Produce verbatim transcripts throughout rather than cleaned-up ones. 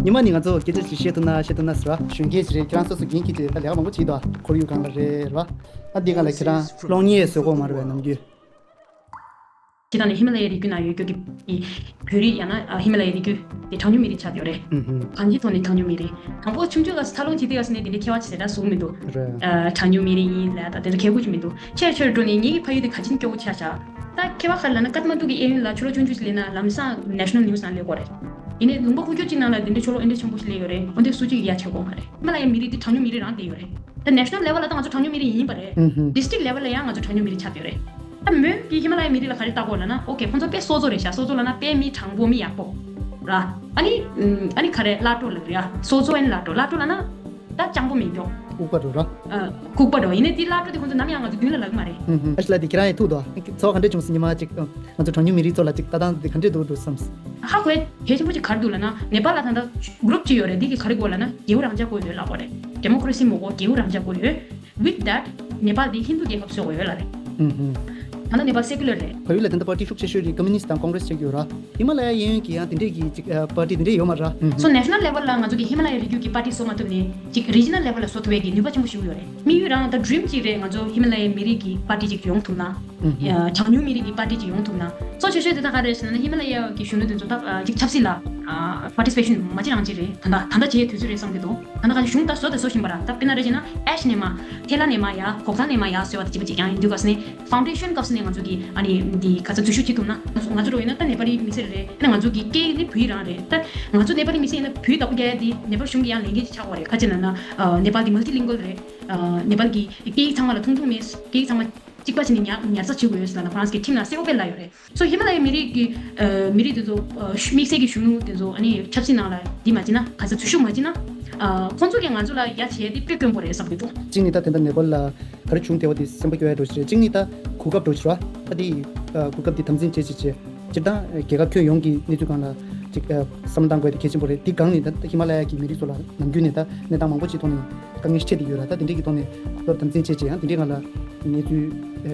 ཉི་མ་ནི་ང་ཚོ་སྐད་ཆ་ཅིག་བཤད་ཐུབ་ན་བཤད་ཐུབ་ན་ཟེར་བ། གཞོན་སྐྱེས་ཅིག་རེད། ཁྱེད་རང་སོ་སོ་འགན་འཁྱེར་ཅིག་ད་ལས་ཀ་མང་པོ་བྱེད་དོ། ཁོར་ཡུག་སྒང་ལ་རེད་རེད་བ། ཨ་འདི་སྒང་ལ་ཁྱེད་རང་གློག་བརྙན་བཟོ་གོ་མ་རེད་པས་ནམ་རྒྱུན། སྤྱིར་བཏང་ནས་ཧི་མ་ལ་ཡའི་རི་རྒྱུད་ནང་ཡོད་རྒྱུ་གི་བོད་རིགས་ཡང་ན་ཨ་ཧི་མ་ལ་ཡའི་རི་རྒྱུད་དེ་གྲངས་ཉུང་མི་རིགས་ཆགས་ཡོད་རེད། ཨུ་ཧུམ། གང་ཅིའི་ཐོག་ནས་གྲངས་ཉུང་མི་རིགས། དང་པོ་ཆུང་ཆུང་སྐབས་སུ་འཚར་ལོངས་བྱེད་དུས་སྐབས་སུ་ནས་དེ་འདྲའི་ཁྱད་པར་ཅིག་ཟེར་གྲ་བཟུང་མི་འདུག་རེད། ཨ་གྲངས་ཉུང་མི་རིགས་ཡིན་ལབ་ད་དེ་ཚོ་ཁྱད་པར་ཅིག་མི་འདུག་ཆེར་ཆེར་འགྲོ་ནས་ངེད་ཀྱི་ཕ་ཡུལ་དེ་ག་ཅིན་སྐྱོ་བོ་ཆགས་ཤག་ད་ཁྱད་པར་ག་རེ་ལབ་ན་ཀཏ་མན་ཌུ་གི་གཡས་གཡོན་ལ་ཕྱི་ལོགས་ཆུང་ཆུང་ཅིག་སླེབས་ན་ལམ་སང་National News ནང་སླེབས་ཀྱི་རེད། ཡིན་ནའི་ལུང་པ་ཁུག་ཀྱོག་ཅིག་ནང་ལ་དེ་འདྲའི་ཕྱི་ལོགས་དེ་འདྲའི་ཆེན་པོ་ཞིག་སླེབས་ཡོད་རེད། འོན་ཏེ་སུ་གཅིག་གིས་ཡ་བྱེད་དགོས་མ་རེད། ཧི་མ་ལ་ཡའི་མི་རིགས་དེ་གྲངས་ཉུང་མི་རིགས་རང་བསྡད་ཡོད་རེད། ད་National Level ལ་ད་ང་ཚོ་གྲངས་ཉུང་མི་རིགས་ཡིན་པ་རེད། ཨུ་ཧུམ། District Level ལ་ཡང་ང་ཚོ་གྲངས་ཉུང་མི་རིགས་ཆགས་བསྡད་ཡོད་རེད། ད་མོན་གྱི་ཧི་མ་ལ་ཡའི་མི་རིགས་ལ་ག་རེ་བལྟ་དགོས་ལབ་ན། ཨོ་ཁེ། ཁོང་ཚོ་དཔེ་སོ་བཙོ་རེད་ཤག་སོ་བཙོ་ལབ་ན་དཔེ་མི་དྲང་པོ་མི་ཡག་པོ་ར། ཨ་ནི་ཨམ། ཨ་ནི་ག་རེ་སླར་གཏོད་ལབ་རེད་ཡ། སོ་བཙོ་ཨན་སླར་གཏོད། སླར་གཏོད་ལབ་ན་ད་སྤྱང་པོ་མི་འགྱོ། ལྐུགས་པ་འགྲོ་ར། ཨ། ལྐུགས་པ་འགྲོ། ཡིན་ནའི་དེ་སླར་གཏོད་དེ་ཁོང་ཚོ་ནམ་ཡང་ང་ཚོ་མདུན་ལ་ལབ་ཀྱི་མ་རེད། ཨུ་ཧུམ། ཨ་ཤི་ལ་དེ་ཁྱེད་རང་ཡང་ཐུག་འདུག་ཚོགས་ག་འདྲས་བྱུང་སོང་ཉི་མ་གཅིག་ང་ཚོ་གྲངས་ཉུང་མི་རིགས་ཚོ་ལ་གཅིག་ལྟ་སྟངས་དེ་ག་འདྲས་འདུག་འདུག་བསམ། ཧ་གོ་ཡ། གལ་ཆེན་པོ་ཅིག་ག་རེ་འདུག་ལབ་ན་ནེ་པཱལ་ལ་ད་ལྟ་གུ་རུབ་ཅིག་ཡོད་རེད། འདི་གི་ག་རེ་དགོས་ལབ་ན་རྒྱལ་པོ་རང་འཇགས་དགོས་ཡོད་ལབ་པ་རེད། Democracy མ་དགོས། རྒྱལ་པོ་རང་འཇགས་དགོས་ཡོད། With that ནེ་པཱལ་འདི་ཧིན་དུ་རྒྱལ་ཁབ་བཟོ་དགོས་ཡོད་ལབ་རེད། ཨུ་ཧུམ། ད་ལྟ་ནེ་པཱལ་སེ་ཀུ་ལར་རེད། བལ་ཡུལ་ལ་ད་ལྟ་པར་ཊི་ཤུགས་ཆེ་ཤོས་རེད། ཀམ་མུ་ནིསྟ་དང་ཀོང་གྷི་རེས་བྱེད་ཀྱི་ཡོད་ར། ཧི་མ་ལ་ཡའི་གཡས་གཡོན་གྱི་ཡང་དེ་འདྲས་ཀྱི་ཅིག་ཨ། པར་ཊི་དེ་འདྲས་ཡོད་མ་ར། ཨུ་ཧུམ། སོ་ནེ་ཤ་ནལ་ལེ་ཝལ་ལ་ང་ཚོ་གི་ཧི་མ་ལ་ཡའི་རི་རྒྱུད་ཀྱི་པར་ཊི་བཟོ་མ་ཐུབ་ནས་ཅིག་རི་ཇི་ནལ་ལེ་ཝལ་ལ་བཟོ་ཐུབ་པའི་གི་ནུས་པ་ཆེན་པོ་ཞིག་ཡོད་རེད། དམིགས་ཡུལ་རང་ད་ཌི་རིམ་ཅིག་རེད། ང་ཚོ་ཧི་མ་ལ་ཡའི་མི་རིགས་ཀྱི་པར་ཊི་ཅིག་ཡོང་ཐུབ་ན། ཨུ་ཧུམ། ཡ། གྲངས་ཉུང་མི་རིགས་ཀྱི་པར་ཊི་ཅིག་ཡོང་ཐུབ་ན། གཙོ་ཆེ་ཤོས་དེ་ད་ག་རེ་རེད་ཟེར་ན་ཧི་མ་ལ་ཡ་གི་གཞོན་ནུ་དེ་ཚོ་ད་ཅིག་ཆབ་སྲིད་ལ་པར་ཊི་སི་པེ་ཤན་མ་བྱེད་རང་བྱེད་རེད། ད་ད་ད་ད་བྱེད་དུས་ཚོད་རེད་བསམ་གྱི་འདུག་ད་ད་ག་གཞུང་ད་བཟོ་དང་བཟོ་བཞིན་པ་ར། ད་དཔེར་ན་རེ་བྱས་ན་ཨེ་ཤི་ནས་མ་ཐེ་ལ་ནས་མ་ཡ་གོག་ཐང་ནས་མ་ཡ་བཟོས་པ་དེ་གཅིག་པ་གཅིག་རྐྱང་ཡིན་དུས་ག་ས་ནས་ཕའུན་ཌེ་ཤན་སྐབས་སུ་ནས་ང་ཚོ་གི་ཨ་ནི་འདི་ག་ཚོད་འཛུལ་ཞུགས་བྱེད་ཐུབ་ན། ང་ཚོ་རོ་ཡིན་ན་ད་ནེ་པ་ལི་མི་སེར་རེད། ད་ང་ཚོ་གི་སྐད་ནི་བོད་ཡིག་རང་རེད། ད་ང་ཚོ་ནེ་པ་ལི་མི་སེར་ཡིན་ན་བོད་ཡིག་བདག་པོ་རྒྱག་ཡ་དེ་ནེ་པ་ལ་གཞུང་གི་ཡང་ལས་འགན་ཅིག་ཆགས་པ་རེད། ག་ཅི་ལབ་ན་ནེ་པ་ལི་གི་མལ་ཊི་ལིང་གུལ་རེད། ནེ་པ་ལི་གི་སྐད་ཡིག་ཚང་མ་ལ་ཐུང་ཐུང་མེད། སྐད་ཡིག་ཚང་མ་གཅིག་པ་བྱས་ནས་ཉར་ཉར་ཚགས་བྱེད་དགོས་ཡོད་ཟེར་ལབ་ན་ཧྥ་རན་སི་གི་ཁྲིམས་ནང་གསལ་པོ་དཔེ་ལབ་ཡོད་རེད། སོ་ཧི་མ་ལ་ཡའི་མི་རིགས་ཀྱི་ཨ། མི་རིགས་དེ་ཚོ་ཨ། དམིགས་བསལ་གྱི་གཞོན་ནུ་དེ་ཚོ་ཨ་ནི་ཆབ་སྲིད་ནང་ལ་འདི་མ་བྱེད་ན་ག་ས་འཛུལ་ཞུགས་མ་བྱེད་ན། ཨ། ཁོང་ཚོ་གིས་ང་ཚོ་ལ་ཡ་བྱས་ཏེ་དཔེ་དཀོན་པོ་རེད་བསམ་གྱི་འདུག་གཅིག་ནི་ད་དེ་འདྲ་ནེ་པཱལ་ལ་ག་རེ་བྱུང་བསྡད་པ་དེ་སེམས་པ་སྐྱོ་ཡ་འགྲོ་ཞིག་རེད། གཅིག་ནི་ད་གོ་སྐབས་འགྲོ་ཞིག་ར། ད་དེ་ཨ། གོ་སྐབས་དེ་དམ་འཛིན་བྱེད་ཅིག་བྱེད། སྤྱིར་བཏང་རྒྱལ་ཁབ་ཁྱོན་ཡོངས་ཀྱི་གནས་ཚུལ་སྒང་ལ་ཅིག་ཨ། བསམ་བློ་གཏང་དགོས་དེ་གལ་ཆེན་པོ་རེད། དེ་སྒང་ནས་ད་ཧི་མ་ལ་ཡ་གི་མི་རིགས་ཚོ་ལ་ནམ་རྒྱུན་ནས་ད་གནས་སྟངས་མང་པོ་ཅིག་ཐོག་ནས་དཀའ་ངལ་འཕྲད་བསྡད་ཡོད་ར། ད་དེ་འདྲས་ཀྱི་ཐོག་ནས་གོ་སྐབས་དམ་འཛིན་བྱེད་ཅིག་ཡང་དེ་འདྲས་སྒང་ལ་གནས་ཚུལ་ཨ།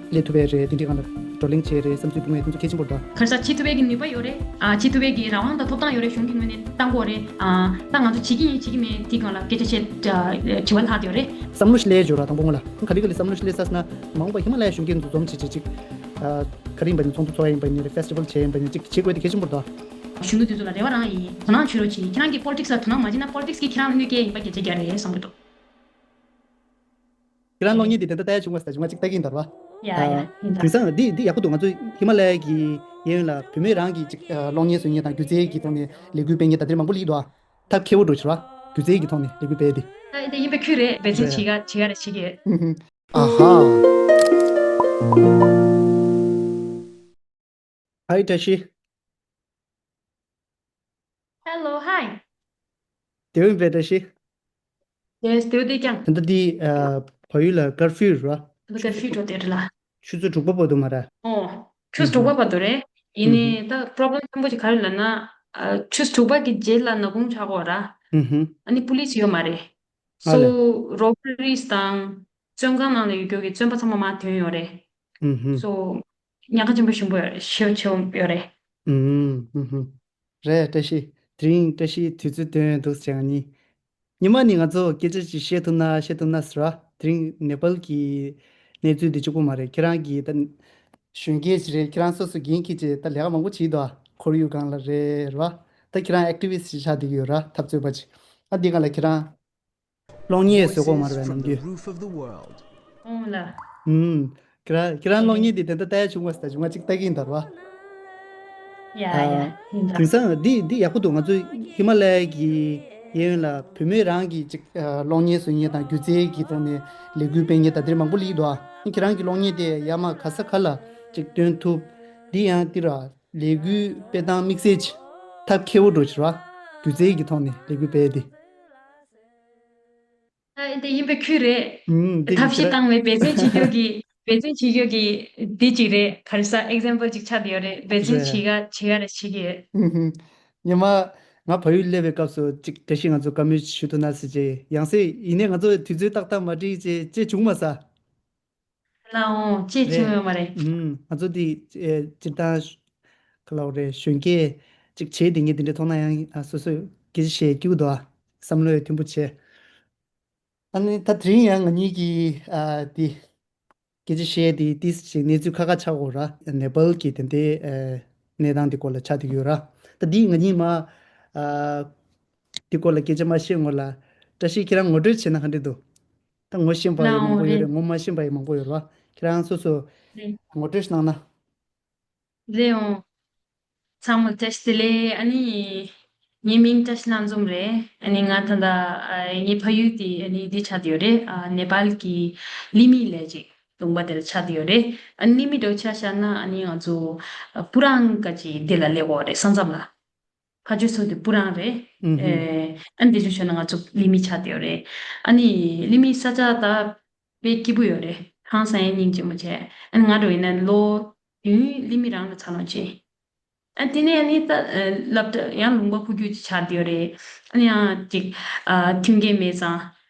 ཡ། སླེབས་ཐུབ་པ་རེད། དེ་འདྲའི་སྒང་ལ་བགྲོ་གླེང་བྱས་རེད། བསམ་ཚུལ་སྤུངས་པ་དེ་ཚོ་གལ་ཆེན་པོ་རེད་ད། ག་རེ་ཟ་བྱེད་ཐུབ་པའི་གི་ནུས་པ་ཡོད་རེད། ཨ། བྱེད་ཐུབ་པའི་གི་རང་དབང་དང་ཐོབ་ཐང་ཡོད་རེད། གཞུང་གི་ངོས་ནས་བཏང་དགོས་རེད། ཨ། ད་ང་ཚོ་བྱེད་ཀྱི་ཡིན་བྱེད་ཀྱི་མེད་དེའི་སྒང་ལ་སྐད་ཆ་བཤད་ཨ། དྲི་བ་ལྷག་བསྡད་ཡོད་རེད། བསམ་བློ་ཞིག་སླེབས་ཡོད་ར། དང་པོ་སྔོན་ལ་ག་ལེ་ག་ལེ་བསམ་བློ་ཞིག་སླེབས་ཚར་སོང་ན་མ་འོངས་པ་ཧི་མ་ལ་ཡ་གཞུང་གིས་འཛུགས་འཛོམས་བྱེད་བྱེད་ཅིག་ཨ། ག་རེ་ཡིན་པ་ཡིན་ཚོགས་འདུ་ཚོགས་ཡ་ཡིན་པ་ཡིན་རེད། ཕེ་སི་ཊི་བལ་བྱས་ཡིན་པ་ཡིན་ཅིག་བྱེད་དགོས་དེ་གལ་ཆེན་པོ་རེད་ད། གཞོན་ནུ་དེ་ཚོ་ལ་རེ་བ་རང་ཡིན། དོ་སྣང་བྱེད་རོགས་གྱིས། ཁྱེད་རང་གི་པོ་ལི་ཊིག་སི་ལ་དོ་སྣང་མ་བྱེད་ན་པོ་ལི་ཊིག་སི་གིས་ཁྱེད་རང་གནོད་སྐྱེལ་ཡིན་པ་སྐད་ཆ་རྒྱག་རེད་བསམ་གྱི་འདུག་ཁྱེད་རང་གློག་བརྙན་འདི་དེ་འདྲ་ལྟ་ཡ་བྱུང་བ་ཟེར་བྱུང་བ་གཅིག་ལྟ་གི་ཡིན་ད་ར་བ། ཡ་ཡ་ཡིན་ད། དེང་སང་འདི་འདི་ཡག་པོ་འདུག་ང་ཚོ་ཧི་མ་ལ་ཡ་གི་གཡས་གཡོན་ལ་བུད་མེད་རང་གི་ཅིག་གློག་བརྙན་བཟོ་མཁན་དང་སྒྱུ་རྩལ་གྱི་ཐོག་ནས་ལས་འགུལ་སྤེལ་མཁན་ད་དེ་རིང་མང་པོ་སླེབས་འདུག་ཨ། ཐབས་མཁས་པོ་འགྲོ་ཕྱིར་བ། སྒྱུ་རྩལ་གྱི་ཐོག་ནས་ལས་འགུལ་སྤེལ་ཏེ། ཨ་དེ་ཡིན་པའི་ཁུལ་རེད། འབད་བརྩོན་བྱེད་ག་བྱེད་ག་རེ་བྱེད་གི། ཨ་ཧ། ཧའི་བཀྲ་ཤིས། Hello, hi. དེ་བས་པའི་བཀྲ་ཤིས། Yes, དེ་བས་དེ་ཀྱང་། ད་ལྟ་འདི་ཨ། བལ་ཡུལ་ལ་ཀར་ཕིའུ་རེད་བ། ད་ལྟ་ཀར་ཕིའུ་འགྲོ་དེ་རེད་ལ། ཆུ་ཚོད་དྲུག་པ་བར་དུ་མ་རེད། ཨོ། ཆུ་ཚོད་དྲུག་པ་བར་དུ་རེད། ཡིན་ནའི་ད་པྲོབ་ལེམ་ཆེན་པོ་ཞིག་ག་རེ་ལབ་ན། ཨ། ཆུ་ཚོད་དྲུག་པ་གི་རྗེས་ལ་ནག་ཁུང་ཆགས་ཀྱི་ཡོད་ར། ཨ་ནི་པུ་ལི་སི་ཡོད་མ་རེད། ཨ་ལས། So, robberies དང་བཙོན་ཁང་ནང་ལ་ཡོད་རྒྱུ་གི་བཙོན་པ་ཚང་མ་མར་ཐོན་ཡོད་རེད། So, ཉེན་ཁ་ཆེན་པོ་ཞིག་པོ་ཡོད་རེད། ཤེས་ཆེ་བོ་ཡོད་རེད། ཨུམ། ཧུམ་ཧུམ། རེད། བཀྲ་ཤིས། དེ་རིང་བཀྲ་ཤིས་དུས་ཚོད་བཏོན་འདུག་ཟེར་ང་གཉིས། ཉི་མ་ནི་ང་ཚོ་སྐད་ཆ་ཅིག་བཤད་ཐུབ་ན་བཤད་ཐུབ་ན་ཟེར་བ། དེ་རིང་ནེ་པཱལ་གྱི་གནས་ཚུལ་འདི་གཅིག་པོ་མ་རེད། ཁྱེད་རང་གིས་ད་གཞོན་སྐྱེས་ཅིག་རེད། ཁྱེད་རང་སོ་སོ་འགན་འཁྱེར་བྱས་ད་ལས་ཀ་མང་པོ་བྱེད་འདུག་ཨ། ཁོར་ཡུག་སྒང་ལ་རེད་རེད་བ། ད་ཁྱེད་རང་ཨེག་ཊི་བི་སི་ཊི་ཅིག་ཆགས་བསྡད་ཀྱི་ཡོད་ར། འཐབ་རྩོད་པ་ཅིག་ཨ། འདི་སྒང་ལ་ཁྱེད་རང་། གློག་བརྙན་བཟོ་གོ་མ་རེད་པས་ནམ་རྒྱུན། ཨོ་ལ། ཨུམ། ཁྱེད་རང་ཁྱེད་རང་གློག་བརྙན་འདི་དེ་འདྲ་ལྟ་ཡ་བྱུང་བ་ཟེར་བྱུང་བ་གཅིག་ལྟ་གི་ཡིན་ད་ར། ཡ་ཡ་ཡིན་ད། དེང་སང་འདི་འདི་ཡག་པོ་འདུག་ང་ཚོ་ཧི་མ་ལ་ཡ་གི་གཡས་གཡོན་ལ་བུད་མེད་རང་གི་ཅིག་གློག་བརྙན་བཟོ་མཁན་དང་སྒྱུ་རྩལ་གྱི་ཐོག་ནས་ལས་འགུལ་སྤེལ་མཁན་ད་དེར་མང་པོ་སླེབས་འདུག་ཨ། ཁྱེད་རང་གི་གློག་བརྙན་དེ་ཡར་མར་ག་ས་ག་ལ་ཅིག་སྟོན་ཐུབ། འདི་ཡང་འདི་ར། ལས་འགུལ་སྤེལ་སྟངས་དམིགས་བསལ་གྱི་ཐབས་མཁས་པོ་འགྲོ་ཕྱིར་བ། སྒྱུ་རྩལ་གྱི་ཐོག་ནས་ལས་འགུལ་སྤེལ་ཏེ། ཨ་དེ་ཡིན་པའི་ཁུལ་རེད། ཨུམ། དེ་ཐབས་ཤེས་བཏང་བའི་འབད་བརྩོན་བྱེད་རྒྱུ་གི་འབད་བརྩོན་བྱེད་རྒྱུ་གི་འདི་གཅིག་རེད། ག་རེ་ཟ་ཨེག་ཛམ་པལ་ཅིག་ཆགས་བསྡད་ཡོད་རེད། འབད་བརྩོན་རེད། བྱེད་ག་བྱེད་ག་རེ་བྱེད་ཀྱི་ཡོད། ཨུམ། ཉི་མ་ང་བལ་ཡུལ་སླེབས་པའི་སྐབས་སུ་ཅིག་བཀྲ་ཤིས་ང་ཚོ་བཀའ་མོལ་ཞུ་ཐུབ་ན་ཟེར་གྱི་ཡང་སེ་ཡིན་ནའི་ང་ཚོ་དུས་ཚོད་ཏག་ཏག་མ་འགྲིག་ཅེས་ཅེས་བྱུང་མ་ས། ལའོ་ཅེས་བྱུང་ཡོད་མ་རེད། ཨུམ། ང་ཚོ་འདི་ཨེ་སྤྱིར་བཏང་ག་ལབ་རེད། གཞོན་སྐྱེས་ཅིག་བྱེད་བསྡད་མཁན་དེ་འདྲའི་ཐོག་ན་ཡང་ཨ་སོ་སོས་ སྐད་ཆ་བཤད་སྐྱིད་པོ་འདུག་ཨ། བསམ་བློ་ཡང་མཐུན་པོ་བྱས། ཨ་ནི་ད་དེ་རིང་ཡང་ང་གཉིས་ཀྱིས་ཨ་དེ་སྐད་ཆ་བཤད་དེ་ཏིས་ཅིག་གནས་ཚུལ་ཁ་ཁ་ཆགས་ཡོད་ར། ནེ་པཱལ་གྱི་དེ་འདྲའི་ཨ་གནས་སྟངས་དེ་སྐོར་ལ་ཆགས་བསྡད་ཡོད་ར། ད་འདི་ང་གཉིས་མ་ཨ་དེ་སྐོར་ལ་སྐད་ཆ་མ་བཤད་སྔོན་ལ་བཀྲ་ཤིས་ཁྱེད་རང་ངོ་སྤྲོད་བྱས་ན་ག་འདྲ་འདུག་ད་ངོ་ཤེས་པ་ཡང་ལའོ་མང་པོ་ཡོད་རེད། རེད། ངོ་མ་ཤེས་པ་ཡང་མང་པོ་ཡོད་ར། ཁྱེད་རང་སོ་སོ་རེད། ངོ་སྤྲོད་ཞིག་གནང་ན། རེད་འོང་། ཚང་མ་བཀྲ་ཤིས་བདེ་ལེགས། ཨ་ནི། ངའི་མིང་བཀྲ་ཤིས་རྣམ་འཛོམས་རེད། ཨ་ནི་ང་ད་ལྟ་ཨ་ངའི་ཕ་ཡུལ་དེ་ཨ་ནི་འདི་ཆགས་བསྡད་ཡོད་རེད། ཨ་ནེ་པཱལ་གྱི་ལི་མི་ལབ་ཅིག་ལུང་པ་དེར་ཆགས་བསྡད་ཡོད་རེད། ཨ་ནི་ལི་མི་འདྲ་བོ་ཆ་བཞག་ན་ཨ་ནི་ང་ཚོ་ཨ་སྤུ་རང་ག་ཅིག་འདི་ལ་སླེབས་ཡོད་རེད། ས་མཚམས་ལ། ཕ་ཇོ་སོ་དེ་སྤུ་རང་རེད། ཨུ་ཧུམ། ཨེ་ཨ་ནི་འདི་ཆ་བཞག་ན་ང་ཚོ་ལི་མི་ཆགས་བསྡད་ཡོད་རེད། ཨ་ནི་ལི་མི་ས་ཆ་ད་དཔེ་སྐྱིད་པོ་ཡོད་རེད། ཧང་སང་ཡ་སྙིང་རྗེ་མོ་བྱས། ཨ་ནི་ང་འདྲ་བོ་ཡིན་ན་ལོ་བདུན་ལི་མི་རང་ལ་འཚར་ལོངས་བྱས། ཨ་དེ་ནས་ཨ་ནི་ད་ཨ་སློབ་གྲྭ་ཡང་ལུང་པ་ཁུག་ཁུག་ཅིག་ཆགས་བསྡད་ཡོད་རེད། ཨ་ནི་ཡང་ཅིག་ཨ་མཐུན་རྐྱེན་མེད་ཙང་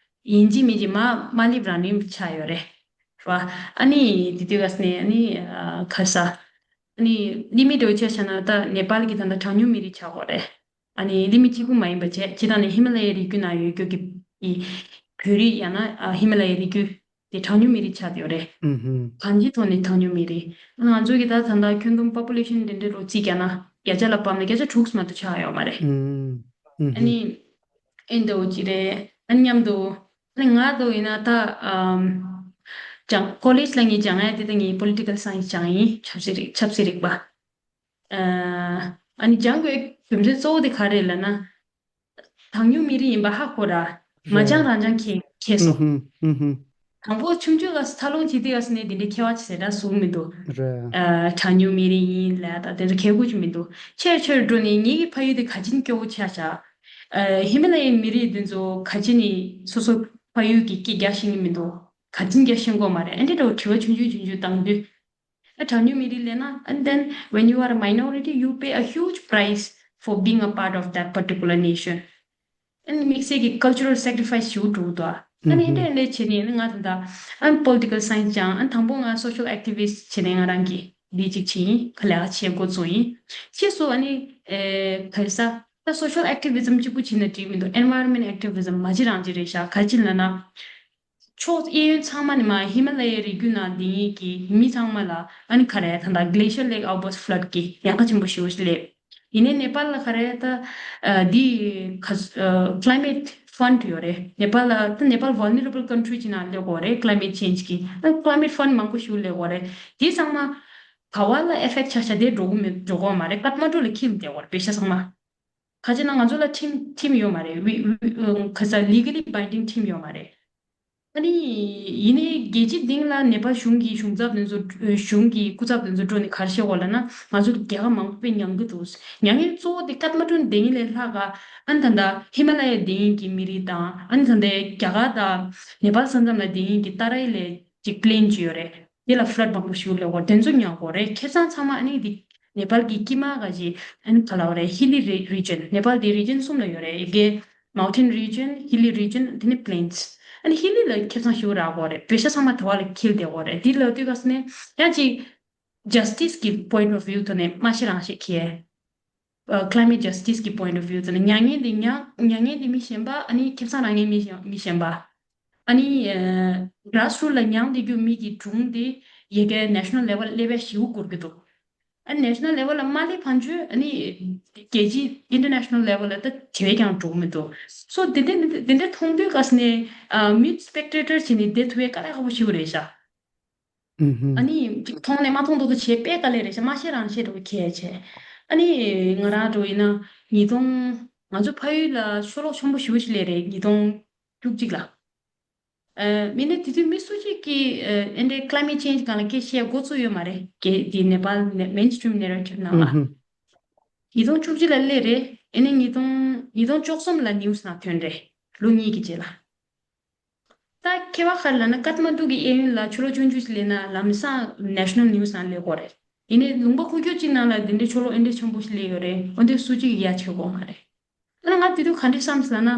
ཡིན་གཅིག་མིན་གཅིག་མ་མ་སླེབས་རང་ནི་ཆགས་ཡོད་རེད། རེད་བ། ཨ་ནི་དེ་དུས་སྐབས་ནས་ཨ་ནི་ཨ་ག་རེ་ཟ། ཨ་ནི་ལི་མི་འདྲ་བོ་ཆ་བཞག་ན་ད་ནེ་པཱལ་གྱི་ད་ལྟ་གྲངས་ཉུང་མི་རིགས་ཆགས་ཡོད་རེད། ཨ་ནི་ལི་མི་གཅིག་པུ་མ་ཡིན་པ་བྱས་སྤྱིར་བཏང་ནས་ཧི་མ་ལ་ཡའི་རི་རྒྱུད་ནང་ཡོད་རྒྱུ་གི་ཨི་བོད་རིགས་ཡང་ན་ཨ་ཧི་མ་ལ་ཡའི་རི་རྒྱུད་དེ་གྲངས་ཉུང་མི་རིགས་ཆགས་བསྡད་ཡོད་རེད། ཨུ་ཧུམ། གང་ཅིའི་ཐོག་ནས་གྲངས་ཉུང་མི་རིགས། ང་ཚོ་གི་ད་ད་ལྟ་ཁྱོན་བསྡོམས་པོ་པུ་ལེ་ཤན་དེ་འདྲ་རུ་རྩིས་རྒྱག་ན་བརྒྱ་ཆ་ལ་ཕབ་ན་བརྒྱ་ཆ་དྲུག་མ་གཏོགས་ཆགས་ཡོད་མ་རེད། ཨུ་ཨུ་ཨ་ཧུམ། ནི་ཨེ་འདྲ་བོ་ཅིག་རེད། ཨ་ནི་མཉམ་དུ་ཨ་ནི་ང་དུ་ཡིན་ན་ད་ཨམ་སྦྱང་ཀོ་ལེཇ་ལ་ངས་སྦྱང་ཡ་དེ་ད་ངས་པོ་ལི་ཊི་ཀལ་སའེན་སི་སྦྱང་ཡིན། ཆབ་སྲིད་རིག་ཆབ་སྲིད་རིག་པ། ཨ་ནི་སྦྱང་དགོས་རྒྱུ་མཚན་གཙོ་བོ་དེ་ག་རེ་ལབ་ན། གྲངས་ཉུང་མི་རིགས་ཡིན་པ་ཧ་གོ་ར། མ་སྦྱང་རང་སྦྱང་ཁེ་ཁེ་སོང་། དང་པོ་ཆུང་ཆུང་ག་ས་འཚར་ལོངས་བྱེད་དུས་ག་ས་ནས་དེ་འདྲའི་ཁྱད་པར་ཆེ་ཟེར་འདྲ་བཟུང་མི་འདུག་ཨ་གྲངས་ཉུང་མི་རིགས་ཡིན་ལབ་ད་དེ་འདྲ་གལ་དགོས་ཀྱི་མི་འདུག་ཆེར་ཆེར་འགྲོ་ནས་ངེད་ཀྱི་ཕ་ཡུལ་དེ་ག་ཅིན་སྐྱོ་བོ་ཆགས་ཤག་ཨ་ཧི་མ་ལ་ཡའི་མི་རིགས་འདི་ཚོ་ག་ཅིན་ནི་སོ་སོ་ཕ་ཡུལ་གྱི་སྐད་རྒྱག་ཤེས་ཀྱི་མི་འདུག་ག་ཅིན་རྒྱག་ཤེས་ཀྱི་མ་རེད། ཨ་འདྲ་འདྲ་བོ་དྲི་བ་ཆུང་ཆུང་ཆུང་ཆུང་བཏང་དུས། ཨ་གྲངས་ཉུང་མི་རིགས་ལབ་ན། And then when you are a minority, you pay a huge price for being a part of that particular nation. ཨ་ནི་དམིགས་བསལ་གྱི་cultural sacrifice ཞེ་པོ་འགྲོ་གི་འདུག་ཨ་ནི་ཨེ་འདྲ་ཨེ་འདྲ་བྱས་ནས་ཨ་ནི་ང་ད་ལྟ་ཨ་ནི་པོ་ལི་ཊི་ཀལ་སའེན་སི་སྦྱངས། ཨ་ནི་དང་པོ་ང་སོ་ཤལ་ཨེག་ཊི་བི་སི་ཊི་བྱས་ནས་ང་རང་གི་འདི་གཅིག་བྱས་ཡིན། ཁ་ལས་ཀ་བྱེད་འགོ་བཙུགས་ཡིན། ཕྱིས་སུ་ཨ་ནི་ཨེ་ག་རེ་ཟ། ད་སོ་ཤལ་ཨེག་ཊི་བི་ཛམ་གཅིག་པུ་བྱས་ན་འགྲིག་མི་འདུག Environment activism མ་བྱེད་རང་བྱེད་རེད་ཤག་ག་ཅི་ལབ་ན། ཕྱོགས་གཡས་གཡོན་ཚང་མ་ནས་མར་ཧི་མ་ལ་ཡའི་རི་རྒྱུད་ནང་བསྡད་མཁན་གྱི་མི་ཚང་མ་ལ་ཨ་ནི་ག་རེ་ད་ལྟ་Glacial Lake Outburst Flood གི་ཉེན་ཁ་ཆེན་པོ་ཞེ་པོ་ཞིག་སླེབས། ཡིན་ནའི་ནེ་པཱལ་ལ་ག་རེ་ད་ཨ་འདི་ཁ་ཨ་Climate Fund ཡོད་རེད། ནེ་པཱལ་ལ་ད་ནེ་པཱལ་Vulnerable Country གྱི་ནང་སླེབས་ཡོད་རེད། Climate Change གི་ཨ་Climate Fund མང་པོ་ཞིག་སླེབས་ཡོད་རེད། དེ་ཚང་མ་ག་བ་ལ་ཨེ་ཕེག་ཊི་ཆགས་ཆགས་དེ་འགྲོ་གི་མེད། འགྲོ་གི་ཡོད་མ་རེད། ཀཏ་མན་ཌུ་ལ་འཁྱེར་བསྡད་ཡོད་རེད་པེ་ཤ་ཚང་མ། ག་ཅི་ན་ང་ཚོ་ལ་ཁྲིམས་ཁྲིམས་ཡོད་མ་རེད། ཝི་ཝི་ཁ་ས་legally binding ཁྲིམས་ཡོད་མ་རེད། ཨ་ནི་ཡིན་ནའི་རྒྱལ་སྤྱི་སྟེང་ལ་ནེ་པཱལ་གཞུང་གི་གཞུང་ཚབ་དེ་ཚོ་གཞུང་གི་སྐུ་ཚབ་དེ་ཚོ་འགྲོ་ནས་ག་རེ་བཤད་ཡོད་ལབ་ན། ང་ཚོ་རྒྱལ་ཁབ་མང་པོ་དཔེ་མྱང་གི་འདུག་མྱ་ངན་གཙོ་བོ་དེ་ཀཏ་མན་ཌུ་བསྡད་མཁན་ལས་ལྷག་ག་ཨ་ནི་ད་ལྟ་ཧི་མ་ལ་ཡ་བསྡད་མཁན་གྱི་མི་རིགས་དང་། ཨ་ནི་ད་ལྟ་རྒྱ་གར་དང་ནེ་པཱལ་ས་མཚམས་ལ་བསྡད་མཁན་གྱི་ཏཱ་རའི་ལའི་ཅིག་པི་ལེན་ཅིག་ཡོད་རེད། དེ་ལ་ཕི་ལཌ་མང་པོ་ཞིག་སླེབས་ཡོད་རེད། དེ་ཚོ་མྱངས་ཡོད་རེད། ཁེ་བཟང་ཚང་མ་ཨ་ནི་དེ་ནེ་པཱལ་གྱི་དཀྱིལ་མ་ག་ཅིག་ཨ་ནི་ག་ལབ་རེད། Hilly region། ནེ་པཱལ་དེ་རི་ཇན་གསུམ་ལ་ཡོད་རེད། ཡ་གི་Mountain region, Hilly region, དེ་ནས་Plains། ཨ་ནི་ཧི་ལི་ལ་ཁེ་བཟང་ཞེ་པོ་རག་ཡོད་རེད། བོད་ཤ་ཚང་མ་དེ་བ་ལ་འཁྱེར་བསྡད་ཡོད་རེད། དེ་ལབ་དུས་ག་ས་ནས་ཡང་ཅིག་justice གི་point of view ཐོག་ནས་མ་ཤེས་རང་ཤེས་ཁེ། ཨ་climate justice གི་point of view ཙམ་ན། མྱ་ངན་འདི་མྱ་མྱ་ངན་འདི་མི་གཞན་པ། ཨ་ནི་ཁེ་བཟང་རག་མཁན་མི་གཞན་མི་གཞན་པ། ཨ་ནི་ཨ་grassroot ལ་མྱངས་བསྡད་རྒྱུ་མི་གི་སྒྲུང་དེ་ཡ་གི་national level སླེབས་ཡ་ཞེ་པོ་འགོར་གི་འདུག་ཨ་national level ལ་མ་སླེབས་བར་དུ་ཨ་ནི་རྒྱལ་སྤྱི་international level ལ་ད་དེ་བས་ཀྱང་འགྲོ་གི་མི་འདུག་སོ་དེ་འདྲ་དེ་འདྲ་མཐོང་དུས་ག་ས་ནས་ཨ་mute spectator བྱས་ནས་བསྡད་ཐུབ་ཡ་དཀའ་ལས་ཁག་པོ་ཞེ་པོ་རེད་ཤག་ཨ་ནི་ཅིག་མཐོང་ནས་མ་མཐོང་མདོག་མདོག་བྱས་དཔེ་དཀའ་ལས་རེད་ཤག་མ་ཤེས་རང་ཤེས་འདྲ་བོ་ཁྱད་བྱས། ཨ་ནི་ང་རང་འདྲ་བོ་ཡིན་ན་ཉིས་སྟོང་། ང་ཚོ་ཕ་ཡུལ་ལ་ཆུ་ལོག་ཆེན་པོ་ཞེ་པོ་ཞིག་སླེབས་རེད། ཉིས་སྟོང་བཅུ་གཅིག་ལ། ཨ་མི་ནི་དེ་དུས་མི་སུ་གཅིག་གིས་ཨ་ཨེ་འདྲའི་climate change སྒང་ལ་སྐད་བཤད་འགོ་བཙུགས་ཡོད་མ་རེད། གལ་ཏེ་ནེ་པཱལ་mainstream narrative ནང་ལ། ཨུ་ཧུམ། ཉིས་སྟོང་བཅུ་གཅིག་ལ་སླེབས་རེད། ཨ་ནི་ཉིས་སྟོང་ཉིས་སྟོང་བཅུ་གསུམ་ལ་news ནང་ཐོན་རེད། ལོ་གཉིས་ཀྱི་རྗེས་ལ། ད་ཁྱད་པར་ག་རེ་ལབ་ན། ཀཏ་མན་ཌུ་གི་གཡས་གཡོན་ལ་ཆུ་ལོག་ཆུང་ཆུང་ཞིག་སླེབས་ན་ལམ་སང་national news ནང་སླེབས་ཀྱི་ཡོད་རེད། ཡིན་ནའི་ལུང་པ་ཁུག་ཀྱོག་ཅིག་ནང་ལ་དེ་འདྲའི་ཆུ་ལོག་ཨེ་འདྲའི་ཆེན་པོ་ཞིག་སླེབས་ཡོད་རེད། འོན་ཏེ་སུ་གཅིག་གིས་ཡ་བྱེད་ཀྱི་ཡོད་མ་རེད། ཨ་ནི་ང་དེ་དུས་ག་འདྲ་བསམ་སོང་ལབ་ན།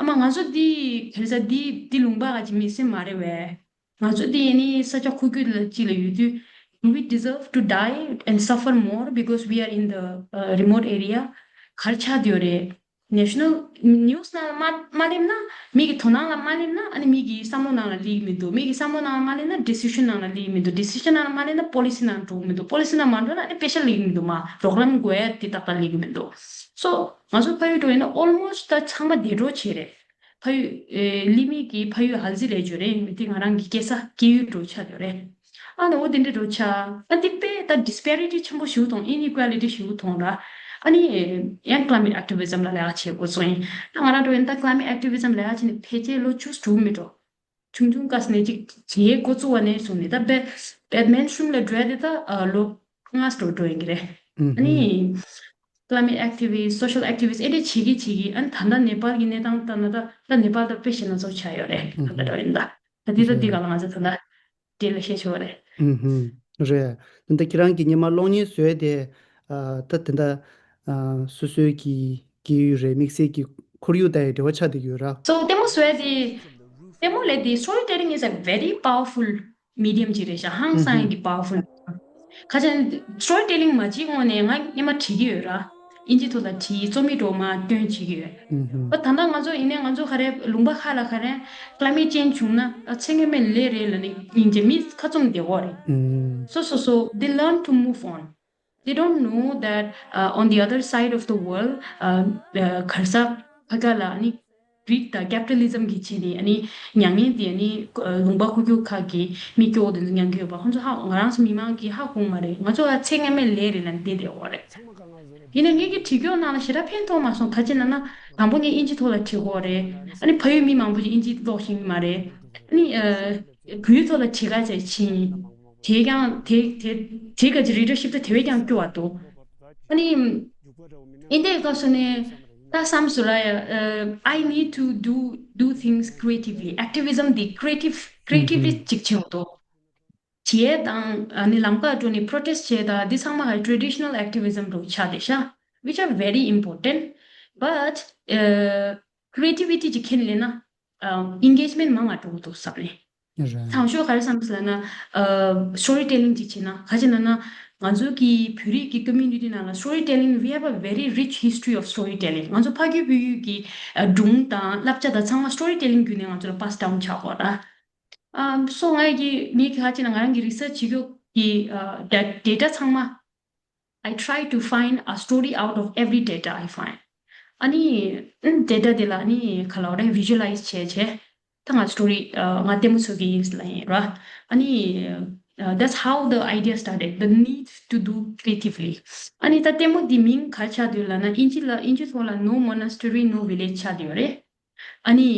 ཨ་མ་ང་ཚོ་འདི་ག་རེ་ཟ། འདི་འདི་ལུང་པ་ག་ཅིག་མི་སེམས་མ་རེད་པས། ང་ཚོ་འདི་ཡིན་ནི་ས་ཆ་ཁུག་ཀྱོག་ལ་ཅིག་ལ་ཡོད་དུས། Do we deserve to die and suffer more because we are in the uh, remote area? ག་རེ་ཆགས་བསྡད་ཡོད་རེད། National News ནང་ལ་མ་མ་སླེབས་ན། མི་གི་དོ་སྣང་ལ་མ་སླེབས་ན། ཨ་ནི་མི་གི་བསམ་བློ་ནང་ལ་སླེབས་ཀྱི་མི་འདུག་མི་གི་བསམ་བློ་ནང་ལ་མ་སླེབས་ན་decision ནང་ལ་སླེབས་ཀྱི་མི་འདུག decision ནང་ལ་མ་སླེབས་ན་policy ནང་འགྲོ་གི་མི་འདུག policy ནང་མ་འགྲོ་ན་ཨ་ནི་པེ་ཤ་སླེབས་ཀྱི་མི་འདུག་མ་རོགས་རམ་དགོས་ཡ་དེ་ཏག་ཏག་སླེབས་ཀྱི་མི་འདུག་སོ་ང་ཚོ་ཕ་ཡུལ་འགྲོ་ཡིན་ན་almost ད་ཚང་མ་བདེ་འགྲོ་བྱེད་རེད། ཕ་ཡུལ་ཨེ་ལི་མི་གི་ཕ་ཡུལ་ཧལ་ཟི་རེད་བརྗོད་རེད། མི་དེ་ང་རང་གི་སྐྱེས་ས་སྐྱེས་ཡུལ་འགྲོ་ཆགས་ཡོད་རེད། ཨ་ནི་འོ་དེ་འདྲ་འགྲོ་ཆགས། ཨ་དེ་དཔེ་ད་disparity ཆེན་པོ་ཞིག་མཐོང་། inequality ཞིག་མཐོང་ར། ཨ་ནི་ཡང་climate activism ལ་ལས་ཀ་བྱེད་དགོས་སོང་ཡིན། ད་ང་རང་འགྲོ་ཡིན་ད་climate activism ལས་ཀ་བྱེད་ནས་ཕལ་ཆེར་ལོ་བཅུ་དྲུག་མི་འགྲོ། ཆུང་ཆུང་སྐབས་ནས་ཅིག་བྱེད་འགོ་བཙུགས་པ་ནས་བཟུང་ནས་ད་དཔེ་དཔེ་mainstream ལ་འགྲོ་ཡ་དེ་ད་ཨ་ལོ་ལྔ་འགྲོ་འགྲོ་ཡིན་གྱི་རེད། ཨ་ནི་climate activist, social activist ཨེ་འདྲས་བྱེད་ཀྱི་བྱེད་ཀྱི། ཨ་ནི་ད་ལྟ་ནེ་པཱལ་གྱི་གནས་སྟངས་ལྟ་ན་ད་ད་ནེ་པཱལ་ད་དཔེ་ཞེ་ན་ཚོ་ཆགས་ཡོད་རེད། ད་ལྟ་འགྲོ་ཡིན་ད་ད་འདི་ད་འདི་ག་ལ་ང་ཚོ་ད་ལྟ་འདི་ལ་བཤད་ཆོག་རེད། ཨུམ་ཧུམ། རེད། ད་ལྟ་ཁྱེད་རང་གིས་སྔོན་མ་གློག་བརྙན་བཟོས་ཏེ། ཨ་ད་དེ་འདྲ་ཨ་སོ་སོའི་གི་སྐྱེས་ཡུལ་རེད། དམིགས་བསལ་གྱི་ཁོར་ཡུག་དང་ཡང་འབྲེལ་བ་ཆགས་བསྡད་ཀྱི་ཡོད་ར། So ལྟད་མོ་བཟོ་ཡ་དེ་ལྟད་མོ་ལས་དེ་storytelling is a very powerful medium ཅིག་རེད་ཤག་ཧང་སང་ཡ་གི་powerful ཁ་ཅན་storytelling མ་བྱེད་སྔོན་ནས་ང་སྔོན་མ་བྲིས་ཀྱི་ཡོད་ར། ཨིན་ཇི་ཐོག་ལ་བྲིས། རྩོམ་ཡིག་འདྲ་མ་བཏོན་བྱེད་ཀྱི་ཡོད། ཨ་ད་ལྟ་ང་ཚོ་ཡིན་ནའི་ང་ཚོ་ག་རེ་ལུང་པ་ཁག་ལ་ག་རེ་climate change བྱུང་ན་ཨ་ཚེ་སྔོན་མའི་ལས་རེད་ལབ་ནས་སྙིང་རྗེ་མི་ཁ་བཙུམ་བསྡད་ཡོད་རེད། So so so they learn to move on. They don't know that uh, on the other side of the world, uh, uh, ག་རེ་ཟ་ཕ་ག་ལ་ནི་greed དང་capitalism གི་ཆེད་ནས་ཨ་ནི་མྱ་ངན་དེ་ནི་ལུང་པ་ཁུག་ཁུག་ཁག་གི་མི་སྐྱོ་བོ་དེ་ཚོ་མྱང་གི་ཡོད་པ་ཁོང་ཚོ་ཧ་ང་རང་ཚོ་མི་མང་གིས་ཧ་གོ་མ་རེད། ང་ཚོ་ཨ་ཚེ་སྔ་མའི་ལས་རེད་ལབ་བསྡད་བསྡད་ཡོད་རེད། ཡིན་ན་ངེད་ཀྱི་བྲིས་སྐྱོར་ནང་ལ་ཞེ་དྲག་ཕན་ཐོགས་མ་སོང་། ག་ཅི་ན་ན་དང་པོ་ངས་ཨིན་ཇི་ཐོག་ལ་བྲིས་ཀྱི་ཡོད་རེད། ཨ་ནི་ཕ་ཡུལ་མི་མང་པོ་ཞིག་ཨིན་ཇི་ཀློག་ཤེས་ཀྱི་མ་རེད། ཨ་ནི་བོད་ཡིག་ཐོག་ལ་བྲིས་ག་བྱས་ཕྱིན། དེས་ཀྱང་དེ་དེ་དེ་ག་ཅི་readership དེ་དེ་བས་ཀྱང་སྐྱོ་བ་འདུག་ཨ་ནི་ཨིན་ཇིའི་སྐབས་སུ་ནས་ད་བསམ་སོང་ར་ཡ། I need to do do things creatively. Activism དེ་creative creatively ཅིག་བྱེད་འོ་འདུག་བྱེད་དང་ཨ་ནི་ལམ་ཁ་འགྲོ་ནས་protest བྱེད་དང་འདི་ཚང་མ་traditional activism འདྲ་ཆགས་བསྡད་ཤག which are very important. But uh, creativity ཅིག་ཁྱེར་ལེན་ན་engagement མང་ང་འགྲོ་གི་འདུག་བསམ་ནས། ཚང་ཞོ་ག་རེ་བསམ་ཟེར་ན་story telling ཅིག་བྱེད་ན་ག་ཅི་ན་ན་ང་ཚོ་གི་བོད་རིགས་ཀྱི་community ནང་ལ་story telling, we have a very rich history of story telling. ང་ཚོ་ཕ་གི་བོད་ཡིག་གི་སྒྲུང་དང་བསླབ་བྱ་དང་ཚང་མ་story telling བརྒྱུད་ནས་ང་ཚོ་ལ་pass down ཆགས་ཡོད་ར། So ང་གི་ངས་ག་ཅི་ན་ང་རང་གི་research བྱེད་རྒྱུ་གི་data ཚང་མ I try to find a story out of every data I find. ཨ་ནི་data དེ་ལ་ཨ་ནི་ག་ལ་བ་རེ་visualize བྱས་བྱས་ད་ང་story ང་ལྟད་མོ་བཟོ་གི་ཡིན་ལབ་ཡིན་ར། ཨ་ནི་that's how the idea started, the need to do creatively. ཨ་ནི་ད་ལྟད་མོ་འདི་མིང་ག་ཆགས་འདུག་ལབ་ན་ཨིན་ཇི་ལ་ཨིན་ཇི་ཐོག་ལ No Monastery, No Village ཆགས་འདུག་རེད། ཨ་ནི་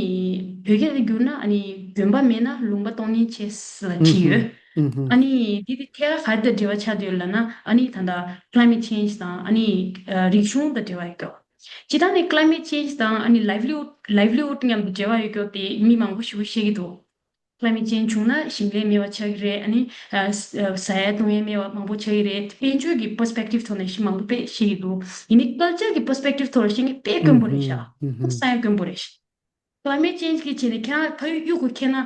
བོད་སྐད་དུ་བསྒྱུར་ན་ཨ་ནི་དགོན་པ་མེད་ན་ལུང་པ་སྟོང་ཉིད་ཆེ་ལ་བྲིས་ཡོད། ཨ་ནི་འདི་དེ་ཐད་ཀར་ག་རེ་དང་འབྲེལ་བ་ཆགས་འདུག་ལབ་ན་ཨ་ནི་ད་ལྟ་climate change དང་ཨ་ནི་རིག་གཞུང་དང་འབྲེལ་བ་ཡོད་སྐྱོ། ཇི་ལྟར་ནས་climate change དང་ཨ་ནི་livelihood livelihood མཉམ་དུ་འབྲེལ་བ་ཡོད་སྐྱོ་དེ་མི་མང་པོ་ཞིག་ཤེས་ཀྱི་འདུག climate change བྱུང་ན་ཞིང་ལས་མེད་པ་ཆགས་ཀྱི་རེད། ཨ་ནི་ཟ་ཡ་བཏུང་ཡ་མེད་པ་མང་པོ་ཆགས་ཀྱི་རེད། དཔལ་འབྱོར་གྱི་perspective ཐོག་ནས་ཞིག་མང་པོ་དཔེ་ཤེས་ཀྱི་འདུག་ཡིན་ནའི་culture གྱི་perspective ཐོག་ལ་ཤེས་མཁན་དཔེ་དཀོན་པོ་རེད་ཤག་ཧང་སང་ཡ་དཀོན་པོ་རེད་ཤག climate change གི་ཆེད་ནས་ཁྱེད་རང་ཕ་ཡུལ་གཡུག་གུ་འཁྱེར་ན་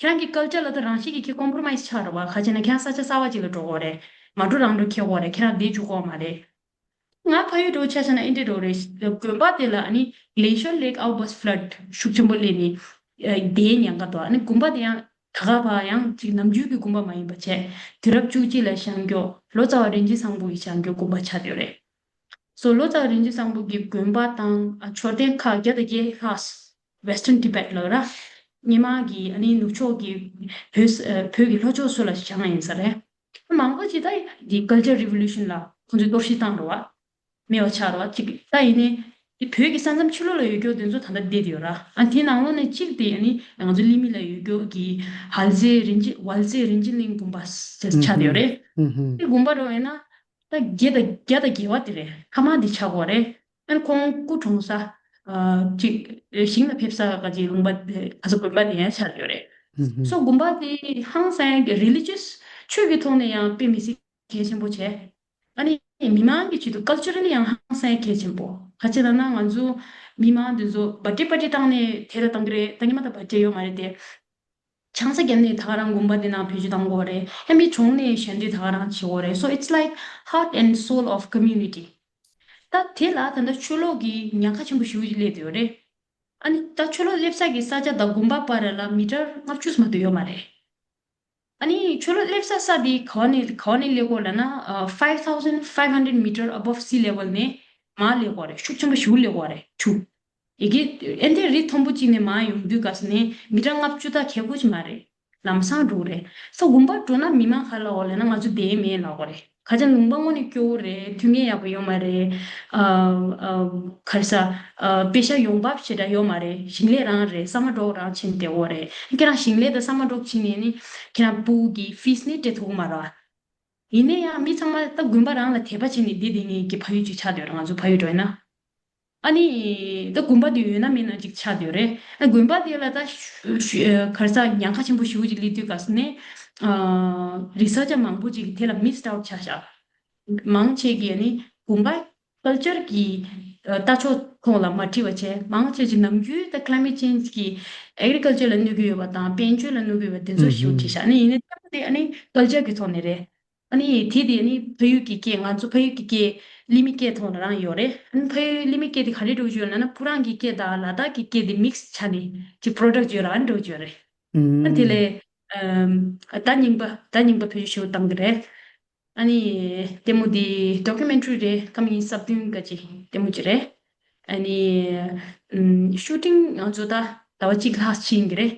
ཁྱེད་རང་གི་culture ལ་ད་རང་བཞིན་གྱིས་ཁྱེད་compromise ཆགས་རེད་བ། ག་ཅི་ན་ཁྱེད་རང་ས་ཆ་གསར་བ་ཅིག་ལ་འགྲོ་དགོས་རེད། མ་འགྲོ་རང་འགྲོ་འཁྱེར་དགོས་རེད། ཁྱེད་རང་བསྡད་འཇུག་དགོས་མ་རེད། ང་ཕ་ཡུལ་འགྲོ་ཆ་བཞག་ན་ཨེ་འདྲ་འགྲོ་རེད། དགོན་པ་དེ་ལ་ཨ་ནི་glacial lake outburst flood ཤུགས་ཆེན་པོ་སླེབས་ནས་ཨ་དེའི་ཉེན་ཁ་འདུག་ཨ་ནི་དགོན་པ་དེ་ཡང་ད་ག་བ་ཡང་ཅིག་ནམ་རྒྱུན་གྱི་དགོན་པ་མ་ཡིན་པ་བྱས་དུས་རབས་བཅུ་གཅིག་ལ་བཞེངས་རྒྱུ་ལོ་ཙཱ་བ་རིན་ཆེན་བཟང་པོ་གིས་བཞེངས་རྒྱུ་དགོན་པ་ཆགས་བསྡད་ཡོད་རེད། སོ་ལོ་ཙཱ་བ་རིན་ཆེན་བཟང་པོ་གི་དགོན་པ་དང་ཨ་མཆོད་རྟེན་ཁག་བརྒྱ་དང་བརྒྱད་ལྷག Western Tibet ལ་ར་སྔོན་མ་གི་ཨ་ནི་ནུབ་ཕྱོགས་ཀྱི་བོད་ཨ་བོད་ཀྱི་ལྷོ་ཕྱོགས་སུ་ལ་བཞེངས་ཡིན་ས་རེད། མང་པོ་ཅིག་ད་འདི་culture revolution ལ་ཁོང་ཚོས་གཏོར་བཤིག་བཏང་རེད་བ། མེད་པ་ཆགས་རེད་བ། ཅིག་ད་ཡིན་ནའི་འདི་བོད་ཀྱི་ས་མཚམས་ཕྱི་ལོགས་ལ་ཡོད་རྒྱུ་དེ་ཚོ་ད་ལྟ་བསྡད་ཡོད་ར། ཨ་དེའི་ནང་ལོགས་ནས་གཅིག་དེ་ཨ་ནི་ང་ཚོ་ལི་མི་ལ་ཡོད་རྒྱུ་གི་ཧལ་ཟེ་རིན་ཆེན་ཝལ་ཟེ་རིན་ཆེན་གླིང་དགོན་པ་ཟེར་ཆགས་བསྡད་ཡོད་རེད། དེ་དགོན་པ་རུ་ཡིན་ན་ད་རྒྱལ་དང་རྒྱལ་དང་རྒྱལ་བ་དེ་རེད། ཐ་མག་འདི་ཆགས་ཀྱི་ཡོད་རེད། ཨ་ནི་ཁོང་སྐུ་གྲོངས་ས་ཨ་ཅིག་ཞིང་ལ་ཕེབས་ས་ག་ཅིག་ལུང་པ་དེ་ག་ཚོད་དགོན་པ་དེ་ཡང་ཆགས་ཡོད་རེད། སོ་དགོན་པ་དེ་ཧང་སང་ཡང་religious ཆོས་ཀྱི་ཐོག་ནས་ཡང་དཔེ་མི་སྲིད་གལ་ཆེན་པོ་བྱས། ཨ་ནི་མི་མང་གི་ཆེད་དུ་culturally ཡང་ཧང་སང་ཡང་གལ་ཆེན་པོ། ག་ཅི་ལབ་ན་ང་ཚོ་མི་མང་འདི་ཚོ་birthday party བཏང་ནས་དེ་ལ་བཏང་གི་རེད། ད་ཉི་མ་ད་birthday ཡོད་མ་རེད་དེ། ཆང་ས་བརྒྱབ་ནས་ད་ག་རང་དགོན་པ་འདི་ནང་བེད་སྤྱོད་བཏང་དགོས་རེད། ཡང་མི་གྲོངས་ནས་ཞལ་འདྲི་ད་ག་རང་བྱེད་དགོས་རེད། So it's like heart and soul of community. ད་དེ་ལ་ད་ལྟ་ཆུ་ལོག་གི་ཉེན་ཁ་ཆེན་པོ་ཞེ་པོ་ཅིག་སླེབས་བསྡད་ཡོད་རེད། ཨ་ནི་ད་ཆུ་ལོག་སླེབས་ས་གི་ས་ཆ་དང་དགོན་པ་བར་ལ་མི་ཊར་ལྔ་བཅུ་ཙམ་མ་གཏོགས་ཡོད་མ་རེད། ཨ་ནི་ཆུ་ལོག་སླེབས་ས་ས་དེ་ག་བ་ནས་ག་བ་ནས་སླེབས་ཀྱི་ཡོད་ལབ་ན། ཨ། five thousand five hundred meter above sea level ནས་མར་སླེབས་ཀྱི་ཡོད་རེད། ཤུགས་ཆེན་པོ་ཞེ་པོ་སླེབས་ཀྱི་ཡོད་རེད་ཆུ། ཡི་གེ་ཨེ་འདྲའི་རི་མཐོན་པོ་གཅིག་ནས་མར་ཡོང་དུས་སྐབས་སུ་ནས་མི་ཊར་ལྔ་བཅུ་ད་ཁེ་པོ་ཅིག་མ་རེད། ལམ་སང་འགྲོ་གི་རེད། སོ་དགོན་པ་འགྲོ་ན་མི་མང་ག་རེ་ལབ་ཀྱི་ཡོད་ལབ་ན། ང་ཚོ་བསྡད་ཡས་མེད་ལབ་ཀྱི་ཡོད་རེད། ཁ་ཆེ་ལུང་པ་དངོས་གནས་སྐྱོ་བོ་རེད། མཐུན་རྐྱེན་ཡག་པོ་ཡོད་མ་རེད། ཨ། ཨ། ག་རེ་ཟ། ཨ། པེ་ཤ་ཡོང་འབབ་ཞེ་དྲག་ཡོད་མ་རེད། ཞིང་ལས་རང་རེད། ཟ་མ་འདྲ་པོ་རང་བྱས་ནས་བསྡད་ཡོད་རེད། ཁྱེད་རང་ཞིང་ལས་དང་ཟ་མ་འདྲ་པོ་བྱས་ནས་ནི་ཁྱེད་རང་སྤུ་གུ་གི་ཕིས་ནི་སྤྲད་ཐུབ་ཀྱི་མ་རེད། ཡིན་ན་ཡང་མི་ཚང་མ་ད་དགོན་པ་རང་ལ་དད་པ་བྱས་ནས་བསྡད་བསྡད་མཁན་གྱི་ཕ་ཡུལ་ཅིག་ཆགས་བསྡད་ཡོད་རེད། ང་ཚོ་ཕ་ཡུལ་འགྲོ་ཡིན་ན། ཨ་ནི་ད་དགོན་པ་དེ་ཡོད་ན་མེད་ན་ཅིག་ཆགས་བསྡད་ཡོད་རེད། ཨ། དགོན་པ་དེ་ལ་ད་ཤུ་ཤུ་ཨ། ག་རེ་ཟ། ཉེན་ཁ་ཆེན་པོ་ཞེ་པོ་ཅིག་སླེབས་དུས་སྐབས་སུ་ནས། ཨ། རི་སར་ཆར་མང་པོ་ཅིག་དེ་ལ་མིསི་ཨའུཊ་ཆགས་ཤག་མང་ཆེ་གིས་ཨ་ནི་དགོན་པ་ཀལ་ཅར་གྱི་ཨ། ལྟ་ཕྱོགས་ཐོག་ལ་མ་དྲིས་པ་བྱས། མང་ཆེ་ཅིག་ནམ་རྒྱུན་ད་ཀླའི་མེཊ་ཅེན་ཇི་གི་ཨེག་རི་ཀལ་ཅར་ལ་གནོད་ཀྱི་ཡོད་པ་དང་དཔལ་འབྱོར་ལ་གནོད་ཀྱི་ཡོད་པ་དེ་ཚོ་ཞེ་པོ་དྲིས་ཤག་ཨ་ནི་ཡིན་ནའི་ལྟད་མོ་དེ་ཨ་ནི་ཀལ་ཅར་གྱི་ཐོག་ནས་རེད། ཨ་ནི་དེ་དེ་ཨ་ནི་ཕ་ཡུལ་གྱི་སྐད། ང་ཚོ་ཕ་ཡུལ་གྱི་སྐད་གླིང་མི་སྐད་ཐོག་ལ་རང་ཡོད་རེད། ཨ་ནི་ཕ་ཡུལ་གླིང་མི་སྐད་དེ་ག་རེ་འདྲ་པོ་ཅིག་ཡོད་ལབ་ན། སྤུ་རང་གི་སྐད་དང་ལ་དྭགས་ཀྱི་སྐད་དེ་མིག་སི་བྱས་ནས་ཅིག་པོ་རོ་ཌག་ཅིག་ཡོད་རེད། ཨ་ནི་འདྲ་པོ་ཅིག་ཡོད་རེད། ཨ། དེ་ལས། ཨམ། ཟླ་རྙིང་པ། ཟླ་རྙིང་པ་བེད་སྤྱོད་ཞེ་པོ་བཏང་གི་རེད། ཨ་ནི་ལྟད་མོ་དེ་ཌོ་ཀུ་མེན་ཊ་རི་རེད། སྐར་མ་ཉི་ཤུ་རྩ་བདུན་ག་ཅིག་ལྟད་མོ་ཅིག་རེད། ཨ་ནི། ཨམ། ཤུ་ཊིང་ང་ཚོ་ད་ཟླ་བ་གཅིག་ལྷག་ཕྱིན་གྱི་རེད།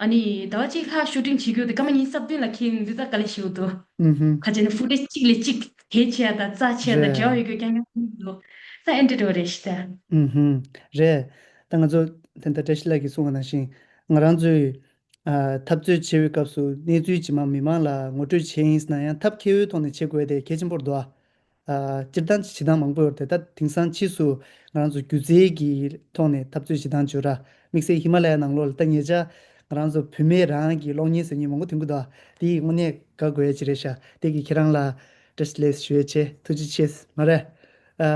ཨ་ནི་ཟླ་བ་གཅིག་ལྷག་ཤུ་ཊིང་བྱེད་རྒྱུ་དེ་སྐར་མ་ཉི་ཤུ་རྩ་བདུན་ལ་འཁེལ་འདུག་ད་དཀའ་ལས་ཞེ་པོ་འདུག་ཨུ་ཧུམ། ཁ་ཅིག་ནི་ཕུ་ཊེཇ་གཅིག་ལས་གཅིག་གལ་ཆེ་ཡ་དང་རྩ་ཆེ་ཡ་དང་། རེད། འབྲེལ་བ་ཡོད་རྒྱུ་རྐྱང་རྐྱང་འདུག་ད་ཨེ་འདྲ་འདྲ་པོ་རེད་ཤག་ད། ཨུ་ཧུམ། རེད། ད་ང་ཚོ་ད་ལྟ་བཀྲ་ཤིས་ལགས་ཀྱིས་གསུངས་པ་ནང་བཞིན། ང་རང་ཚོས་ཨ། འཐབ་རྩོད་བྱེད་པའི་སྐབས་སུ་གནས་ཚུལ་ཇི་མ་མི་མང་ལ་ངོ་སྤྲོད་བྱེད་ཡིན་ཟེར་ན་ཡང་། ཐབས་མཁས་པོའི་ཐོག་ནས་བྱེད་དགོས་དེ་གལ་ཆེན་པོ་རེད་འདུག་ཨ། སྤྱིར་བཏང་བྱེད་སྟངས་མང་པོ་ཡོད་རེད་དེ། ད་དེང་སང་ཕྱིས་སུ་ང་རང་ཚོ་སྒྱུ་རྩལ་གྱི་ཐོག་ནས་འཐབ་རྩོད་བྱེད་སྟངས་བྱོས་ར། དམིགས་བསལ་ཧི་མ་ལ་ཡ་ནང་ལོགས་ལ། ད་ཉེ་ཆར་ང་རང་ཚོ་བུད་མེད་རང་གི་གློག་བརྙན་བཟོ་མཁན་མང་པོ་ཐོན་གྱི་འདུག་དེ་ཡིས་དངོས་གནས་དགའ་དགོས་ཡ་ཅིག་རེད་ཤག་དེ་གིས་ཁྱེད་རང་ལ་བཀྲ་ཤིས་བདེ་ལེགས་ཞུ་ཡ་བྱས། ཐུགས་རྗེ་ཆེ། མ་རེད། ཨ།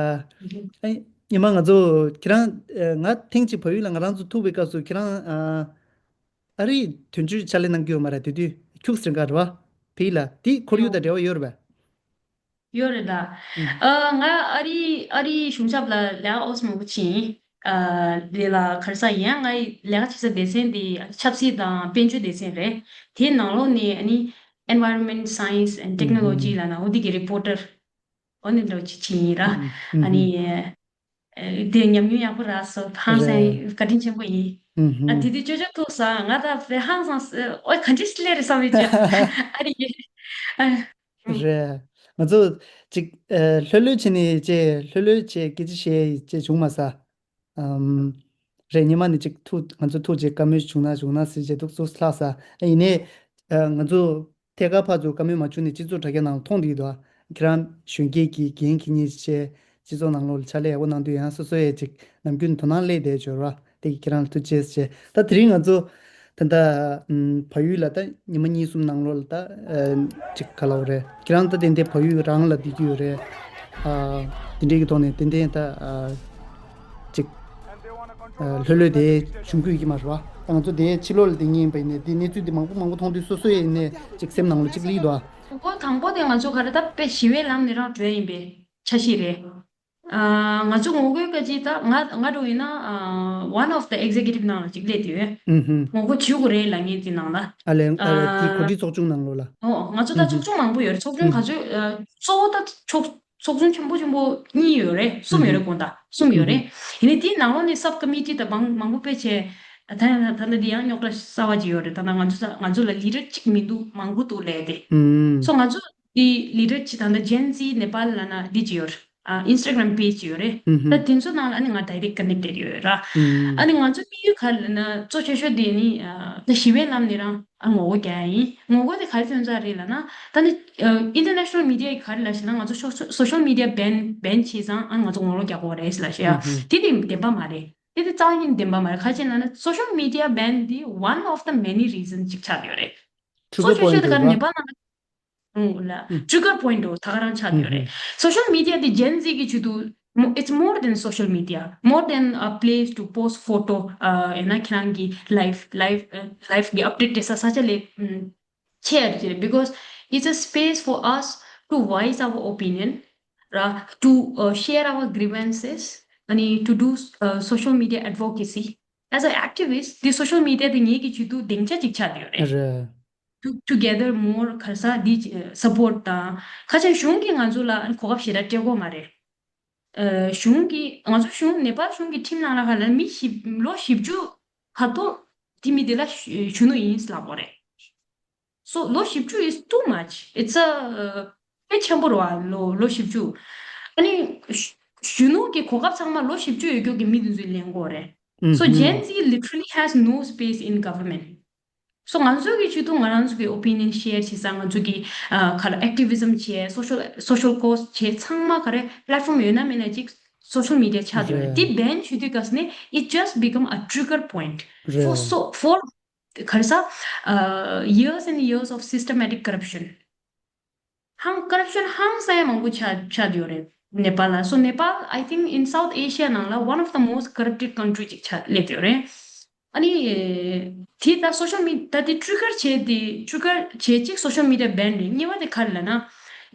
ཨ། ཉི་མ་ང་ཚོ་ཁྱེད་རང་། ཨ། ང་ཐེངས་གཅིག་བལ་ཡུལ་ལ་ང་རང་ཚོ་ཐུག་པའི་སྐབས་སུ་ཁྱེད་རང་། ཨ། ཨ་རིའི་དོན་གཅོད་ཕྱག་ལས་གནང་གི་ཡོད་མ་རེད། དེ་དུས་ཁྱུག་ཙམ་ག་རེད་བ། བལ་ཡུལ་ལ་དེ་ཁོར་ཡུག་དང་འབྲེལ་བ་ཡོད་རེད་པས། ཡོད་རེད་ད། ཨ། ང་ཨ་རི་ཨ་རིའི་གཞུང་ཞབས་ལ་ལས་ཀ་ཨོ་ཙམ་མང་པོ་ཕྱིན། ཨ། དེ་ལ་ག་རེ་ཟ། ཡིན་ཡང་ངའི་ལས་ཀ་བྱེད་ས་སྡེ་ཚན་དེ་ཆབ་སྲིད་དང་དཔལ་འབྱོར་སྡེ་ཚན་རེད། དེའི་ནང་ལོགས་ནས་ཨ་ནི་Environment Science and Technology ལབ་ན་འོ་དེ་གི་རི་པོར་ཊར་འོ་ནི་འདྲ་ཅིག་ཕྱིན་ཡིན་ར། ཨ་ནི། ཨ། དེ་ཉམས་མྱོང་ཡག་པོ་རག་སོང་། ཧང་སང་། རེད། བཀའ་དྲིན་ཆེན་པོ་ཡིན། ཨ། དེ་དུས་ཅོ་ཅོ་ཐུག་སོང་། ང་ད་དཔེ་ཧང་སང་། ཨོ། ག་འདྲ་ཞིག་སླེབས་རེད་བསམ་པའི་ཅིག་ཨ་རི་ཡེ། ཨ། རེད། ང་ཚོ་ཅིག་ཨ། ལྷོད་ལྷོད་བྱས་ནས་ཅིག་ལྷོད་ལྷོད་བྱས་སྐད་ཆ་བཤད་ཅིག་བྱུང་མ་སོང་། ཨམ། རེད། ཉི་མ་ནས་ཅིག་ཐུག་ང་ཚོ་ཐུག་རྗེས་བཀའ་མོལ་བྱུང་ན་བྱུང་ན་ཟེར་བྱས་འདུག་སེ་ལྷག་སོང་། ཨ། ཡིན་ནའི། ཨ། ང་ཚོ་ཐད་ཀར་ཕར་ཚུར་བཀའ་མོལ་མ་བྱུང་ནས་སྤྱི་ཚོགས་དྲ་རྒྱ་ནང་ལ་མཐོང་བསྡད་ཀྱི་འདུག་ཁྱེད་རང་གཞོན་སྐྱེས་ཀྱི་འགན་འཁྱེར་མཁན་བྱས། སྤྱི་ཚོགས་ནང་ལོགས་ལ་ཕྱག་ལས་ཡག་པོ་གནང་དུས་ཡང་སོ་སོ་ཡས་ཅིག་ནམ་རྒྱུན་དོ་སྣང་སླེབས་བསྡད་ཡོད་རེད་བ། དེ་གིས་ཁྱེད་རང་ལ་ཐུགས་རྗེ་ཆེ། ད་དེ་རིང་ང་ཚོ་ད་ལྟ། ཨམ། བལ་ཡུལ་ལ་ད་ཉི་མ་གཉིས་གསུམ་ནང་ལོགས་ལ་ད། ཨ། ཅིག་ག་ལབ་དགོས་རེད། ཁྱེད་རང་ད་ཏན་ཏན་བལ་ཡུལ་རང་ལ་བསྡད་ཀྱི་ཡོད་རེད། ཨ། དེ་འདྲའི་གི་ཐོག་ནས་ཏན་ཏན་ད། ཨ། ཅིག་ཨ། ལྷོད་ལྷོད་དེ་བྱུང་ཁུལ་གྱི་མ་རེད་བ། ད་ང་ཚོ་དེ་ཕྱི་ལོགས་ལ་བསྡད་མཁན་ཡིན་པ་ཡིན་ནའི། དེ་གནས་ཚུལ་དེ་མང་པོ་མང་པོ་མཐོང་དུས་སོ་སོ་ཡི་ནས་ཅིག་སེམས་ནང་ལ་ཅིག་སླེབས་འདུག་ཨ། ངོ་རྒོལ་དང་པོ་དེ་ང་ཚོ་ག་རེ་ད་དཔེ་ཞི་བའི་ལམ་ནས་རང་འགྲོ་ཡ་ཡིན་པའི་འཆར་གཞི་རེད། ཨ། ང་ཚོ་ངོ་རྒོལ་ག་ཅིག་ད་ང་ང་འདྲ་བོ་ཡིན་ན། ཨ། One of the executive ནང་ལ་ཅིག་སླེབས་བསྡད་ཡོད། ཨུ་ཧུམ། ངོ་རྒོལ་བྱེད་དགོས་རེད་ལབ་མཁན་དེ་ནང་ལ། ཨ་ལས། ཨ། དེ་གོ་སྒྲིག་ཚོགས་ཆུང་ནང་ལོགས་ལ། ཨོ། ང་ཚོ་ད་ཨུ་ཧུམ། ཚོགས་ཆུང་མང་པོ་ཡོད་རེད། ཚོགས་ཆུང་ག་ཚོད། ཨ། གཙོ་བོ་ད་ཚོགས་ཚོགས་ཆུང་ཆེན་པོ་ཆེན་པོ་གཉིས་ཡོད་རེད། གསུམ་ཡོད་རེད། དགོངས་དག་གསུམ་ཡོད་རེད། ཡིན་ནའི་དེའི་ནང་ལོགས་ནས་སབ་ཀ་མི་ཊི་དང་མང་མང་པོ་ཕལ་ཆེར། ད་ད་ད་ལྟ་འདི་ཡང་རྙོག་དྲ་གསར་པ་ཅིག་ཡོད་རེད། ད་ལྟ་ང་ཚོ་ང་ཚོ་ལ་ལི་ཌར་གཅིག་མི་འདུག་མང་པོ་འདུག་ལབ་དེ། སོ་ང་ཚོ་འདི་ལི་ཌར་གཅིག་ད་ལྟ་Gen Z Nepal ལབ་ན་འདི་གཅིག་ཡོད་རེད། ཨ། Instagram page ཅིག་ཡོད་རེད། ད་དེ་ཚོ་ནང་ལ་ཨ་ནི་ང་direct connected ཡོད་ར། ཨ་ནི་ང་ཚོ་དམིགས་ཡུལ་ག་རེ་ལབ་ན། གཙོ་ཆེ་ཤོས་དེ་ནི། ཨ། ད་ཞི་བའི་ལམ་ནས་རང་ཨ་ངོ་རྒོལ་རྒྱག་ཡ་ཡིན། ངོ་རྒོལ་དེ་ག་རེ་མཚོན་ས་རེད་ལབ་ན། ད་ནི། ཨ། International Media གིས་ག་རེ་ལབ་ཤག་ན། ང་ཚོ་social Media ban ban བྱས་ཙང་ཨ་ང་ཚོ་ངོ་རྒོལ་རྒྱག་དགོས་རེད་ལབ་ཤག་ཡ། དེ་དེ་བདེན་པ་མ་རེད། དེ་དེ་རྩ་བ་ཉིད་བདེན་པ་མ་རེད། ག་རེ་བྱས་ལབ་ན། Social Media ban དེ་one of the many reasons ཅིག་ཆགས་ཡོད་རེད། གཙོ་ཆེ་ཤོས་དེ་ག་རེ། ནེ་པཱལ་ནང་ལ། ཨུ། ལ། ཨུ། Trigger point འདྲ་བོ་ད་ག་རང་ཆགས་ཡོད་རེད། Social Media དེ་Gen Z གི་ཆེད་དུ། It's more than social media, more than a place to post photo. ཨ། ཡང་ན་ཁྱེད་རང་གི་life life life གི་update སྤྲད་ས་ས་ཆ་ལས། ཨུམ། ཆེ་བ་རེད། Because it's a space for us to voice our opinion. ར། to uh, share our grievances. ཨ་ནི་to do uh, social media advocacy. As an activist, the social media དེ་ངེད་ཀྱི་བྱེད་དུ་སྡིངས་ཆ་ཅིག་ཆགས་ཡོད་རེད། རེད། to to gather more ག་རེ་ཟ་འདི་support དང་། ཁ་ཆེ་གཞུང་གིས་ང་ཚོ་ལ་གོ་སྐབས་ཞེ་དྲག་སྤྲད་ཀྱི་ཡོད་མ་རེད། ཨ། གཞུང་གིས་ང་ཚོ་གཞུང་ནེ་པཱལ་གཞུང་གི་ཁྲིམས་ནང་ལ་ག་ལ་མི་བཞི་ལོ་བཞི་བཅུ་ཁ་ཐོག་དེ་མི་དེ་ལ་གཞོན་ནུ་ཡིན་ལབ་ཀྱི་ཡོད་རེད། So ལོ་བཞི་བཅུ is too much. It's a དཔེ་ཆེན་པོ་རེད་བ། ལོ་ལོ་བཞི་བཅུ། ཨ་ནི་གཞོན་ནུ་གི་གོ་སྐབས་ཚང་མ་ལོ་བཞི་བཅུ་ཡོད་རྒྱུ་གི་མི་དེ་ཚོས་ལེན་གྱི་ཡོད་རེད། So Gen Z literally has no space in government. So ང་ཚོ་གི་བྱེད་དུ་ང་རང་ཚོ་གི་opinion share བྱེད་ས། ང་ཚོ་གི་ཨ་ག་ལ་activism བྱེད། social social cause བྱེད། ཚང་མ་ག་རེ་platform ཡོད་ན་མེད་ན་ཅིག་social media ཆགས་ཡོད་རེད། དེ་ban བྱེད་དུས་སྐབས་ནས་it just become a trigger point for so for ག་རེ་ཟ། years and years of systematic corruption. ཧང་། corruption ཧང་སང་ཡ་མང་པོ་ཆགས་ཆགས་ཡོད་རེད་ནེ་པཱལ་ལ། So ནེ་པཱལ I think in South Asia ནང་ལ་one of the most corrupted country ཅིག་ཆགས་སླེབས་ཡོད་རེད། ཨ་ནི་དེ་ད་social media ད་དེ་trigger བྱས་དེ་trigger བྱས་གཅིག་social media ban རེད། གཉིས་པ་དེ་ག་རེ་ལབ་ན།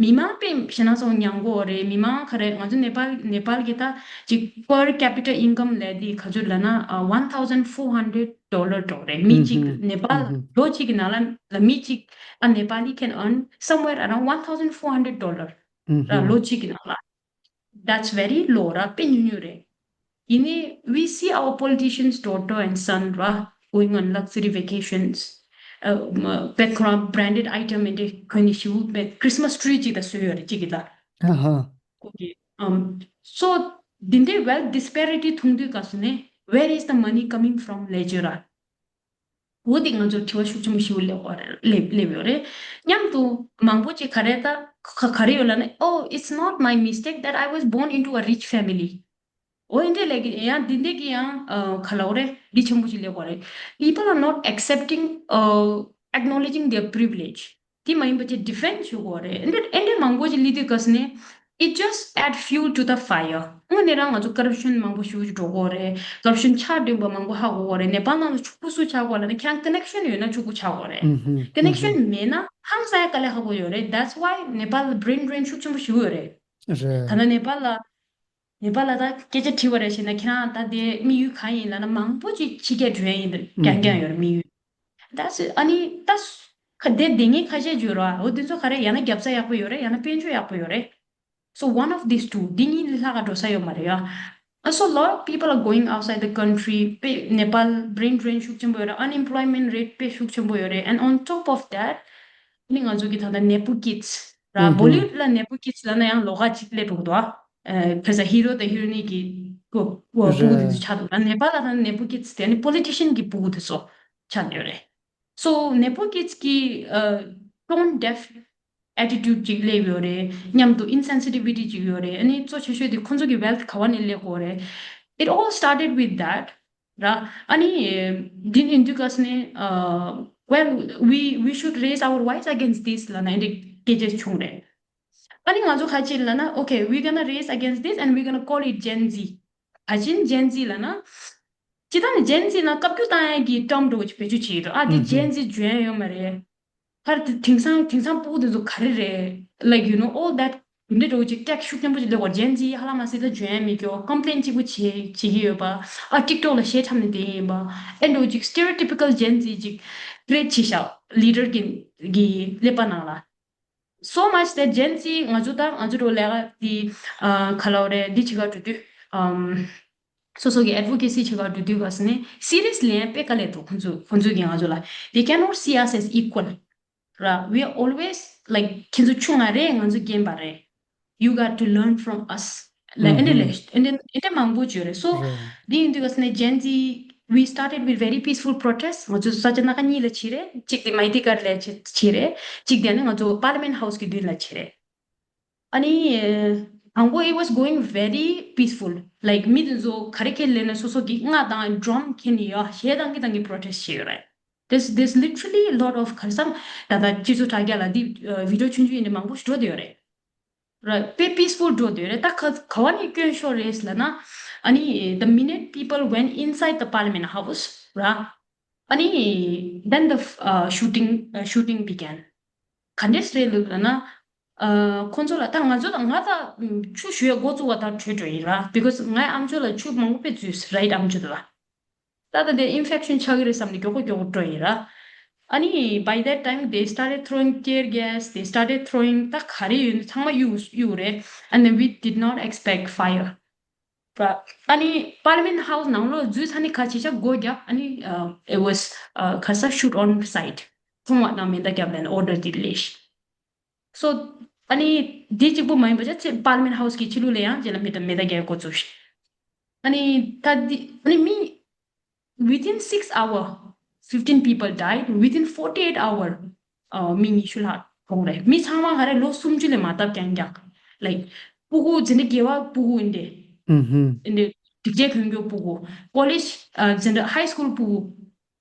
མི་མང་དཔེ་ཞེ་ན་སོང་མྱངས་གྱི་ཡོད་རེད། མི་མང་ག་རེ། ང་ཚོ་ནེ་པཱལ་ནེ་པཱལ་གི་ད་ཅིག per capita income ལབ་དེ་ག་ཚོད་ལབ་ན་one thousand four hundred dollar འགྲོ་རེད། མི་གཅིག་ནེ་པཱལ་ལོ་གཅིག་གི་ནང་ལ་ལ་མི་གཅིག་ཨ་Nepali can earn somewhere around one thousand four hundred dollar ར། ལོ་གཅིག་གི་ནང་ལ། That's very low ར། དཔེ་ཉུང་ཉུང་རེད། ཡིན་ནའི་we see our politicians daughter and son ར། going on luxury vacations. background branded item and གོན་ནས་ཞེ་པོ་Christmas tree གཅིག་ད་བཟོས་ཡོད་རེད་གཅིག་གི་ད། ཨ་ཧ། Okay. Um, so འདི་འདྲའི་wealth disparity མཐོང་དུས་སྐབས་སུ་ནས་where is the money coming from ལབ་བྱས་ར། འོ་དེ་ང་ཚོར་དྲི་བ་ཤུགས་ཆེན་པོ་ཞིག་སླེབས་ཡོད་རེད། སླེབས་སླེབས་ཡོད་རེད། མཉམ་དུ་མང་པོ་ཅིག་ག་རེ་ད་ག་ག་རེ་ཡོད་ལབ་ན། Oh, it's not my mistake that I was born into a rich family. འོ་འདི་འདྲ་ལབ་ཀྱི་ཡང་འདི་འདྲ་གི་ཡང་ག་ལབ་དགོས་རེད། འདི་ཆེན་པོ་ཅིག་སླེབས་ཡོད་རེད། People are not accepting, uh, acknowledging their privilege. དེ་མ་ཡིན་པ་ཅིག་defend བྱེད་དགོས་རེད། འདི་འདྲ་འདི་འདྲ་མང་པོ་ཅིག་སླེབས་དུས་སྐབས་སུ་ནས་it just add fuel to the fire. དངོས་གནས་རང་ང་ཚོ་corruption མང་པོ་ཞེ་པོ་ཅིག་འགྲོ་གི་ཡོད་རེད། corruption ཆགས་བསྡད་པ་མང་པོ་ཧ་གོ་གི་ཡོད་རེད། ནེ་པཱལ་ནང་ལ་ཕྱུག་པོ་སུ་ཆགས་ཀྱི་ཡོད་ལབ་ན་ཁྱེད་རང་connection ཡོད་ན་ཕྱུག་པོ་ཆགས་ཀྱི་ཡོད་རེད། ཨུ་ཧུ། ཨུ་ཧུ། Connection མེད་ན་ཧང་སང་ཡ་དཀའ་ལས་ཁག་པོ་ཡོད་རེད། That's why ནེ་པཱལ་brain drain ཤུགས་ཆེན་པོ་ཞེ་པོ་ཡོད་རེད། རེད། ད་ལྟ་ནེ་པཱལ་ལ་ནེ་པཱལ་ལ་ད་སྐད་ཆ་དྲིས་པ་རེད་བྱས་ན། ཁྱེད་རང་ད་དེ་དམིགས་ཡུལ་གང་ཡིན་ལབ་ན། མང་པོ་ཅིག་ཕྱི་རྒྱལ་འགྲོ་ཡ་ཡིན་ད་ཨུ་ཧུ། རྐྱང་རྐྱང་ཡོད་རེད་དམིགས་ཡུལ། That's it. ཨ་ནི་ད་ཁ་བདེ་བདེ་ངན་ཁ་ཤས་ཡོད་རེད་བ། འོ་དེ་ཚོ་ག་རེ། ཡང་ན་རྒྱབ་ས་ཡག་པོ་ཡོད་རེད། ཡང་ན་དཔལ་འབྱོར་ཡག་པོ་ཡོད་རེད། So one of these two. འདི་གཉིས་ལས་ལྷག་ག་འགྲོ་ས་ཡོད་མ་རེད་ཡ། Uh, so a lot of people are going outside the country. དཔེ་ནེ་པཱལ་brain drain ཤུགས་ཆེན་པོ་ཡོད་རེད། unemployment rate དཔེ་ཤུགས་ཆེན་པོ་ཡོད་རེད། And on top of that, ཨ་ནི་ང་ཚོ་གི་ད་ལྟ་Nepo kids ར། ཨུ་ཧུ། Bollywood ལ་Nepo kids ལབ་ན་ཡང་ལོགས་ཀ་ཅིག་སླེབས་འདུག་དོ། ཨ། ཁ་ས་ཧི་རོ་དང་ཧི་རོ་ནི་གི་སྤུ་སྤུ་གུ་དེ་ཚོ་ཆགས་འདུག་ན། ནེ་པཱལ་ལ་ད་Nepo kids དེ་ནི་politician གི་སྤུ་གུ་དེ་ཚོ་ཆགས་ཡོད་རེད། So Nepo kids གི་ཨ་tone deaf attitude ཅིག་སླེབས་ཡོད་རེད། མཉམ་དུ་insensitivity ཅིག་ཡོད་རེད། ཨ་ནི་གཙོ་ཆེ་ཤོས་དེ་ཁོ་ཚོ་གི་wealth ག་བ་ནས་སླེབས་ཡོད་རེད། It all started with that ར། ཨ་ནི་འདི་ཡིན་དུས་སྐབས་ནས་ཨ། Well, we we should raise our voice against this ལབ་ན་འདི་འདྲའི་སྐད་ཆ་བྱུང་རེད། ཨ་ནི་ང་ཚོ་ག་རེ་བྱེད་ལབ་ན། Okay, we're gonna raise against this and we're gonna call it Gen Z. ག་རེ་བྱས་ནས་Gen Z ལབ་ན། སྤྱིར་བཏང་ནས་Gen Z ལབ་ན་བཀའ་བཀྱོན་བཏང་ཡ་གི་term འདྲ་བོ་ཅིག་བེད་སྤྱོད་བྱེད་ཀྱི་འདུག་ཨ་དེ་ཨུ་ཧུ། Gen Z འཇོན་ཡ་ཡོད་མ་རེད། ཕར་དེ་དེང་སང་དེང་སང་སྤུ་གུ་དེ་ཚོ་ག་རེ་རེད། Like, you know, all that འདི་འདྲ་བོ་ཅིག་attack ཤུགས་ཆེན་པོ་ཅིག་སླེབས་ཡོད་རེད། Gen Z ཧ་ལམ་སེ་ད་འཇོན་ཡ་མེད་ཀྱོ། Complain གཅིག་པུ་བྱེད་བྱེད་ཀྱི་ཡོད་པ། ཨ་TikTok ལ་གཞས་འཁྲབ་ནས་བསྡད་ཡིན་པ། ཨེ་འདྲ་བོ་ཅིག་stereotypical Gen Z ཅིག་create བྱས་ཤག leader གི་གི་ཀླད་པ་ནང་ལ། So much that Gen Z ང་ཚོ་ད་ང་ཚོ་འདྲ་བོ་ལས་ཀ་དེ་ཨ་ག་ལབ་དགོས་རེད། འདི་བྱེད་ག་འགྲོ་དུས་ཨམ། སོ་སོ་གི་advocacy བྱེད་ག་འགྲོ་དུས་སྐབས་ནས་serious ལེན་དཔེ་དཀའ་ལས་འདུག་ཁོང་ཚོ་ཁོང་ཚོ་གིས་ང་ཚོ་ལ། They cannot see us as equal ར། We are always like ཁྱེད་ཚོ་ཆུང་ང་རེད། ང་ཚོ་རྒན་པ་རེད། You got to learn from us. Like ཨེ་འདྲ་ལས་ཨེ་འདྲ་ཨེ་འདྲ་མང་པོ་བརྗོད་རེད། So འདི་ཡིན་དུས་སྐབས་ནས་Gen Z, we started with very peaceful protest. ང་ཚོ་ས་ཆ་སྣ་ཁ་གཉིས་ལ་ཕྱིན་རེད། གཅིག་དེ་མའི་ཏི་གར་ལ་ཕྱིན་རེད། གཅིག་དེ་ནི་ང་ཚོ་Parliament House གི་མདུན་ལ་ཕྱིན་རེད། ཨ་ནི། དང་པོ་it was going very peaceful. Like མི་དེ་ཚོ་ག་རེ་ཁྱེར་ལབ་ན་སོ་སོ་གི་རྔ་དང་drum ཁྱེར་ནས་ཡ་གཞས་བཏང་གི་བཏང་གི་protest བྱས་ཡོད་རེད། There's there's literally a lot of ག་རེ་ཟ། ད་ལྟ་སྤྱི་ཚོགས་དྲ་རྒྱ་ལ་འདི་video ཆུང་ཆུང་ཡིན་ནའི་མང་པོ་ཞིག་འགྲོ་བསྡད་ཡོད་རེད། ར། དཔེ་peaceful འགྲོ་བསྡད་ཡོད་རེད། ད་ག་ག་བ་ནས་སྐྱོན་ཤོར་རེད་ལབ་ན། ཨ་ནི་the minute people went inside the Parliament House ར། ཨ་ནི་then the uh, shooting uh, shooting began. ག་འདྲས་རེད་ལབ་ན། ཁོང་ཚོ་ལ་ད་ང་ཚོ་ད་ང་ད་ཆུ་ཞུ་ཡ་འགོ་བཙུགས་པ་ད་བྲོས་འགྲོ་ཡིན་ར། Because ངའི་ཨམ་ཅོག་ལ་ཆུ་མང་པོ་དཔེ་འཛུལ་རའིཊ་ཨམ་ཅོག་ལ། ད་ད་དེ་ཨིན་ཕེག་ཤན་ཆགས་ཀྱི་རེད་བསམ་ནས་མགྱོགས་པོ་མགྱོགས་པོ་འགྲོ་ཡིན་ར། ཨ་ནི་by that time they started throwing tear gas, they started throwing ད་ག་རེ་ཡོད་ཚང་མ་གཡུག་གཡུག་རེད། And then we did not expect fire. ཨ་ནི་པར་ལི་མེན་ཊི་ཧའུ་སི་ནང་ལོགས་འཛུལ་ཚར་ནས་ཁ་ཆེ་ཆ་སྒོ་བརྒྱབ། ཨ་ནི་it was ཁ་ས་shoot on sight. མཐོང་བ་དང་མེ་མདའ་བརྒྱབ་ལན་ཨོར་ཌར་དེ་ལས། So ཨ་ནི་དེ་གཅིག་པོ་མ་ཡིན་པ་ཅག་ཚེ་པར་ལི་མེན་ཊི་ཧའུ་སི་གི་ཕྱི་ལོགས་ལ་ཡང་རྗེས་ལ་མེ་མདའ་མེ་མདའ་རྒྱག་འགོ་བཙུགས་ཤིང་། ཨ་ནི་ད་དེ་ཨ་ནི་མི within six hour, fifteen people died. Within forty eight hour, uh, མི་ཉི་ཤུ་ལྷག་གྲོངས་རེད། མི་ཚང་མ་ག་རེ་ལོ་སུམ་ཅུ་ལས་མ་བཏབ་རྐྱང་རྐྱང་། Like ཕྲུ་གུ་འཛིན་གྲྭ་བརྒྱད་པ་ཕྲུ་གུ་ཡིན་ཏེ། ཨུམ་ཡིན་ཏེ་སྒྲིག་ཆས་གོན་རྒྱུ་ཕྲུ་གུ། ཀོ་ལེཇ་འཛིན་གྲྭ་ཧའི་སི་ཀུལ་ཕྲུ་གུ།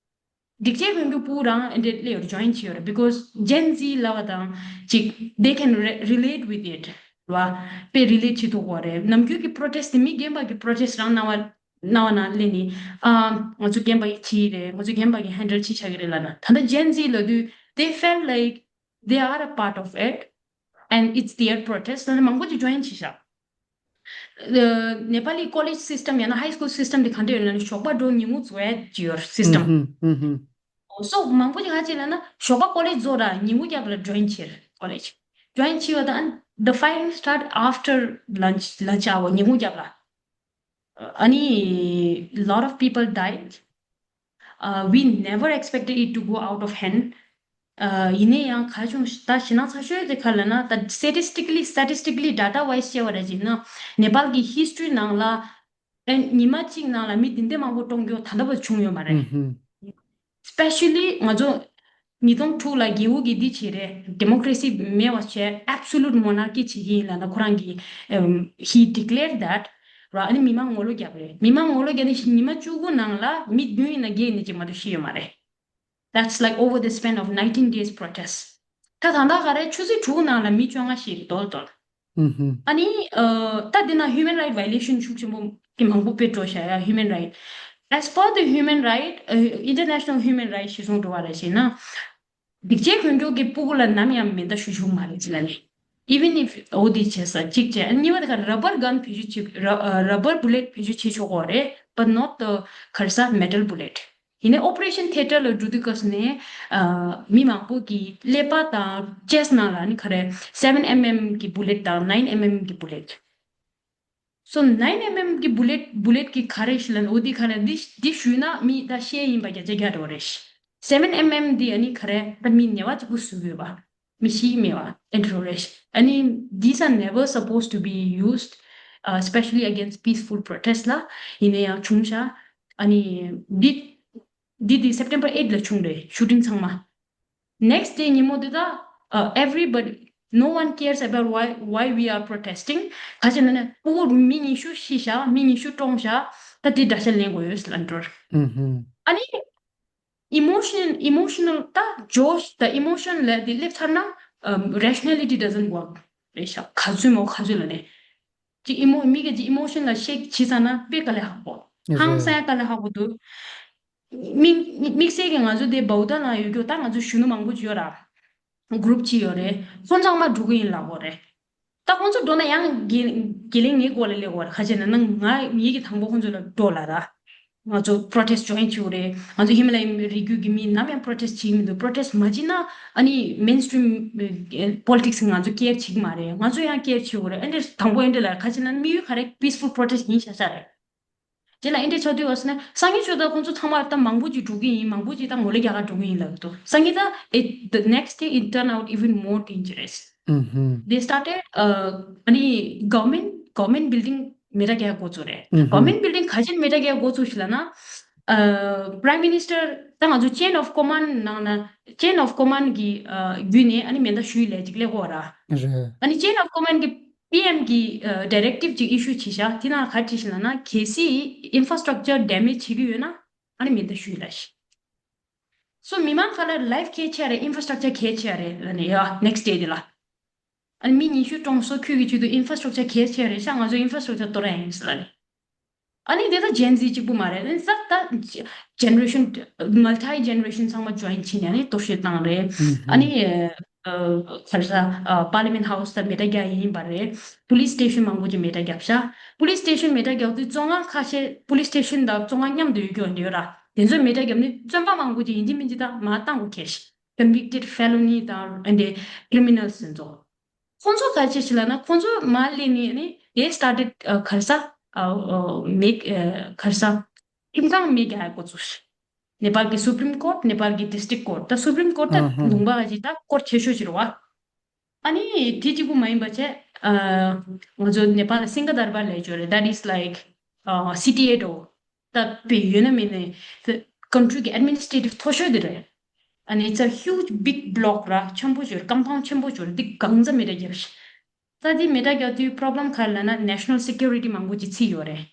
སྒྲིག་ཆས་གོན་རྒྱུ་ཕྲུ་གུ་རང་ཡིན་ཏེ་སླེབས་ཡོད་རེད། ཇོ་ཡིན་བྱས་ཡོད་རེད། Because Gen Z ལབ་པ་དང་ཅིག་they can re- relate with it. ར་བ་དཔེ་relate བྱེད་ཐུབ་ཀྱི་རེད། ནམ་རྒྱུན་གྱི་protest དེ་མི་རྒན་པ་གི་protest རང་སྣང་བ་སྣང་བ་ནང་སླེབས་ནས། ཨ་ང་ཚོ་རྒན་པ་གི་ཁྱི་རེད། ང་ཚོ་རྒན་པ་གི་handle བྱེད་བྱ་གི་རེད་ལབ་ན། ད་ལྟ་Gen Z ལབ་དུས་they felt like they are a part of it and it's their protest. ད་ནི་མང་པོ་ཅིག་ཇོ་ཡིན་བྱས་ཤག་ནེ་པ་ལི་ཀོ་ལེཇ་སིས་ཊམ་ཡང་ན་ཧའི་སི་ཀུལ་སིས་ཊམ་དེ་ག་འདྲ་ཡོད་ལབ་ན། ཞོགས་པ་འགྲོ་ཉིན་གུང་འཛུལ་ཡ་ཅིག་ཡོད་རེད་སིས་ཊམ། སོ་མང་པོ་ཅིག་ག་ཅིག་ལབ་ན་ཞོགས་པ་ཀོ་ལེཇ་རྫོགས་ར་ཉིན་གུང་རྒྱབ་ལ་ཇོ་ཡིན་བྱས་རེད། ཀོ་ལེཇ་ཇོ་ཡིན་བྱས་པ་དང་། The fighting start after lunch, lunch hour. ཉིན་གུང་རྒྱབ་ལ། ཨ་ནི་lot of people died. Uh, we never expected it to go out of hand. Uh, ཡིན་ནའི་ཡང་ག་བྱུང་ད་ཞེད་སྣང་ཚ་ཤོས་དེ་ག་ལབ་ན། ད་statistically, statistically, data wise བཤད་པ་ར་ཅིག་ན་ནེ་པཱལ་གི་ཧིས་ཊོ་རི་ནང་ལ་ཨེ་ཉི་མ་གཅིག་ནང་ལ་མི་དེ་འདྲ་མང་པོ་གྲོངས་རྒྱུ་ད་ལྟ་བར་བྱུང་ཡོད་མ་རེད། Especially ང་ཚོ་ཉིས་སྟོང་དྲུག་ལ་རྒྱལ་པོ་གིས་འདི་བྱས་རེད། democracy མེད་པ་བྱས། absolute monarchy བྱེད་ཀྱི་ཡིན་ལབ་ན་ཁོ་རང་གིས་ཨམ་he declared that ར། ཨ་ནི་མི་མང་ངོ་ལོག་བརྒྱབ་རེད། མི་མང་ངོ་ལོག་བརྒྱབ་ནས་ཉི་མ་བཅུ་དགུ་ནང་ལ་མི་བདུན་ཡིན་ན་བརྒྱད་ཡིན་ན་ཅིག་མ་གཏོགས་ཤི་ཡོད་མ་རེད། That's like over the span of nineteen days protest. ད་ད་ལྟ་ག་རེ་ཆུ་ཚོད་དྲུག་ནང་ལ་མི་བཅོ་ལྔ་ཤི་རེད་ལྡོག་ལྡོག་ཨུ་ཧུ། ཨ་ནི་ཨ་ད་འདི་ན་human right violation ཤུགས་ཆེན་པོ་གི་མང་པོ་དཔེ་འགྲོ་བཞག་ཡ། human right, as per the human right, uh, international human right གཞིར་བཟུང་འགྲོ་བ་རེད་ཞེ་ན། སྒྲིག་ཆས་གོན་རྒྱུ་གི་ཕྲུ་གུ་ལ་ནམ་ཡང་མེ་མདའ་གཞུ་བཅུག་མ་རེད་ཅེས་ལབ་ནས། Even if འོ་དེ་བྱས་ས་གཅིག་བྱས། གཉིས་པ་དེ་ག་rubber gun བེད་སྤྱོད་བྱེད། rubber bullet བེད་སྤྱོད་བྱེད་ཆོག་གི་རེད། But not the ཁ་སང་metal bullet. ཡིན་ནའི་Operation Theatre ལ་འགྲོ་དུས་སྐབས་ནས་ཨ་མི་མང་པོ་གི་ཀླད་པ་དང་chest ནང་ལ་ནི་ག་རེ་seven mm གི་bullet དང་nine mm གི་bullet. So nine mm གི་bullet, bullet གི་ག་རེ་ཞིག་ལ་འོ་འདི་ག་རེ་འདི་འདི་ཞུས་ན་མི་ད་ཤེས་ཡིན་པ་བརྒྱ་ཆ་བརྒྱ་འགྲོ་རེད། Seven mm འདི་ཨ་ནི་ག་རེ་ད་མི་ཉེ་བ་གཅིག་པུ་ཟུག་ཡོད་པ། མི་ཤི་མེད་པ་ཨེ་འགྲོ་རེད། ཨ་ནི་these are never supposed to be used, uh, especially against peaceful protest ལ། ཡིན་ན་ཡང་བྱུང་ཤག་ཨ་ནི་འདི་འདི་འདི་September eight ལ་བྱུང་རེད་shooting ཚང་མ། Next day ཉིན་མོ་དེ་ད་uh, everybody, no one cares about why, why we are protesting. ག་ཅི་ན་ནི་ཕྲུ་གུ་མི་ཉི་ཤུ་ཤི་ཤག་མི་ཉི་ཤུ་གྲོངས་ཤག་ད་དེ་དགྲ་ཤ་ལེན་དགོས་ཡོད་ཟེར་ལབ་འགྲོ། ཨུ་ཧུ། ཨ་ནི་emotion, emotional ད་Josh ད་emotion ལ་དེ་སླེབས་ཚར་ན་um, rationality doesn't work རེད་ཤག་ག་ཚོད་མོ་ག་ཚོད་ལ་ནི། ཅིག་ཨི་མོ་མི་གི་ཅིག་ཨི་མོ་ཤན་ལ་ཤེག་བྱེད་ཚར་ན་དཔེ་དཀའ་ལས་ཁག་པོ། ཧང་སང་དཀའ་ལས་ཁག་པོ་འདུག་དམིགས་དམིགས་བསལ་གྱི་ང་ཚོ་དེ་བའུ་ཏ་ནང་ཡོད་རྒྱུ་ད་ང་ཚོ་གཞོན་ནུ་མང་པོ་ཅིག་ཡོད་ར། གུ་རུབ་ཅིག་ཡོད་རེད། ཁོང་ཚང་མ་འགྲོ་གི་ཡིན་ལབ་དགོས་རེད། ད་ཁོང་ཚོ་འགྲོ་ན་ཡང་དགེ་དགེ་ལེགས་ངའི་མགོ་ལ་སླེབས་དགོས་རེད། ག་ཅི་ན་ན་ང་ངེད་ཀྱི་དང་པོ་ཁོང་ཚོ་ལ་འགྲོ་ལབ་ར། ང་ཚོ་protest join བྱེད་དགོས་རེད། ང་ཚོ་ཧི་མ་ལ་ཡའི་རི་རྒྱུད་ཀྱི་མི་ནམ་ཡང་protest བྱེད་ཀྱི་མི་འདུག protest མ་བྱེད་ན་ཨ་ནི་mainstream politics ང་ཚོ་care བྱེད་ཀྱི་མ་རེད། ང་ཚོ་ཡང་care བྱེད་དགོས་རེད། ཨེ་འདྲ་དང་པོ་ཨེ་འདྲ་ལ་ག་ཅི་ན་དམིགས་ཡུལ་ག་རེ་peaceful protest ཡིན་ཤག་ཤག་རེད། དེ་ལ་ཨེ་འདྲ་ཆགས་དུས་བ་སོ་ན་སང་ཉིན་ཆོས་ད་ཁོང་ཚོ་ཚང་མ་ད་མང་པོ་ཅིག་འགྲོ་གི་ཡིན། མང་པོ་ཅིག་ད་ངོ་ལ་རྒྱག་ག་འགྲོ་གི་ཡིན་ལབ་འདུག་སང་ཉིན་ད་it the next day it turn out even more dangerous. They started uh ཨ་ནི་government, government building མེ་མདའ་རྒྱག་འགོ་བཙུགས་རེད། Government building ག་ཅིན་མེ་མདའ་རྒྱག་འགོ་བཙུགས་ཤི་ལབ་ན། Prime Minister ད་ང་ཚོ་chain of command ནང་ན་chain of command གི་བརྒྱུད་ནས་ཨ་ནི་མེ་མདའ་གཞུ་ཡི་ལས་ཅིག་སླེབས་ཀྱི་ཡོད་ར། ཨ་ནི་chain of command གི་པི་ཨེམ་གི་directive ཅིག་issue བྱས་ཤག་དེ་ནང་ག་རེ་བྲིས་ཤི་ལབ་ན། གལ་སྲིད་infrastructure damage བྱེད་ཀྱི་ཡོད་ན་ཨ་ནི་མེ་མདའ་གཞུ་ཡི་ལབ་ཤི། So མི་མང་ཁ་ལ་life གལ་ཆེ་རེད། infrastructure གལ་ཆེ་རེད་ལབ་ནས་ཡ་next day དེ་ལ། ཨ་ནི་མི་ཉི་ཤུ་གྲོངས་སོ། ཁྱོད་ཀྱི་ཆེད་དུ་infrastructure གལ་ཆེ་རེད་ཤག་ང་ཚོ་infrastructure གཏོར་ཡ་ཡིན་ཟེར་ལབ་ནས། ཨ་ནི་དེ་ད་Gen Z གཅིག་པུ་མ་རེད། ཨ་ནི་ས་ད་generation, multi generation ཚང་མ་join བྱས་ནས་ཨ་ནི་གཏོར་བཤིག་བཏང་རེད། ཨ་ནི་ ག་རེ་ཟ། པར་ལི་མེན་ཊི་ཧའུ་སི་ད་མེ་མདའ་རྒྱག་ཡིན་པ་རེད། པུ་ལི་སི་སི་ཊེ་ཤན་མང་པོ་ཅིག་མེ་མདའ་བརྒྱབ་ཤག་པུ་ལི་སི་སི་ཊེ་ཤན་མེ་མདའ་བརྒྱབ་དུས་བཙོན་ཁང་ཁ་ཤས་པུ་ལི་སི་སི་ཊེ་ཤན་དང་བཙོན་ཁང་མཉམ་དུ་ཡོད་རྒྱུ་འདི་ཡོད་ར། དེ་ཚོས་མེ་མདའ་བརྒྱབ་ནས་བཙོན་པ་མང་པོ་ཅིག་ཡིན་གཅིག་མིན་གཅིག་ད་མར་བཏང་དགོས་ཁེལ་ཤག convicted felony དང་ཨ་འདི་criminals དེ་ཚོ། ཁོང་ཚོ་ག་རེ་བྱས་ཤག་ལབ་ན་ཁོང་ཚོ་མར་སླེབས་ནས་ནི་they started ག་རེ་ཟ། མེ་ག་རེ་ཟ། ཁྲིམས་ཁང་མེ་རྒྱག་ཡ་འགོ་བཙུགས་ཤག་ནེ་པཱལ་གྱི་Supreme Court, ནེ་པཱལ་གྱི་District Court, ད་Supreme Court ད་ལུང་པ་ག་ཅིག་ད་ཀོར་ཊི་ཆེ་ཤོས་ཤིག་རེད་བ། ཨ་ནི་དེ་གཅིག་པུ་མ་ཡིན་པ་བྱས། ང་ཚོ་ནེ་པཱལ་ལ་སིང་ག་དར་བར་ལབ་ཡ་ཅིག་ཡོད་རེད། That is like city ཨེ་ཌི་ཨོ། ད་དཔེ་ཡོད་ན་མེད་ན་country གི་administrative མཐོ་ཤོས་དེ་རེད། And it's a huge big block ར། ཆེན་པོ་ཅིག་ཡོད་རེད། compound ཆེན་པོ་ཅིག་ཡོད་རེད། འདི་གང་ཚ་མེ་མདའ་བརྒྱབ་ཤག་ད་འདི་མེ་མདའ་བརྒྱབ་དུས་problem ག་རེ་ལབ་ན་national security མང་པོ་ཅིག་ཚིག་ཡོད་རེད།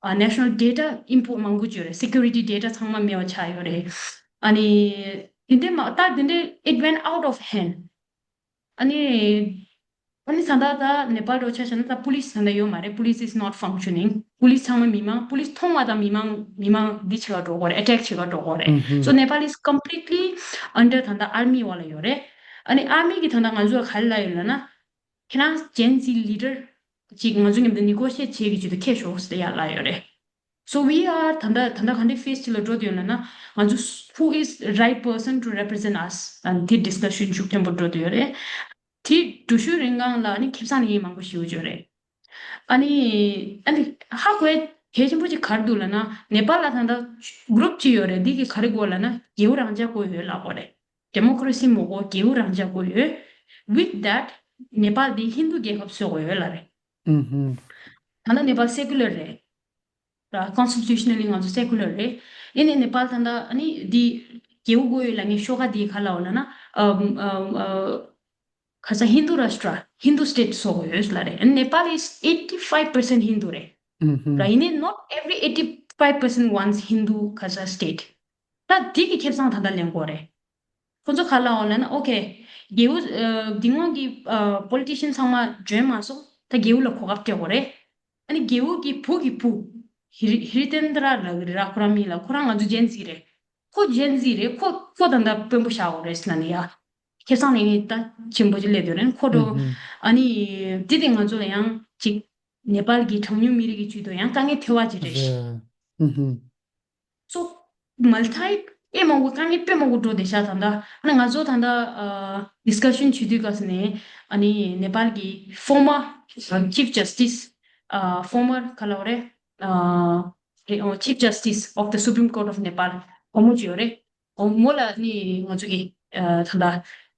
ཨ་national data input མང་པོ་ཅིག་ཡོད་རེད། security data ཚང་མ་མེད་པ་ཆགས་ཡོད་རེད། ཨ་ནི་དེ་འདྲ་མ་ད་དེ་འདྲ་it went out of hand. ཨ་ནི་ཨ་ནི་ད་ལྟ་ད་ནེ་པཱལ་འདྲ་ཆ་བཞག་ན་ད་པུ་ལི་སི་ད་ལྟ་ཡོད་མ་རེད། Police is not functioning. པུ་ལི་སི་ཚང་མ་མི་མང་། པུ་ལི་སི་མཐོང་བ་དང་མི་མང་མི་མང་འདི་བྱེད་ག་འགྲོ་གི་རེད། attack བྱེད་ག་འགྲོ་གི་རེད། So Nepal is completely under ད་ལྟ་army འོག་ལ་ཡོད་རེད། ཨ་ནི་army གི་ད་ལྟ་ང་ཚོ་ལ་ག་རེ་ལབ་ཡོད་ལབ་ན། ཁྱེད་རང་Gen Z leader ཅིག་ང་ཚོ་མཉམ་དུ་negotiate བྱེད་ཀྱི་ཇུས་གཏོགས་ཁྱེད་ཤོག་ཟེར་ཡ་ལབ་ཡོད་རེད། So we are ད་ལྟ་ད་ལྟ་ག་འདྲའི་phase ཅིག་ལ་འགྲོ་བསྡད་ཡོད་ལབ་ན། ང་ཚོ་who is right person to represent us and དེ་discussion ཤུགས་ཆེན་པོ་འགྲོ་བསྡད་ཡོད་རེད། དེ་འགྲོ་ཤུལ་རིང་གང་ལ་ཨ་ནི་ཁེ་བཟང་ལེན་མཁན་མང་པོ་ཞེ་པོ་ཅིག་ཡོད་རེད། ཨ་ནི་ཨ་ནི་ཧ་གོ་ཡ་གལ་ཆེན་པོ་ཅིག་ག་རེ་འདུག་ལབ་ན། ནེ་པཱལ་ལ་ད་ལྟ་group ཅིག་ཡོད་རེད། འདི་གིས་ག་རེ་དགོས་ལབ་ན་རྒྱལ་པོ་རང་འཇགས་དགོས་ཡོད་ལབ་ཀྱི་ཡོད་རེད། democracy མ་དགོས། རྒྱལ་པོ་རང་འཇགས་དགོས་ཡོད། With that ནེ་པཱལ་འདི་ཧིན་དུ་རྒྱལ་ཁབ་བཟོ་དགོས་ཡོད་ལབ་རེད། ཨུམ་ཧུམ། ད་ལྟ་ནེ་པཱལ་secular རེད། ད་constitutionally ང་ཚོ་secular རེད། ཡིན་ནའི་ནེ་པཱལ་ད་ལྟ་ཨ་ནི་འདི་རྒྱལ་པོ་དགོས་ཡོད་ལབ་མཁན་ཤོག་ཁག་འདི་ག་རེ་ལབ་ཡོད་ལབ་ན། ཨམ་ཨམ་ཨ་ག་རེ་ཟ། Hindu Rashtra, Hindu state བཟོ་དགོས་ཡོད་ལབ་རེད། And Nepal is eighty five percent Hindu རེད། ཨུམ་ཧུམ། ར། ཡིན་ནའི་not every eighty five percent wants Hindu ག་རེ་ཟ་state། ད་འདི་གི་ཁེ་བཟང་ད་ལྟ་ལེན་དགོས་རེད། ཁོ་ཚོ་ག་རེ་ལབ་ཡོད་ལབ་ན། ཨོ་ཁེ། རྒྱལ་པོ་ཨ་འདི་སྔོན་གྱི་ཨ་politician ཚང་མ་འཇོན་མ་སོང་། ད་རྒྱལ་པོ་ལ་གོ་སྐབས་སྤྲད་དགོས་རེད། ཨ་ནི་རྒྱལ་པོ་གི་བུ་གི་བུ། ཧི་རི་ཧི་རི་ཏེན་དྲ་ལབ་ཀྱི་རེད་ར། ཁོ་རང་མིང་ལ། ཁོ་རང་ང་ཚོ་Gen Z རེད། ཁོ་Gen Z རེད། ཁོ་ཁོ་ད་ལྟ་དཔོན་པོ་བཞག་དགོས་རེད་ཟེར་ལབ་ནས་ཡ། ཁེ་བཟང་ལེན་མཁན་ད་ཆེན་པོ་ཅིག་སླེབས་བསྡད་ཡོད་རེད། ཁོ་འགྲོ། ཨུམ་ཧུམ། ཨ་ནི་འདི་དེ་ང་ཚོ་ལ་ཡང་ཅིག་ནེ་པཱལ་གྱི་གྲངས་ཉུང་མི་རིགས་ཀྱི་ཇུས་གཏོགས་ཡང་དཀའ་ངལ་ཐེབས་པ་ཅིག་རེད། རེད། ཨུམ་ཧུམ། So མལ་ཐའི་དཔེ་མང་པོ་དཀའ་ངལ་དཔེ་མང་པོ་འགྲོ་བསྡད་ཤག་ད་ལྟ་ཨ་ནི་ང་ཚོ་ད་ལྟ་ཨ་discussion བྱེད་དུས་སྐབས་སུ་ནས་ཨ་ནི་ནེ་པཱལ་གྱི་former Chief Justice ཨ་former ག་ལབ་དགོས་རེད། ཨ་རེད། ཨོ། Chief Justice of the Supreme Court of Nepal བུ་མོ་ཅིག་ཡོད་རེད། ཨོ། མོ་ལ་ནི་ང་ཚོ་གི་ཨ་ད་ལྟ་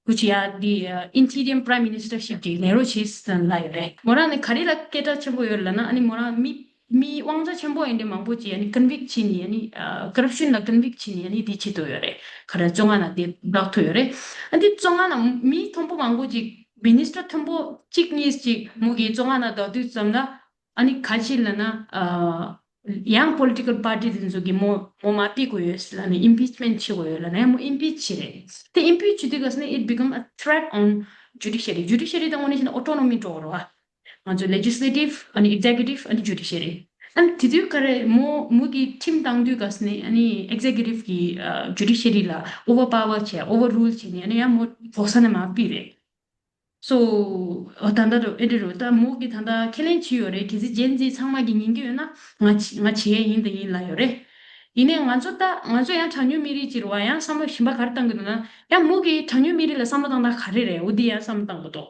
སྐུ་མཁྱེན་ཡ་འདི་ཨ་Interim Prime Ministership གི་ལས་རོགས་བྱས་ཟིན་ལབ་ཡོད་རེད། མོ་རང་ནི་ག་རེ་ལ་སྐད་གྲགས་ཆེན་པོ་ཡོད་ལབ་ན། ཨ་ནི་མོ་རང་མི་མི་དབང་ཆ་ཆེན་པོ་ཡིན་དེ་མང་པོ་ཅིག་ཨ་ནི་convict བྱས་ནས་ཨ་ནི་ཨ་corruption ལ་convict བྱས་ནས་ཨ་ནི་དེ་བྱེད་ཐུབ་ཡོད་རེད། ག་རེ་བཙོན་ཁང་ནང་དེ་བཀག་ཐུབ་ཡོད་རེད། ཨ་འདི་བཙོན་ཁང་ནང་མི་མཐོན་པོ་མང་པོ་ཅིག་minister མཐོན་པོ་གཅིག་གཉིས་ཅིག་མོ་གི་བཙོན་ཁང་ནང་བསྡད་དུས་ཙམ་ལ། ཨ་ནི་ག་ཅི་ལབ་ན། ཨ་ཡང་political party དེ་ཚོ་གིས་མོ་མོ་མར་ཕུད་དགོས་ཡོད་ལབ་ནས་impeachment བྱེད་དགོས་ཡོད་ལབ་ནས་མོ་impeach བྱས་རེད། དེ་impeach བྱེད་དུས་སྐབས་སུ་ནས་it become a threat on judiciary. Judiciary དང་དངོས་གནས་བྱས་ན་autonomy འགྲོ་གི་རེད་བ། ང་ཚོ་legislative ཨ་ནི་executive ཨ་ནི་judiciary། ཨ་ནི་དེ་དུས་ག་རེ་མོ་མོ་གིས་ཁྲིམས་བཏང་དུས་སྐབས་སུ་ནས་ཨ་ནི་executive གིས་ཨ་judiciary ལ་overpower བྱས། overrule བྱས་ནས་ཨ་ནི་ཡང་མོ་བོགས་ས་ནས་མར་ཕུད་རེད། So ཨ་ད་ལྟ་རུ་ཨེ་འདྲ་རུ་ད་མོ་གིས་ད་ལྟ་ཁས་ལེན་བྱས་ཡོད་རེད། གལ་སྲིད་Gen Z ཚང་མ་གིས་ཉན་གྱི་ཡོད་ན་ང་བྱེད་ང་བྱེད་ཡས་ཡིན་དང་ཡིན་ལབ་ཡོད་རེད། ཡིན་ནའི་ང་ཚོ་ད་ང་ཚོ་ཡང་གྲངས་ཉུང་མི་རིགས་ཅིག་རེད་བ། ཡང་བསམ་བློ་གཞན་པ་ག་རེ་བཏང་གི་འདུག་ན། ཡང་མོ་གིས་གྲངས་ཉུང་མི་རིགས་ལ་བསམ་བློ་བཏང་སྟངས་ག་རེ་རེད། འོ་འདི་ཡང་བསམ་བློ་བཏང་དགོས་འདུག་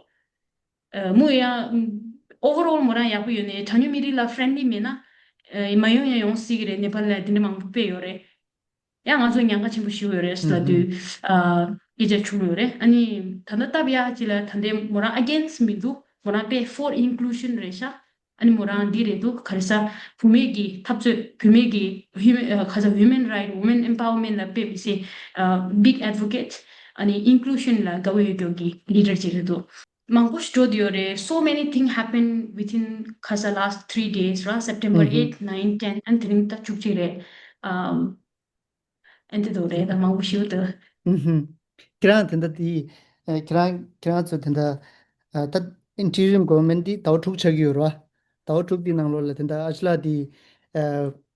ཨ་མོ་ཡང་overall མོ་རང་ཡག་པོ་ཡོད་ནའི་གྲངས་ཉུང་མི་རིགས་ལ་friendly མེད་ན། ཨ་མ་ཡོང་ཡང་ཡོང་སྲིད་ཀྱི་རེད། ནེ་པཱལ་ལ་དེ་འདྲ་མང་པོ་དཔེ་ཡོད་རེད། ཡང་ང་ཚོ་ཉེན་ཁ་ཆེན་པོ་ཞིག་ཡོད་རེད་ཟེར་ལབ་དུས། ཨ་སྐད་ཆ་བྱུང་ཡོད་རེད། ཨ་ནི་ད་ལྟ་སྟབས་ཡག་ཅིག་ལ་ད་ལྟའི་མོ་རང་against མི་འདུག་མོ་རང་དཔེ་for inclusion རེད་ཤག་ཨ་ནི་མོ་རང་འདི་རེད་འདུག་ག་རེ་ཟ། བུད་མེད་ཀྱི་འཐབ་རྩོད། བུད་མེད་ཀྱི་human ཨ་ག་ཟ། women right, women empowerment ལ་དཔེ་མི་སྲིད་ཨ་big advocate ཨ་ནི་inclusion ལ་དགའ་བོ་ཡོད་མཁན་གྱི་leader ཅིག་རེད་འདུག་མང་པོ་ཞིག་འགྲོ་བསྡད་ཡོད་རེད། So many thing happen within ག་ས་last three days ར། September eight, nine, ten and དེ་རིང་ད་བཅུ་གཅིག་རེད། ཨམ། ཨེ་འདི་འདུག་རེད། ད་མང་པོ་ཞིག་འདུག་ཨུ་ཧུམ། ཁྱེད་རང་དེ་འདྲ་དེ། ཨ་ཁྱེད་རང་ཁྱེད་རང་ཚོ་དེ་འདྲ། ཨ་ད་interim government འདི་ཟླ་བ་དྲུག་ཆགས་ཀྱི་ཡོད་རེད་བ། ཟླ་བ་དྲུག་འདི་ནང་ལོགས་ལ་དེ་འདྲ་ཨ་ཤི་ལ་འདི། ཨ་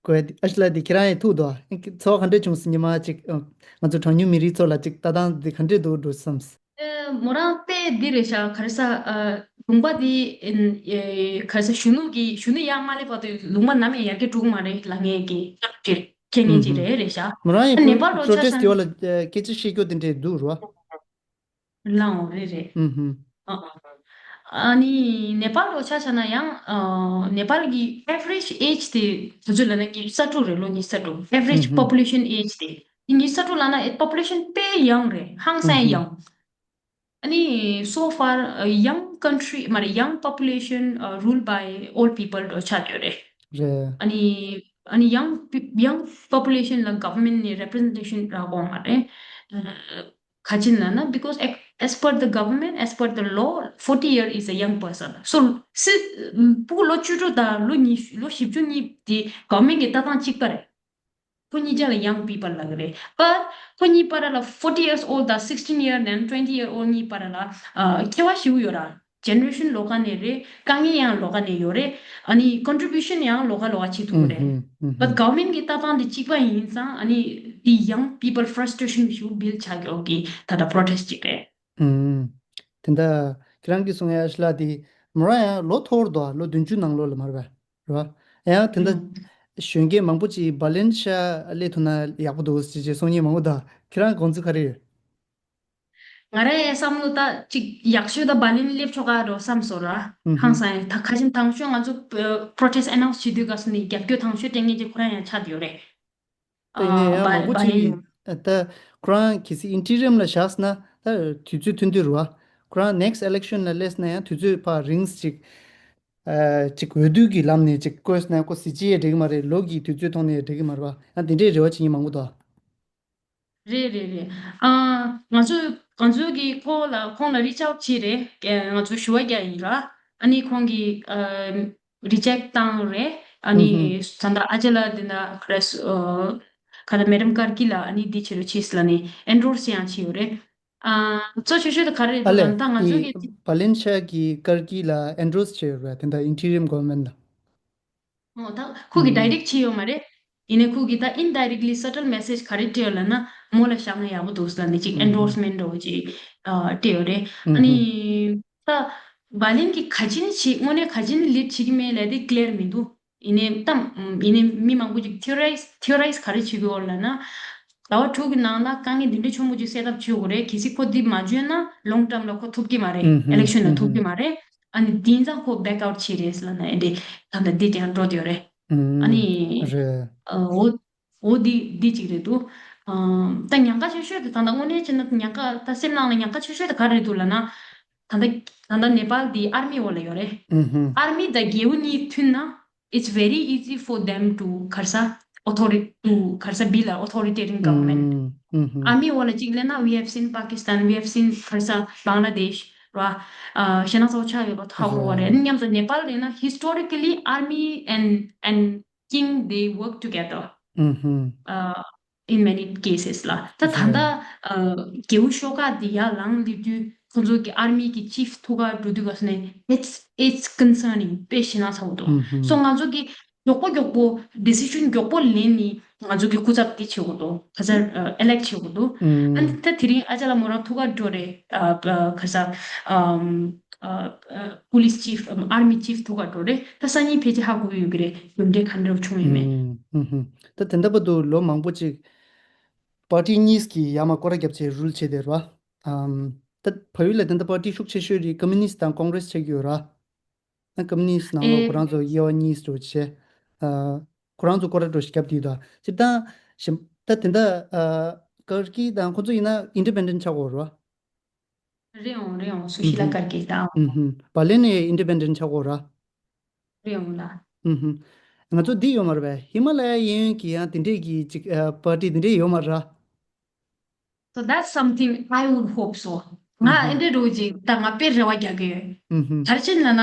གོ་ཨ་ཤི་ལ་འདི་ཁྱེད་རང་ཡང་ཐུག་འདུག་ཨ་ཚོར་བ་ག་འདྲ་བྱུང་སོང་། ཉི་མ་གཅིག་ཨ་ང་ཚོ་གྲངས་ཉུང་མི་རིགས་ཚོ་ལ་གཅིག་ལྟ་སྟངས་འདི་ག་འདྲ་འདུག་འགྲོ་བསམས། མོ་རང་དཔེ་འདི་རེད་ཤག་ག་རེ་ཟ། ཨ། ལུང་པ་འདི། ཨེ། ག་རེ་ཟ། གཞོན་ནུ་གི་གཞོན་ནུ་ཡར་མ་སླེབས་བར་དུ་ལུང་པ་ནམ་ཡང་ཡར་རྒྱས་འགྲོ་གི་མ་རེད་ལབ་མཁན་གྱི་སྐྱབས་བཅོལ་མཁན་གྱི་ཅིག་རེད་རེད་ཤག་མོ་རང་ཡི་ཨ་ནེ་པཱལ་རོ་ཆ་protest བྱས་དེ་བ་ན། ལ་སྐད་ཆ་བཤད་རྒྱུ་དེ་འདྲས་འདུག་རོ། ལའང་རེད་རེད། ཨུ་ཧུམ། ཨ་ཨ། ཨ་ནི་ནེ་པཱལ་ལོ་ཆ་བཞག་ན་ཡང་། ཨ། ནེ་པཱལ་གྱི་average age དེ་དུས་ཚོད་ལབ་ན་ཉི་ཤུ་རྩ་དྲུག་རེད། ལོ་ཉི་ཤུ་རྩ་དྲུག average ཨུ་ཧུམ། population age དེ། ཉི་ཤུ་རྩ་དྲུག་ལབ་ན་population དཔེ་ཡང་རེད། ཧང་སང་ཡང་། ཨ་ནི་so far a young country མ་རེད། Young population uh, ruled by old people འགྲོ་ཆགས་ཡོད་རེད། རེད། ཨ་ནི་ཨ་ནི་young pe- young population ལ་government ནས་representation རག་གོ་མ་རེད། ག་ཅི་ལབ་ན། Because ac- as per the government, as per the law, forty year is a young person. So སི- ཕྲུ་གུ་ལོ་བཅུ་དྲུག་དང་ལོ་ཉི་ཤུ་ལོ་བཞི་བཅུ་གཉིས་དེ་government གི་ལྟ་སྟངས་གཅིག་པ་རེད། ཁོ་གཉིས་ཆ་ལ་young people ལབ་ཀྱི་རེད། But ཁོ་གཉིས་བར་ལ་forty years old དང་sixteen year and twenty year old གཉིས་བར་ལ་ཨ། ཁྱད་པར་ཞེ་པོ་ཡོད་ར། Generation ལོགས་ཀ་ནས་རེད། དཀའ་ངལ་ཡང་ལོགས་ཀ་ནས་ཡོད་རེད། ཨ་ནི་contribution ཡང་ལོགས་ཀ་ལོགས་ཀ་བྱེད་ཐུབ་ཀྱི་རེད། But government གི་ལྟ་སྟངས་དེ་གཅིག་པ་ཡིན་ཙང་། ཨ་ནི་དེ་young people frustration ཞེ་པོ་build ཆགས་ཀྱི་ཡོད་ཀྱི་ད་ལྟ་protest ཅིག་རེད། ཨུམ། དེ་འདྲ་ཁྱེད་རང་གིས་གསུང་ཡ་ཤི་ལ་དེ་མོ་རང་ཡང་ལོ་མཐོ་བོར་འདུག་ལོ་བདུན་ཅུ་ནང་ལོགས་ལ་མ་རེད་པས། རེད་པ། ཡང་དེ་འདྲ་ཨུམ། གཞོན་སྐྱེས་མང་པོ་ཅིག་བྷ་ལེན་ཤ་སླེབས་ཐུབ་ན་ཡག་པོ་འདུག་ཅེས་ཅེས་གསུང་མཁན་མང་པོ་འདུག་ཁྱེད་རང་དགོངས་ཚུལ་ག་རེ་ཡོད། ང་རའི་བསམ་བློ་ད་ཅིག་ཡག་ཤོས་ད་བྷ་ལེན་སླེབས་ཆོག་ག་རོ་བསམ་སོང་ར། ཧང་སང་ཡ་ད་ཁ་ཆེམས་དང་ཤོས་ང་ཚོ་protest announce བྱེད་དུས་སྐབས་སུ་ནས་རྒྱབ་སྐྱོར་དང་ཤོས་སྤྲད་མཁན་ཅིག་ཁོ་རང་ཡང་ཆགས་བསྡད་ཡོད་རེད། ཨ་ནི་ཡང་མང་པོ་ཅིག་ད་ཁོ་རང་གལ་སྲིད་interim ལ་བཞག་ན་ད་དུས་ཚོད་ཐུང་ཐུང་རེད་པ། ཁོ་རང་next election ལ་སླེབས་ན་ཡང་དུས་ཚོད་ཕར་རིང་ཅིག་ཅིག་འོས་བསྡུ་གི་ལམ་ནས་ཅིག་བསྐོས་ན་ཁོ་གཟི་བརྗིད་ཡང་འགྲིག་གི་མ་རེད། ལོ་གི་དུས་ཚོད་ཐོག་ནས་ཡང་འགྲིག་གི་མ་རེད་པ། ཡང་དེ་འདྲའི་རེ་བ་བྱེད་མཁན་མང་པོ་འདུག་རེད་རེད་རེད། ཨ། ང་ཚོ་ང་ཚོ་གིས་ཁོ་ལ་ཁོང་ལ་reach out བྱས་རེད། ང་ཚོ་ཞུ་བ་རྒྱག་ཡིན་ར། ཨ་ནི་ཁོང་གིས་ཨ། reject བཏང་རེད། ཨ་ནི་ད་ལྟ་ཨ་ཅེ་ལ་དེ་འདྲ་ཁ་རེ་ཨ། ཁ་ལ་Madam Karki ལ་ཨ་ནི་འདི་བྱེད་རོགས་བྱས་ལབ་ནས་endorse ཡང་བྱས་ཡོད་རེད། ཨ། གཙོ་ཆེ་ཤོས་དེ་ག་རེ་རེད་ཨ་ལས། ད་ང་ཚོ་གི་བྷ་ལེན་ཤ་གི་ཀར་ཀི་ལ་endorse བྱས་ཡོད་རེད། དེ་འདྲ་interim government ལ། ཨོ་ད་ཁོ་གིས་direct བྱས་ཡོད་མ་རེད། ཡིན་ནའི་ཁོ་གིས་ད་indirectly subtle message ག་རེ་སྤྲད་ཡོད་ལབ་ན། མོ་ལ་བཞག་ན་ཡག་པོ་འདུག་ཟེར་ནས་ཅིག་endorsement འདྲ་བོ་ཅིག་སྤྲད་ཡོད་རེད། ཨ་ནི་ད་བྷ་ལེན་གྱིས་ག་ཅི་ནས་བྱེད། དངོས་གནས་ག་ཅི་ནས་lead བྱེད་ཀྱི་མེད་ལབ་དེ་clear མི་འདུག་ཡིན་ནའི་ད་ཡིན་ནའི་མི་མང་པོ་ཅིག་theorize theorize ག་རེ་བྱེད་ཀྱི་ཡོད་ལབ་ན། ཟླ་བ་དྲུག་གི་ནང་ལ་དཀའ་ངལ་འདི་འདྲའི་ཆེན་པོ་ཅིག་སེལ་ཐབས་བྱེད་དགོས་རེད། གལ་སྲིད་ཁོ་འདི་མ་འཇོན་ན་long term ལ་ཁོ་ཐུབ་ཀྱི་མ་རེད། election ལ་ཐུབ་ཀྱི་མ་རེད། ཨ་ནི་དེང་སང་ཁོ་back out བྱས་རེད་ཟེར་ལབ་ན་ཨེ་འདྲ་ད་ལྟ་འདི་དེ་ཡང་འགྲོ་བསྡད་ཡོད་རེད། ཨ་ནི་རེད། ཨ་འོ་འོ་འདི་འདི་གཅིག་རེད་འདུག་ཨ་ད་ཉེན་ཁ་ཆེ་ཤོས་དེ་ད་ལྟ་དངོས་གནས་བྱས་ན་ཉེན་ཁ་ད་སེམས་ནང་ལ་ཉེན་ཁ་ཆེ་ཤོས་དེ་ག་རེ་རེད་འདུག་ལབ་ན། ད་ལྟ་ད་ལྟ་ནེ་པཱལ་འདི་army འོག་ལ་ཡོད་རེད། army དང་རྒྱལ་པོ་གཉིས་མཐུན་ན། It's very easy for them to ག་རེ་ཟ། authority to ག་རེ་ཟ། build a authoritarian government. ཨ་མི་འོག་ལ་གཅིག་སླེབས་ན། we have seen Pakistan, we have seen ག་རེ་ཟ། Bangladesh ར། ཨ་ཞེད་སྣང་ཚ་པོ་ཆགས་ཡོད་པ་ཧ་གོ་བ་རེད། མཉམ་དུ་ནེ་པཱལ་ཡིན་ན། historically army and and king they work together. ཨ in many cases ལ། ད་ད་ལྟ་ཨ་རྒྱལ་པོ་ཤོག་ཁག་འདི་ཡར་ལངས་སླེབས་དུས་ཁོང་ཚོ་གི་army གི་chief ཐུག་ག་འགྲོ་དུས་ག་ས་ནས། it's it's concerning དཔེ་ཞེད་སྣང་ཚ་པོ་འདུག་སོ་ང་ཚོ་གི་མགྱོགས་པོ་མགྱོགས་པོ་decision མགྱོགས་པོ་ལེན་ནི་ང་ཚོ་གི་སྐུ་ཚབ་དེ་བྱེད་དགོས་འདུག་ག་ས་ཨ་elect བྱེད་དགོས་འདུག་ཨ་ནི་ད་དེ་རིང་ཨ་ཅག་ལགས་མོ་རང་ཐུག་ག་འགྲོ་རེད། ཨ་ག་ས་ཨམ་ཨ་ཨ་police chief ཨམ་army chief ཐུག་ག་འགྲོ་རེད། ད་སང་ཉིན་ཕལ་ཆེར་ཧ་གོ་གི་ཡོད་ཀྱི་རེད། གྲུབ་འབྲས་ག་འདྲ་བྱུང་ཡོད་མེད། ཨུམ་ཧུམ། ད་དེ་འདྲ་བར་དུ་ལོ་མང་པོ་ཅིག་party གཉིས་ཀྱིས་ཡར་མར་སྐོར་ར་བརྒྱབ་བྱས་rule བྱས་བསྡད་རེད་པ། ཨམ་ད་བལ་ཡུལ་ལ་དེ་འདྲ་party ཤུགས་ཆེ་ཤོས་རིགས་communist དང་congress ཆགས་ཀྱི་ཡོད་རེད་པ། ཨ་communist ནང་ལོགས་ཨེ་ཁོ་རང་ཚོ་དབྱེ་བ་གཉིས་འགྲོ་བྱས། ཨ་ཁོ་རང་ཚོ་སྐོར་ར་འགྲོ་ཞིག་བརྒྱབ་བསྡད་ཡོད་ད། སྤྱིར་བཏང་གཞན་ད་དེ་འདྲ་ཨ་ཀར་ཀི་དང་ཁོ་ཚོ་ཡིན་ན་independent ཆགས་ཀྱི་ཡོད་རེད་པ། རེད་འོང་རེད་འོང་སུ་ཤི་ལ་ཀར་ཀི་དང་། ཨུམ་ཧུམ། བྷ་ལེན་ནས་independent ཆགས་ཀྱི་ཡོད་རེད། རེད་འོང་ལ། ཨུམ་ཧུམ། ང་ཚོ་འདི་ཡོད་མ་རེད་པས། ཧི་མ་ལ་ཡའི་གཡས་གཡོན་གྱི་ཡང་དེ་འདྲས་ཀྱི་ཅིག་ཨ་party དེ་འདྲས་ཡོད་མ་རེད། So that's something I would hope so. ང་ཨེ་འདྲས་འགྲོ་ཅིག་ད་ང་དཔེ་རེ་བ་རྒྱག་གི་ཡོད། ཨུམ་ཧུམ། ག་རེ་བྱས་ན་ན།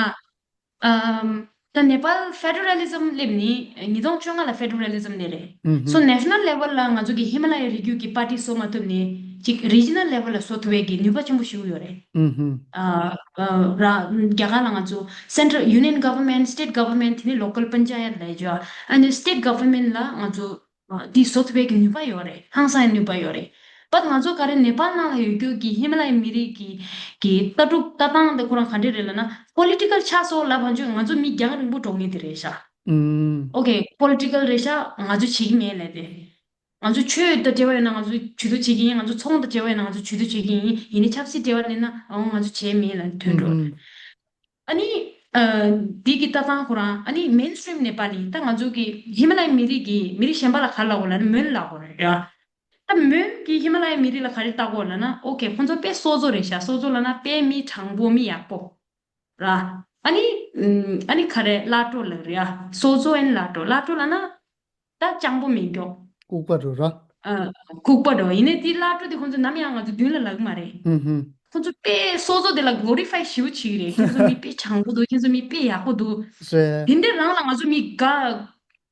ཨམ། ད་ནེ་པཱལ་federalism སླེབས་ནི་ཉིས་སྟོང་བཅོ་ལྔ་ལ་federalism སླེབས་རེད། ཨུམ་ཧུམ། So national level ལ་ང་ཚོ་གི་ཧི་མ་ལ་ཡའི་རི་རྒྱུད་ཀྱི་party བཟོ་མ་ཐུབ་ནི་ཅིག་regional level ལ་བཟོ་ཐུབ་པའི་གི་ནུས་པ་ཆེན་པོ་ཞིག་ཡོད་རེད། ཨུམ་ཧུམ། ཨ་ཨ་ར་རྒྱ་གར་ལ་ང་ཚོ་central union government, state government དེ་ནི་local panchayat ལབ་ཡོད། ཨ་ནི་state government ལ་ང་ཚོ་ཨ་འདི་བཟོ་ཐུབ་པའི་གི་ནུས་པ་ཡོད་རེད། ཧང་སང་ནུས་པ་ཡོད་རེད། པ། ང་ཚོ་ག་རེ་ནེ་པཱལ་ནང་ལ་ཡོད་རྒྱུ་གི་ཧི་མ་ལ་ཡའི་མི་རིགས་ཀྱི་གི་ལྟ་གྲུབ་ལྟ་སྟངས་དེ་ཁོ་རང་ག་འདྲ་རེད་ལབ་ན། པོ་ལི་ཊི་ཀལ་ཆགས་སོང་ལབ་བ་ཆོད་ང་ཚོ་མི་རྒྱང་རིང་པོ་འགྲོ་ངེས་དེ་རེད་ཤག་ཨུམ། ཨོ་ཁེ། པོ་ལི་ཊི་ཀལ་རེད་ཤག་ང་ཚོ་བྱེད་ཀྱི་མེད་ལབ་དེ། ང་ཚོ་ཆོས་དང་འབྲེལ་བ་ཡོད་ན་ང་ཚོ་ཇུས་གཏོགས་བྱེད་ཀྱི་ཡིན། ང་ཚོ་ཚོང་དང་འབྲེལ་བ་ཡོད་ན་ང་ཚོ་ཇུས་གཏོགས་བྱེད་ཀྱི་ཡིན། ཡིན་ནའི་ཆབ་སྲིད་འབྲེལ་བ་མེད་ན་ཨོ་ང་ཚོ་བྱེད་མེད་ལབ་ཐོན་འགྲོ། ཨུམ། ཨ་ནི། ཨ། འདི་གི་ལྟ་སྟངས་ཁོ་རང་ཨ་ནི་མེན་སི་ཊི་རིམ་ནེ་པ་ལི་ད་ང་ཚོ་གི་ཧི་མ་ལ་ཡའི་མི་རིགས་ཀྱི་མི་རིགས་གཞན་པ་ལ་ག་རེ་ལབ་དགོས་ལབ་ན་མོན་ལབ་དགོས་རེད་ཡ། ད་མོན་གྱི་ཧི་མ་ལ་ཡའི་མི་རིགས་ལ་ག་རེ་ལྟ་དགོས་ལབ་ན། ཨོ་ཁེ། ཁོང་ཚོ་དཔེ་སོ་སོ་རེད་ཤག་སོ་སོ་ལབ་ན་དཔེ་མི་དྲང་པོ་མི་ཡག་པོ་ར། ཨ་ནི། ཨ་ནི་ག་རེ་བླ་སྤྲོ་ལབ་རེད་ཡ། སོ་སོ་ཨན་བླ་སྤྲོ། བླ་སྤྲོ་ལབ་ན། ད་སྤྱང་པོ་མེད་མགྱོགས། ལྐུགས་པ་འགྲོ་ར། ཨ། ལྐུགས་པ་འགྲོ། ཡིན་ནའི་དེ་བླ་སྤྲོ་དེ་ཁོང་ཚོས་ནམ་ཡང་ང་ཚོ་མདུན་ལ་ལབ་ཀྱི་མ་རེད། ཧུམ་ཧུམ། ཁོང་ཚོ་དཔེ་སོ་སོ་དེ་ལ་གྷོ་རི་ཕའི་ཞེ་པོ་བྱེད་ཀྱི་རེད། ཁྱེད་ཚོ་མི་དཔེ་དྲང་པོ་འདུག་ཁྱེད་ཚོ་མི་དཔེ་ཡག་པོ་འདུག་རེད། དེ་འདྲ་རང་ལ་ང་ཚོ་མི་དགའ།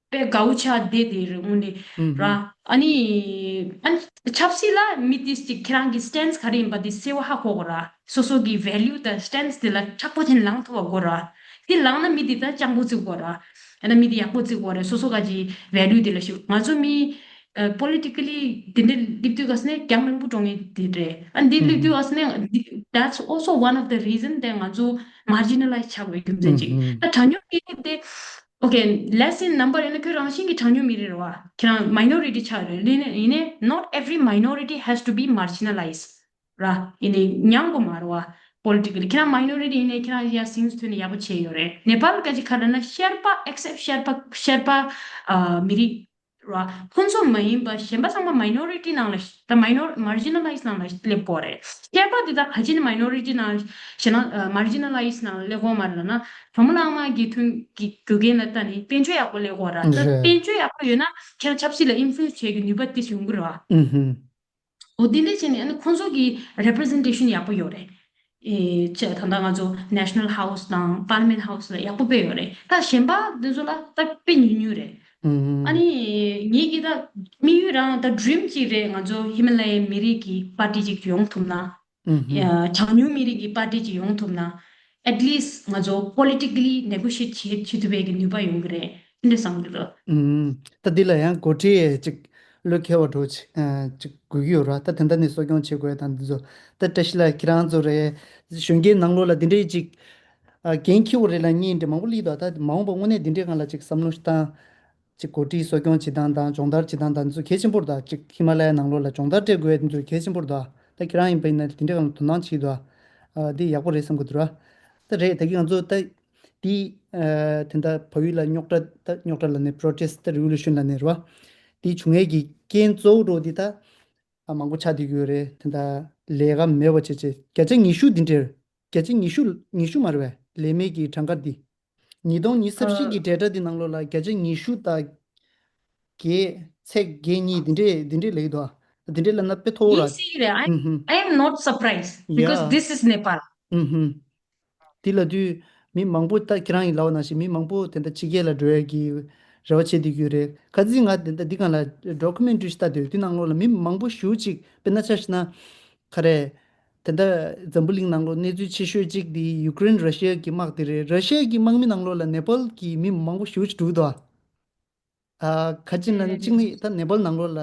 དཔེ་དགའ་བོ་ཆགས་བསྡད་དེ་རེད་དངོས་གནས་ཧུམ་ར། ཧུམ། ཨ་ནི། ཨ་ནི་ཆབ་སྲིད་ལ་མི་དེ་ཅིག་ཁྱེད་རང་གི་སི་ཊེན་སི་ག་རེ་ཡིན་པ་དེ་གསལ་བོ་ཧ་གོ་དགོས་ར། སོ་སོ་གི་ཝེ་ལུ་དང་སི་ཊེན་སི་དེ་ལ་མཁྲེགས་པོ་དེ་ལངས་ཐུབ་པ་དགོས་ར། དེ་ལངས་ན་མི་དེ་ད་སྤྱང་པོ་བརྩི་དགོས་ར། ཨ་ན་མི་དེ་ཡག་པོ་བརྩི་དགོས་རེད། སོ་སོ་ག་ཅིག་ཝེ་ལུ་དེ་ལ་ཞུ། ང་ཚོ་མི་ཨ་པོ་ལི་ཊི་ཀ་ལི་དེ་འདྲ་སླེབས་དུས་ག་ས་ནས་རྒྱང་རིང་པོ་འགྲོ་ངེས་དེ་རེད། ཨ་འདི་སླེབས་དུས་ག་ས་ནས་that's also one of the reason that ང་ཚོ་མར་ཇི་ན་ལའི་ཛི་ཆགས་པའི་རྒྱུ་མཚན་ཅིག་ད་གྲངས་ཉུང་མི་རིགས་དེ། Okay, less in number ཡིན་ན་ཁྱོད་རང་བཞིན་གྱི་གྲངས་ཉུང་མི་རིགས་རེད་བ། ཁྱེད་རང་མའི་ནོ་རི་ཊི་ཆགས་རེད། ཡིན་ནའི་ཡིན་ནའི་not every minority has to be marginalized. ར། ཡིན་ནའི་ཉམས་དགོས་མ་རེད་བ། པོ་ལི་ཊི་ཀལ་ཁྱེད་རང་མའི་ནོ་རི་ཊི་ཡིན་ནའི་ཁྱེད་རང་ཡ་སིང་ཐོན་ནས་ཡག་པོ་བྱས་ཡོད་རེད། ནེ་པཱལ་ག་ཅིག་ག་རེ་ན་ཤར་པ་ཨེག་སེབ་ཤར་པ་ཤར་པ་ཨ་མི་རིགས་ར། ཁོང་ཚོ་མ་ཡིན་པ་གཞན་པ་ཚང་མ་མའི་ནོ་རི་ཊི་ནང་ལ་ད་མའི་ནོ་མར་ཇི་ན་ལའི་ཛི་ནང་ལ་སླེབས་དགོས་རེད། ཤར་པ་དེ་དག་ག་ཅིག་ནི་མའི་ནོ་རི་ཊི་ནང་ཞེ་ན་མར་ཇི་ན་ལའི་ཛི་ནང་སླེབས་དགོས་མ་རེད་ལབ་ན། གྲོང་མི་གླང་མ་གི་ཐོན་གྱི་རྒྱུ་རྐྱེན་ལ་ལྟ་ནས་དཔལ་འབྱོར་ཡག་པོ་སླེབས་དགོས་ར། ད་རེད། དཔལ་འབྱོར་ཡག་པོ་ཡོད་ན་ཁྱེད་རང་ཆབ་སྲིད་ལ་ཨིན་ཕུ་ལུ་ཨེན་སི་བྱེད་རྒྱུ་ནུས་པ་ཏིས་ཡོང་གི་རེད་བ། ཨུ་ཧུ། འོ་དེ་འདྲ་བྱས་ནས་ཨ་ནི་ཁོང་ཚོ་གི་རེ་པི་རི་ཛེན་ཊེ་ཤན་ཡག་པོ་ཡོད་རེད། ཨེ་ཅེ་ད་ལྟ་ང་ཚོ་ནེ་ཤ་ནལ་ཧའུ་སི་དང་པར་ལི་མེན་ཊི་ཧའུ་སི་ལ་ཡག་པོ་དཔེ་ཡོད་རེད། ད་གཞན་པ་འདི་ཚོ་ལ་ད་དཔེ་ཉུང་ཉུང་རེད། ཨུ་ཧུ། ཨ་ནི་ངེད་ཀྱི་ད་དམིགས་ཡུལ་རང་ད་ཌི་རིམ་ཅིག་རེད། ང་ཚོ་ཧི་མ་ལ་ཡའི་མི་རིགས་ཀྱི་པར་ཊི་ཅིག་ཡོང་ཐུབ་ན། ཨུ་ཧུ། ཡ་གྲངས་ཉུང་མི་རིགས་ཀྱི་པར་ཊི་ཅིག་ཡོང་ཐུབ་ན། at least ང་ཚོ་པོ་ལི་ཊི་ཀ་ལི་ནེ་གོ་ཤི་ཡེ་ཊི་བྱེད་ཐུབ་པའི་གི་ནུས་པ་ཡོང་གི་རེད། དེ་འདྲ་བསམ་གྱི་འདུག་ཨུམ། ད་འདི་ལ་ཡང་འགོ་ཁྲིད་ཅིག་བློ་འཁེལ་བ་འགྲོ་ཅིག་ཨ་ཅིག་དགོས་ཀྱི་ཡོད་ར། ད་དེ་འདྲ་ནས་གསོ་སྐྱོང་བྱེད་དགོས་དང་འདི་ཚོ། ད་བཀྲ་ཤིས་ལགས་ཁྱེད་རང་ཚོ་རེད། གཞོན་སྐྱེས་ནང་ལོགས་ལ་འདི་འདྲའི་ཅིག་ཨ་འགན་འཁྱེར་བ་རེད་ལ་གཉིས་འདྲ་མང་པོ་སླེབས་འདུག་ད་མ་འོངས་པ་དངོས་གནས་འདི་འདྲའི་སྒང་ལ་ཅིག་བསམ་བློ་ཞིག་བཏང་། ཅིག་འགོ་ཁྲིད་གསོ་སྐྱོང་བྱེད་སྟངས་དང་སྦྱོང་བརྡར་བྱེད་སྟངས་དང་འདི་ཚོ་གལ་ཆེན་པོ་རེད། ད་ཅིག་ཧི་མ་ལ་ཡ་ནང་ལོགས་ལ་སྦྱོང་བརྡར་སྤྲད་དགོས་འདི་ཚོ་གལ་ཆེན་པོ་རེད། ད་ད་ཁྱེད་རང་ཡིན་པ་ཡིན་ན་འདི་འདྲའི་སྒང་ལ་དོ་སྣང་བྱེད་འདུག་ཨ་འདི་ཡག་པོ་རེད་བསམ་གྱི་འདུག་ར། ད་རེད། ད་གི་ང་ཚོ་ད་འདི་ཨ་དེ་འདྲ་བལ་ཡུལ་ལ་རྙོག་དྲ་ད་རྙོག་དྲ་ལབ་ནས་པྲོ་ཊེ་སི་ཊི་ད་རི་ཝོ་ལུ་ཤན་ལབ་ནས་རེད་བ། འདི་བྱུང་ཡས་ཀྱི་རྐྱེན་གཙོ་བོ་འདྲ་བོ་འདི་ད་ཨ་མང་པོ་ཆགས་བསྡད་ཀྱི་ཡོད་རེད། དེ་འདྲ་ལས་ཀ་མེད་པ་བྱས་བྱས་བརྒྱ་ཆ་ཉི་ཤུ་འདི་འདྲ་རེད། བརྒྱ་ཆ་ཉི་ཤུ་ཉི་ཤུ་མ་རེད་པས། ལས་མེད་ཀྱི་གྲངས་ཀ་འདི། ཉིས་སྟོང་ཉི་ཤུ་རྩ་བཞི་གི་ཌེ་ཊ་འདི་ནང་ལོགས་ལ་བརྒྱ་ཆ་ཉི་ཤུ་དང་བརྒྱད་ཚེག་བརྒྱད་གཉིས་འདི་འདྲས་འདི་འདྲས་ལེགས་འདུག་འདི་འདྲས་ལབ་ན་དཔེ་མཐོ་བོ་ར། ཡིན་སྲིད་རེད། I, ཨུ་ཧུམ། I am not surprised because yeah. This is Nepal. ཨུ་ཧུམ། འདི་ལབ་དུས་མི་མང་པོ་ད་ཁྱེད་རང་གིས་ལབ་པ་ནང་བཞིན་མི་མང་པོ་དེ་འདྲ་ཕྱི་རྒྱལ་ལ་འགྲོ་ཡས་ཀྱི་རེ་བ་བྱེད་བསྡད་ཀྱི་ཡོད་རེད། ཁ་སང་ང་དེ་འདྲ་འདི་སྒང་ལ་ཌོ་ཀུ་མེན་ཊ་རི་ཞིག་ལྟ་དུས་འདི་ནང་ལོགས་ལ་མི་མང་པོ་ཞེ་པོ་ཅིག་དཔེར་ན་ཆ་བཞག་ན་ག་རེ། དེ་འདྲ་འཛམ་བུ་གླིང་ནང་ལོགས་གནས་ཚུལ་ཆེ་ཤོས་གཅིག་འདི་ཡུ་ཀེ་རེན་ར་ཤི་ཡ་གི་དམག་དེ་རེད། ར་ཤི་ཡ་གི་དམག་མི་ནང་ལོགས་ལ་ནེ་པཱལ་གྱི་མི་མང་པོ་ཞེ་པོ་ཅིག་འགྲོ་གི་འདུག་ཨ། ཁ་ཅིག་ན་གཅིག་ནི་ད་ནེ་པཱལ་ནང་ལོགས་ལ་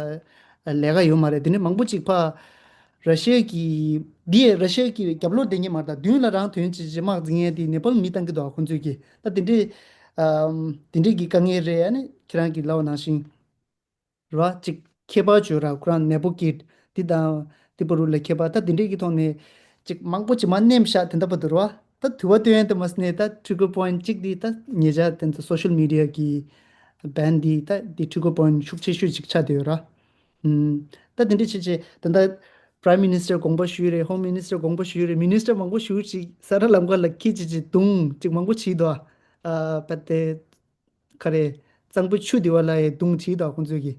ལས་ཀ་ཡོད་མ་རེད། དེ་ནི་མང་པོ་ཅིག་ཕ་ར་ཤི་ཡ་གི་འདི་ཡ་ར་ཤི་ཡ་གི་རྒྱབ་ལོགས་བསྡད་མཁན་མ་རེད། ད་མདུན་ལ་རང་དོན་ཅིག་ཅིག་དམག་འཛིང་མཁན་དེ་ནེ་པཱལ་མི་བཏང་གི་འདུག་ཁོང་ཚོས་ཀྱི་ད་དེ་འདྲའི་ཨམ་དེ་འདྲའི་གི་དཀའ་ངལ་རེད། ཨ་ནི་ཁྱེད་རང་གིས་ལབ་པ་ནང་བཞིན། ར་ཅིག་ཁྱད་པར་ཅིག་ཡོད་ར། ཁོ་རང་ནད་པོ་ཀིཊ་འདི་དང་འདི་བར་དུ་ལ་ཁྱད་པར་ད་འདི་འདྲས་ཀྱི་ཐོག་ནས་ཅིག་མང་པོ་ཅིག་མར་མནན་བཞག་དེ་འདྲ་བར་དུ་ར། ད་དུ་བ་སྟོན་ཡ་དེ་མ་ཟད་ནས་ད་ཊི་རི་གར་པོ་ཡིན་ཊི་གཅིག་འདི་ད་ཉེ་ཆར་དེ་ཚོ་སོ་ཤལ་མི་ཌི་ཡ་གི་བྷན་འདི་ད་འདི་ཊི་རི་གར་པོ་ཡིན་ཊི་ཤུགས་ཆེ་ཤོས་ཅིག་ཆགས་བསྡད་ཡོད་ར། ཨུམ། ད་དེ་འདྲས་བྱས་བྱས་ད་ད་པ་རའིམ་མི་ནི་སི་ཊར་དགོངས་པ་ཞུས་རེད། ཧོམ་མི་ནི་སི་ཊར་དགོངས་པ་ཞུས་རེད། མི་ནི་སི་ཊར་མང་པོ་ཞེ་པོ་ཅིག་ས་ར་ལམ་ཁ་ལ་ཁྱི་ཅིག་ཅིག་བརྡུངས་ཅིག་མང་པོ་བྱས་འདུག་ཨ། བ་དེ། ག་རེ། གཙང་པོ་ཆུ་དེ་བ་ལ་ཡི་བརྡུངས་བྱས་དང་ཁོང་ཚོས་ཀྱི།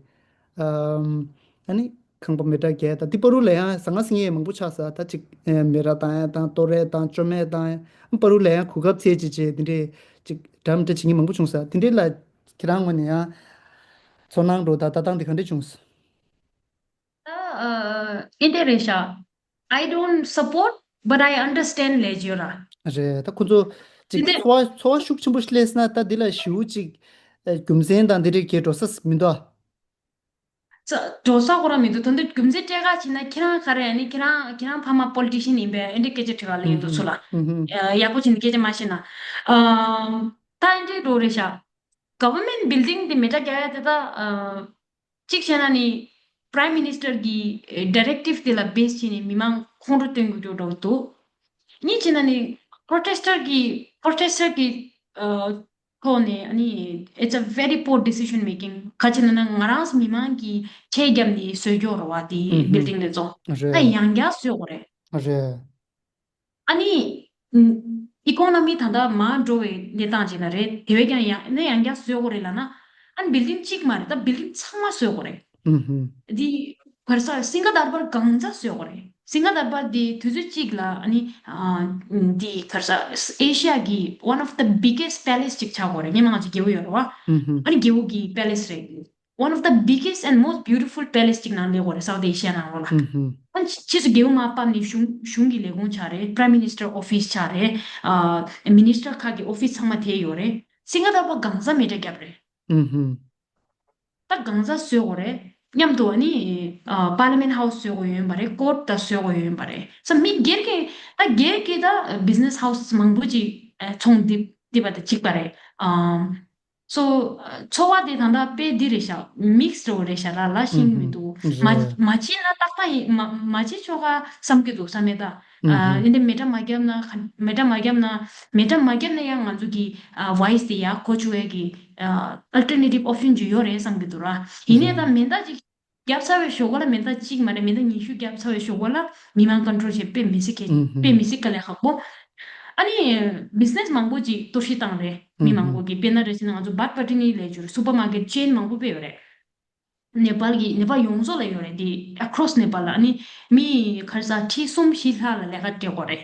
ཨམ། ཨ་ནི། ཁང་པ་མེ་སྲེག་བརྒྱབ་ད་དེ་བར་དུ་ལ་ཡང་ཟང་ངེ་ཟིང་ངེ་མང་པོ་ཆགས་ས། ད་ཅིག་ཨེ་མེ་ར་བཏང་ཡ་དང་གཏོར་རས་དང་བཅོམ་ཡ་དང་ཡ་བར་དུ་ལ་ཡང་གོ་སྐབས་འཚོལ་བྱས་བྱས་དེ་འདྲས་ཅིག་འགྲམ་འདྲ་བྱེད་མཁན་མང་པོ་བྱུང་ས། དེ་འདྲས་ལ་ཁྱེད་རང་ངོས་ནས་ཡང་ཚོར་སྣང་འགྲོ་ད་ལྟ་སྟངས་དེ་ག་འདྲས་བྱུང་སོང་། ད་ཨ་ཨིན་དེ་རེད་ཤག I don't support, but I understand ལབ་ཀྱི་ཡོད་ར། རེད། ད་ཁོ་ཚོ་ཅིག་འདི་འདྲ་ཚོར་བ་ཚོར་བ་ཤུགས་ཆེན་པོ་ཞིག་སླེབས་ན་ད་འདི་ལ་ཞེ་པོ་ཅིག་ཨ་རྒྱུ་མཚན་དང་འདི་འདྲའི་གས་འགྲོ་ས་མི་འདུག་ཙ་འགྲོ་ས་ཁོ་རང་མི་འདུག་ད་འདི་རྒྱུ་མཚན་སྤྲད་ག་ཕྱིན་ན་ཁྱེད་རང་ག་རེ་ཨ་ནི་ཁྱེད་རང་ཁྱེད་རང་ཕ་མ་པོ་ལི་ཊི་ཤན་ཡིན་པས་ཨེ་འདྲ་སྐད་ཆ་དྲི་ག་ལ་ཡིན་འདུག་ཚུར་ལ། ཨ་ཡག་པོ་བྱས་ནས་སྐད་ཆ་མ་བཤད་ན། ཨམ་ད་ཨེ་འདྲ་འགྲོ་རེད་ཤག Government building དེ་མེ་སྲེག་རྒྱག་ཡ་དེ་ད་ཨ་གཅིག་བྱས་ན་ནི་Prime Minister གི་ཌའི་རེག་ཊིབ་དེ་ལ་བེས་བྱས་ནས་མི་མང་ཁོང་ཁྲོ་སྟོན་དགོས་འགྲོ་འགྲོ་འདུག་གཉིས་བྱས་ན་ནི་པྲོ་ཊེས་ཊར་གི་པྲོ་ཊེས་ཊར་གི་ཨ་ཐོག་ནས་ཨ་ནི་it's a very poor decision making ག་ཅི་ལབ་ན་ང་རང་མི་མང་གི་ཆས་བརྒྱབ་ནས་བཟོས་ཀྱོག་རེད་བ་དེ་ཨུ་ཧུམ། བིལ་ཌིང་དེ་ཚོ་ད་རེད། ཡང་བསྐྱར་བཟོས་དགོས་རེད། རེད། ཨ་ནི་ཨི་ཀོ་ནོ་མི་ད་ལྟ་མར་འགྲོ་བའི་གནས་སྟངས་ཅིག་ན་རེད་དེ་བས་ཀྱང་ཡང་ནས་ཡང་བསྐྱར་བཟོས་དགོས་རེད་ལབ་ན་ཨ་ནི་བིལ་ཌིང་གཅིག་མ་རེད་ད་བིལ་ཌིང་ཚང་མ་བཟོས་དགོས་རེད། ཨུ་ཧུམ། འདི་ག་རེ་ཟ་སིང་ག་དར་བར་གང་ཚ་བཟོས་དགོས་རེད། སིང་ག་དར་བར་འདི་དུས་ཚོད་གཅིག་ལ་ཨ་ནི་ཨ་འདི་ག་རེ་ཟ་ཨེ་ཤི་ཡ་གི་one of the biggest palace ཅིག་ཆགས་དགོས་རེད། ངས་མང་ང་ཅིག་རྒྱལ་པོ་ཡོད་རེད་བ། ཨུ་ཧུམ། ཨ་ནི་རྒྱལ་པོ་གི་པེ་ལེ་སི་རེད། One of the biggest and most beautiful palace ཅིག་ནང་སླེབས་དགོས་རེད་སའུ་ཐི་ཨེ་ཤི་ཡ་ནང་ལོགས་ལ། ཨུ་ཧུམ། ཨ་ནི་ཕྱིས་སུ་རྒྱལ་པོ་མར་ཕབ་ནས་གཞུང་གཞུང་གི་ལས་ཁུངས་ཆགས་རེད། Prime Minister office ཆགས་རེད། ཨ་Minister ཁག་གི་office ཚང་མ་དེ་ཡོད་རེད། སིང་ག་དར་བར་གང་ས་མེ་སྲེག་བརྒྱབ་རེད། ཨུ་ཧུམ། ད་གང་ས་བཟོས་དགོས་རེད། མཉམ་དུ་ཨ་ནི་ཨ་Parliament House བཟོས་དགོས་ཡོད་པ་རེད། Court ད་བཟོས་དགོས་ཡོད་པ་རེད། ས་མི་སྒེར་གྱི་ད་སྒེར་གྱི་ད་business house མང་པོ་ཅིག་ཨ་ཚོང་འདི་འདི་པ་དང་གཅིག་པ་རེད། ཨམ། So ཚོ་བ་དེ་ད་ལྟ་དཔེ་འདི་རེད་ཤག mix འདྲ་བོ་རེད་ཤག་ལ་ལ་ཤིང་མི་འདུག་མ་རེད། མ་བྱས་ན་ཏག་ཏག་ཡིན། མ་མ་བྱས་ཆོག་ག་བསམ་གྱི་འདུག་བསམ་མེད་ད། ཨ་ཨུ་ཧུམ། ཨེ་འདི་མེ་སྲེག་མ་བརྒྱབ་ན་ག་མེ་སྲེག་མ་བརྒྱབ་ན་མེ་སྲེག་མ་བརྒྱབ་ན་ཡང་ང་ཚོ་གི་ཨ་voice དེ་ཡར་གོ་ཆོག་ཡས་ཀྱི་ཨ་alternative option ཅིག་ཡོད་རེད་བསམ་གྱི་འདུག་ར། ཡིན་ནའི་ད་མེ་མདའ་ཅིག་བརྒྱབ་ཚར་བའི་ཞོགས་པ་ལ་མེ་མདའ་གཅིག་མ་རེད། མེ་མདའ་ཉི་ཤུ་བརྒྱབ་ཚར་བའི་ཞོགས་པ་ལ་མི་མང་control བྱེད་དཔེ་མི་སྲིད་ཁེ་ཨུ་ཧུམ། དཔེ་མི་སྲིད་དཀའ་ལས་ཁག་པོ། ཨ་ནི་business མང་པོ་ཅིག་གཏོར་བཤིག་བཏང་རེད། མི་མང་པོ་གིས་དཔེར་ན་རེ་བྱས་ན་ང་ཚོ་Bharat Pateni ལས་འཇུར་supermarket chain མང་པོ་དཔེ་ཡོད་རེད། ནེ་པཱལ་གྱི་ནེ་པཱལ་ཡོངས་རྫོགས་ལ་ཡོད་རེད་དེ། across ནེ་པཱལ་ལ་ཨ་ནི་མི་ག་རེ་ཟ་ཁྲི་གསུམ་བཞི་ལྷག་ལ་ལས་ཀ་སྤྲད་དགོས་རེད།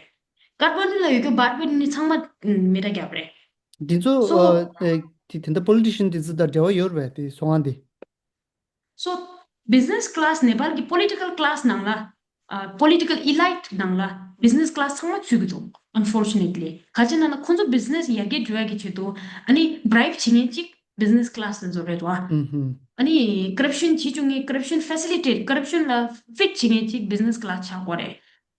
ཀ་ཐ་མན་ཌུ་ལ་ཡོད་རྒྱུ་Bharat Pateni ཚང་མ་མེ་མདའ་བརྒྱབ་རེད། འདི་ཚོ so ཨ་ཨ་དེ་དེ་འདྲ་politician དེ་ཚོ་དང་འབྲེལ་བ་ཡོད་རེད་པས། དེ་སོང་ང་དེ། So business class ནེ་པཱལ་གྱི་political class ནང་ལ་ཨ་political elite ནང་ལ་business class ཚང་མ་ཚུད་ཀྱི་འདུག unfortunately ག་ཅི་ན་ན་ཁོང་ཚོ་business ཡར་རྒྱས་འགྲོ་ཡ་གི་ཆེད་དུ་ཨ་ནི་bribe བྱེད་མཁན་གཅིག business class དེ་ཚོ་རེད་དོ། ཨ་ཨུ་ཧུམ། ཨ་ནི་corruption བྱེད་བཅུག་མཁན་corruption facilitate corruption ལ་feed བྱེད་མཁན་གཅིག business class ཆགས་དགོས་རེད།